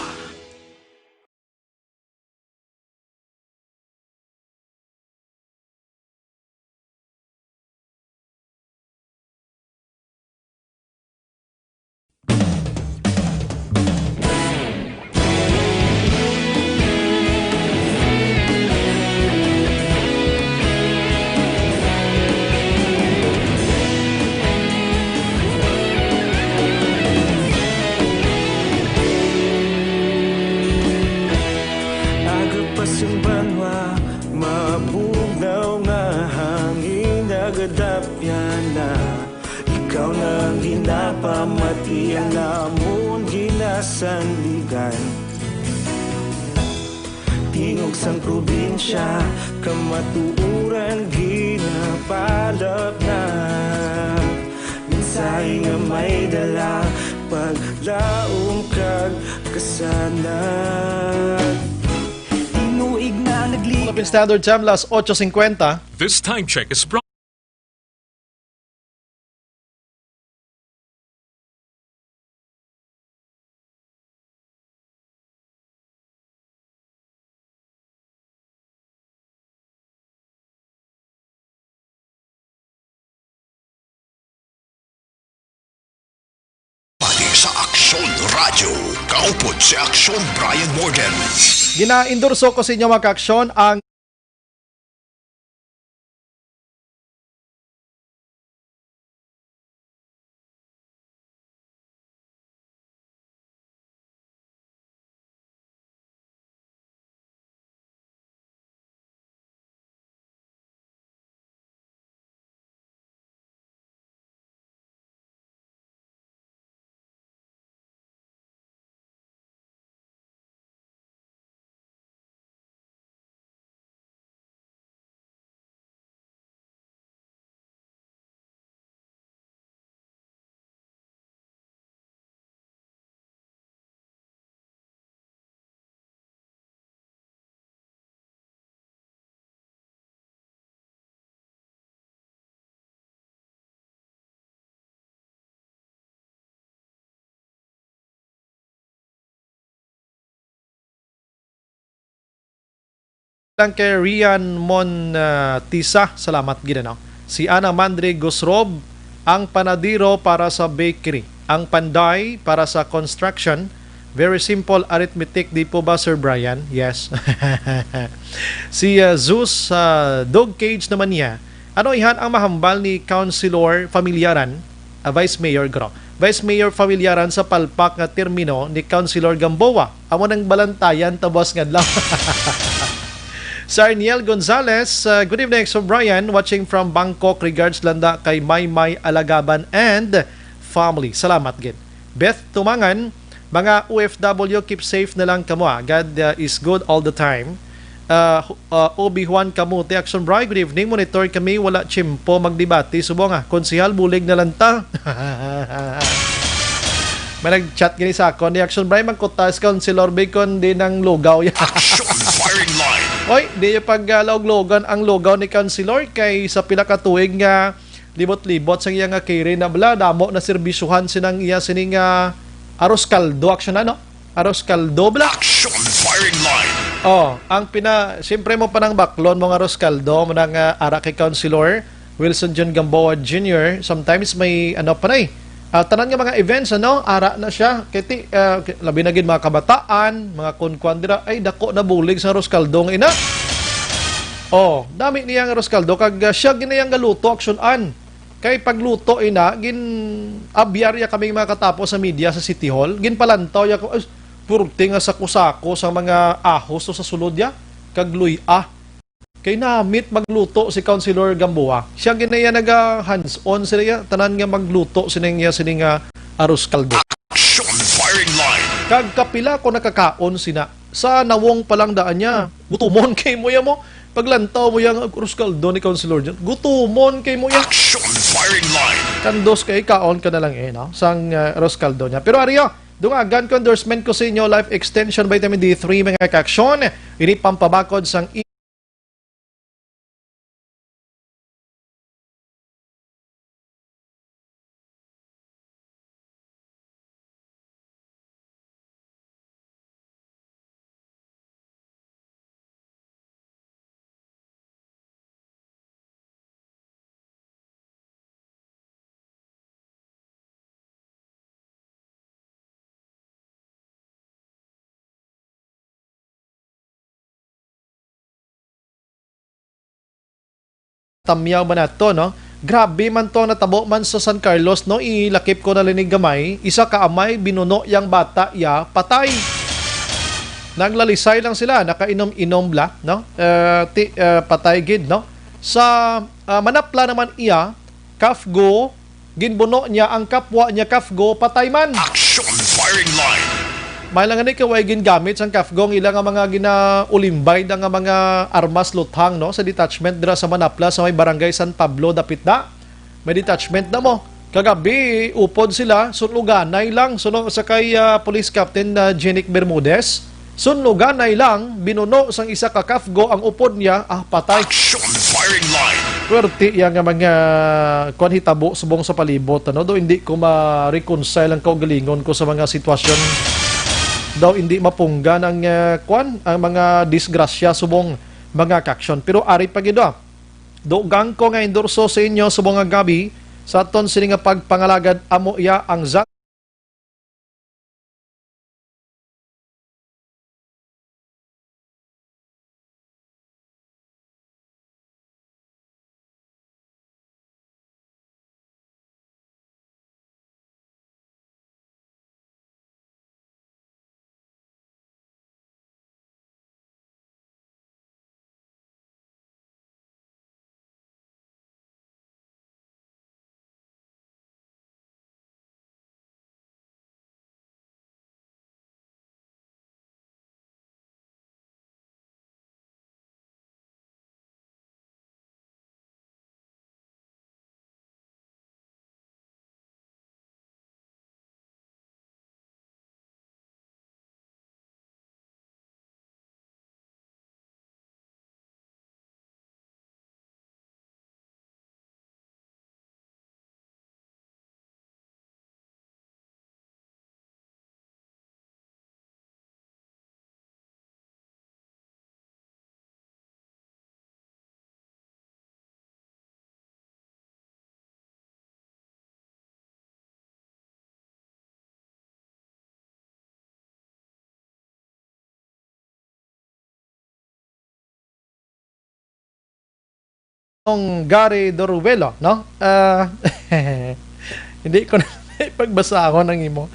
Aga pa sing banwa, mabugnaw nga hangin, nagadapyan na. Ikaw na ang ginapamati, ang amon ginasandigan. Tingog sang probinsya, kamatuoran ginapalapnap. Mensahe nga may dala, paglaom kag kasanag. Tinuig na nagli- Philippine Standard Time, las ocho cincuenta. This time check is brought Pati sa Aksyon Radyo, kaupod si Aksyon Brian Morgan. Ginaendorso ko sa inyo, mga kaaksyon, ang Lang kay Rian Mon, ah, Tisa, salamat gid, ano. Si Ana Mandre Gusrob, ang panadero para sa bakery, ang panday para sa construction. Very simple arithmetic, di po ba, Sir Brian? Yes. Si, ah, Zeus, ah, Dog Cage naman niya, ano ihan ang mahambal ni Councilor Familiaran, ah, Vice Mayor, gro. Vice Mayor Familiaran sa palpak nga termino ni Councilor Gamboa. Amo nang balantayan ta buas nga adlaw. Si Arniel Gonzalez, ah, "Good evening, Sir Brian. Watching from Bangkok. Regards landa kay Maymay Alagaban and family." Salamat gid. Beth Tumangan, "Mga O F W, keep safe na lang kamo, ah. God, uh, is good all the time." Uh, uh, Obi Juan Camote, "Action Bri, good evening. Monitor kami, wala tiyempo magdebate subong, ah. Konsehal, bulig na lang ta." May nag-chat gani sa akon, "Di Action Bri, mangkutas ka, Councilor Bacon, di nang lugaw ya." Action firing line. Oy, di yung pag, uh, laog-logan ang lugaw ni Councilor kay sa pila ka tuig nga libot-libot sang iya nga kiri na bala, damo na serbisyuhan sinang iya sini nga arroz caldo, action, ano? Arroz caldo, bala. Action firing line. Oh, ang pina, siyempre mo pa nang baklon mo nga arroz caldo, mo nang, ah, ara kay Councilor Wilson John Gamboa Junior, sometimes may, ano pa na eh, Ah, tanan nga mga events, ano, ara na siya. Kay ti, ah, ki-, labi na gid mga kabataan, mga kunkuan dira, ay, dako na bulig sa Roscaldo nga ina. Oh, dami niya nga Roscaldo, kag, ah, siya ginayang galuto, aksyon-an. Kay pagluto, ina, gin-abyar ya kami mga katapo sa media sa City Hall. Ginpalantaw ya ko, "Ay, purti nga sako-sako sa mga ahos to sa sulod ya, kag luy-a." Kay namit magluto si Councilor Gamboa. Siya ginaya naga hands-on sila ya, tanan nga magluto sining ya, sining nga arroz caldo. Action firing line. Kag kapila ko nakakaon sina sa nawong pa lang daan niya. Gutumon kay mo ya mo. Paglantaw mo yang arroz caldo ni Councilor John. Gutumon kay mo ya. Action firing line. Kandos kay kaon ka na lang eh, no? Sang uh, arroz caldo niya. Pero ariyo, dungagan ko endorsement ko sa inyo, Life Extension Vitamin D three, mga kaksyon. Ini pampabakod sang Tamyaw man nato, no? Grabe man to ang natabo man sa San Carlos, no? Ilakip ko na linig gamay, isa ka amay binuno yang bata ya patay. Naglalisay lang sila, nakainom-inom bla, no? Eh, ti, eh, patay gid, no? Sa ah, manapla naman iya, Kafgo, ginbuno niya ang kapwa niya Kafgo, patay man. Action firing line. May lang gani kay way gingamit sang Kafgo ang ila nga mga ginaulimbay da nga mga armas luthang, no, sa detachment dira sa Manapla sa may barangay San Pablo dapit da. May detachment na mo. Kagabi, upod sila, sunluganay lang, suno sa kay ah, Police Captain ah, Jenic Bermudez. Sunluganay lang, binuno sang isa ka Kafgo ang upod niya, ah, patay. Action firing line. Pwerte iya nga mga kuan hitabo subong sa palibot, ano? Do hindi ko ma-reconcile ang kaugalingon ko sa mga sitwasyon. Daw hindi mapunggan ang ah, kuan, ang mga disgrasya subong mga kaksyon. Pero ari pa gid ah. Dugang ko nga endorso sa inyo subong nga gabi sa aton sini nga pagpangalagad, amo iya ang Nong Gary Doruelo, no? Ah, hindi ko na pagbasahon ang imo.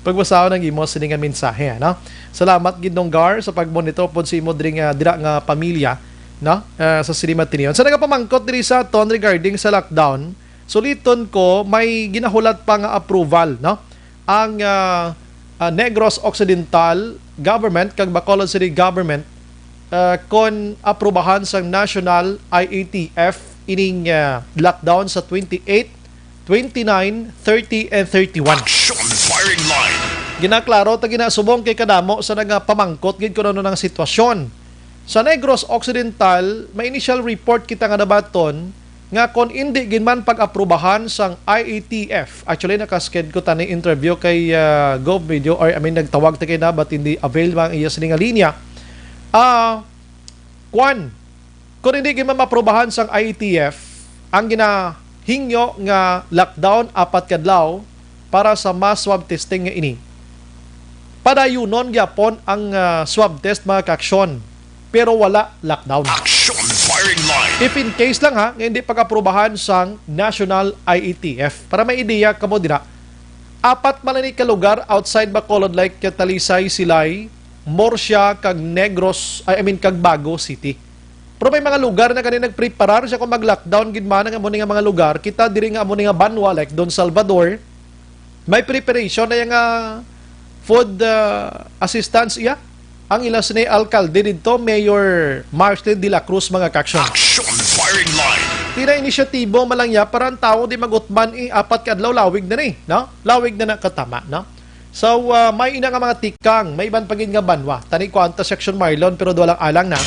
Pagbasahon ang imo sini nga mensahe, no? Salamat gid Nong Gar sa pagmonitor pod sa imo diri nga dira nga pamilya, no? Ah, sa Silimatinion. Sa nagapamangkot diri sa aton regarding sa lockdown, suliton ko may ginahulat pa nga approval, no? Ang ah, ah, Negros Occidental government kag Bacolod City government ah, kon aprubahan sang National I A T F ining ah, lockdown sa twenty-eight, twenty-nine, thirty, and thirty-one. Action firing line. Ginaklaro ta ginasubong kay kadamo sa nagapamangkot gid kung ano nang sitwasyon. Sa Negros Occidental, may initial report kita nga nabaton nga kon indi gid man pag-aprubahan sang I A T F. Actually, nakasked ko tani interview kay ah, Gov Video, or I mean, nagtawag ta kay na, but hindi avail ang iya sini nga linya. Ah, kwan, kung hindi gid man maaprubahan sang I A T F, ang gina hingyo nga lockdown apat ka adlaw para sa mass swab testing nga ini. Padayunon gyapon ang, ah, swab test, mga kaaksyon, pero wala lockdown. Action firing line. If in case lang, ha, nga hindi pag-aprobahan sang National I A T F. Para may ideya kamo dira, apat man ni ka lugar outside Bacolod, like Talisay, Silay, Murcia, kag Negros, I mean, kag Bago City. Pero may mga lugar na gani nagpreparar siya kung mag-lockdown gid man ang amo ni nga mga lugar. Kita diri nga amo ni nga banwa, like Don Salvador, may preparation na yung, ah, food, ah, assistance iya. Ang ila sini alkalde didto, Mayor Marsley de la Cruz, mga kaaksyon. Action firing line. Tira inisyatibo man lang niya para ang tawo di magutman, eh, apat ka adlaw, lawig na ni, no? Lawig na na katama, no? So, ah, may ina nga mga tikang, may iban pa gid nga banwa. Tani ko anta section Marlon, pero duha lang alang na.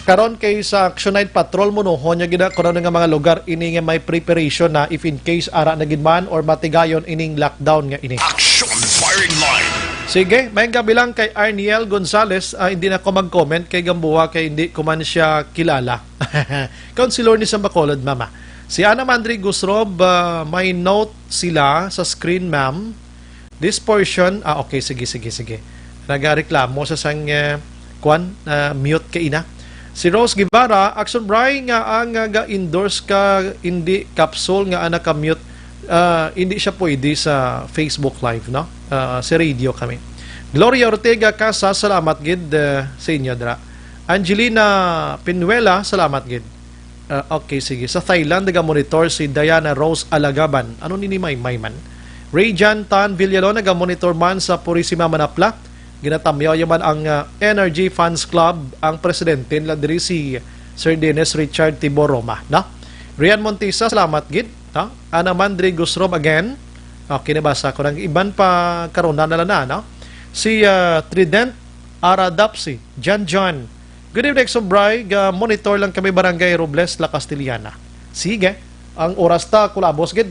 Karon kay sa Action Night Patrol, munuhon niya gid na kuno nga mga lugar ini nga may preparation na if in case ara na gid man or matigayon ining lockdown nga ini. Action firing line. Sige, may gabi lang kay Arniel Gonzalez. Ah, hindi na ako mag-comment kay Gamboa kay hindi ko man siya kilala. Councilor ni Sambacolod, mama. Si Ana Mandri Gusrob, ah, may note sila sa screen, ma'am. This portion, ah, okay, sige, sige, sige. Nagareklamo sa sang, eh, kwan, ah, mute ka ina. Si Rose Guevara, Action Bry, nga ang, ah, ga-endorse ka, hindi capsule nga ana ka mute, ah, hindi siya pwede sa Facebook Live, no? Ah, sa radio kami. Gloria Ortega Casas, salamat gid, eh, sa inyo, dra. Angelina Pinuela, salamat gid. Ah, okay, sige. Sa Thailand, nagamonitor si Diana Rose Alagaban. Ano nini may, may man? Ray Jan Tan Villalon, nagamonitor man sa Purisima, Manapla. Ginatamyaw niya man ang, ah, Energy Fans Club, ang presidente nila diri si Sir Dennis Richard Tibor Roma, no? Rian Montisa, salamat gid, no? Ana Mandri Gusrob again. Okay, nabasa ko nang iban pa karuna na lang na, no? Si, ah, Trident Aradapsi, Jan Jan, Good evening, Sobray. Ga-monitor lang kami, Barangay Robles, La Castellana. Sige, ang oras ta, kulabos gid.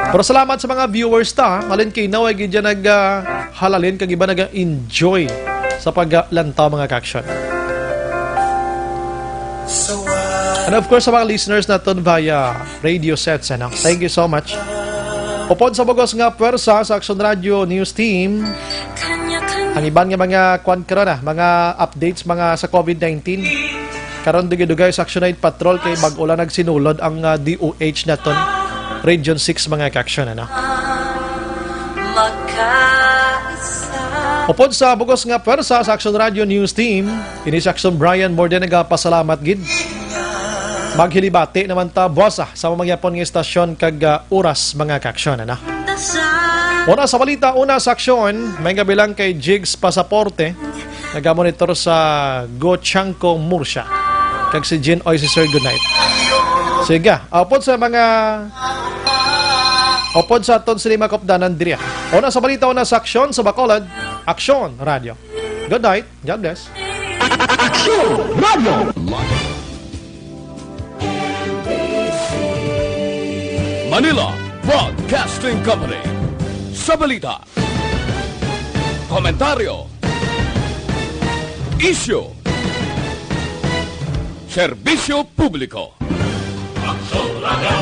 Pero salamat sa mga viewers ta, ha. Malin kay naway gid dyan nag, ah, halalin kag iba nag-enjoy sa paglantaw, mga kaaksyon. And of course, sa mga listeners naton via radio sets, ano? Thank you so much. Upod sa bugos nga pwersa sa Action Radio News Team, ang iban nga mga kwan karon, ah, mga updates mga sa COVID nineteen. Karon dugay-dugay sa Action Night Patrol kay bag-o lang nagsinulod ang, ah, D O H naton, Region six, mga kaaksyon, ano? Upod sa bugos nga pwersa sa Action Radio News Team, ini si Action Brian Morden nagapasalamat gid. Maghilibati naman ta buwas, ah, sa mga yapon nga istasyon kag, ah, oras, mga kaaksyon, ano? Una sa balita, una sa aksyon, may gabi lang kay Jigs Pasaporte, nagamonitor sa Gochangco, Murcia. Kag si Jean Oy, si Sir, good night. Sige, upod sa mga, upod sa aton sini makupdanan diri. Una sa balita, una sa aksyon sa Bacolod, Aksyon Radio. Good night. God bless. Aksyon Radio. Manila Broadcasting Company. Sa balita, komentaryo, isyu, serbisyo publiko. Aksyon Radio.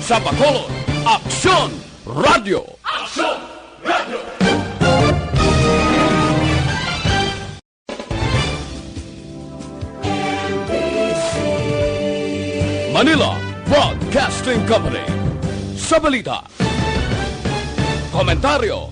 Sa Bacolod, Aksyon Radio. Aksyon Radio. Manila Broadcasting Company. Sa balita, komentaryo,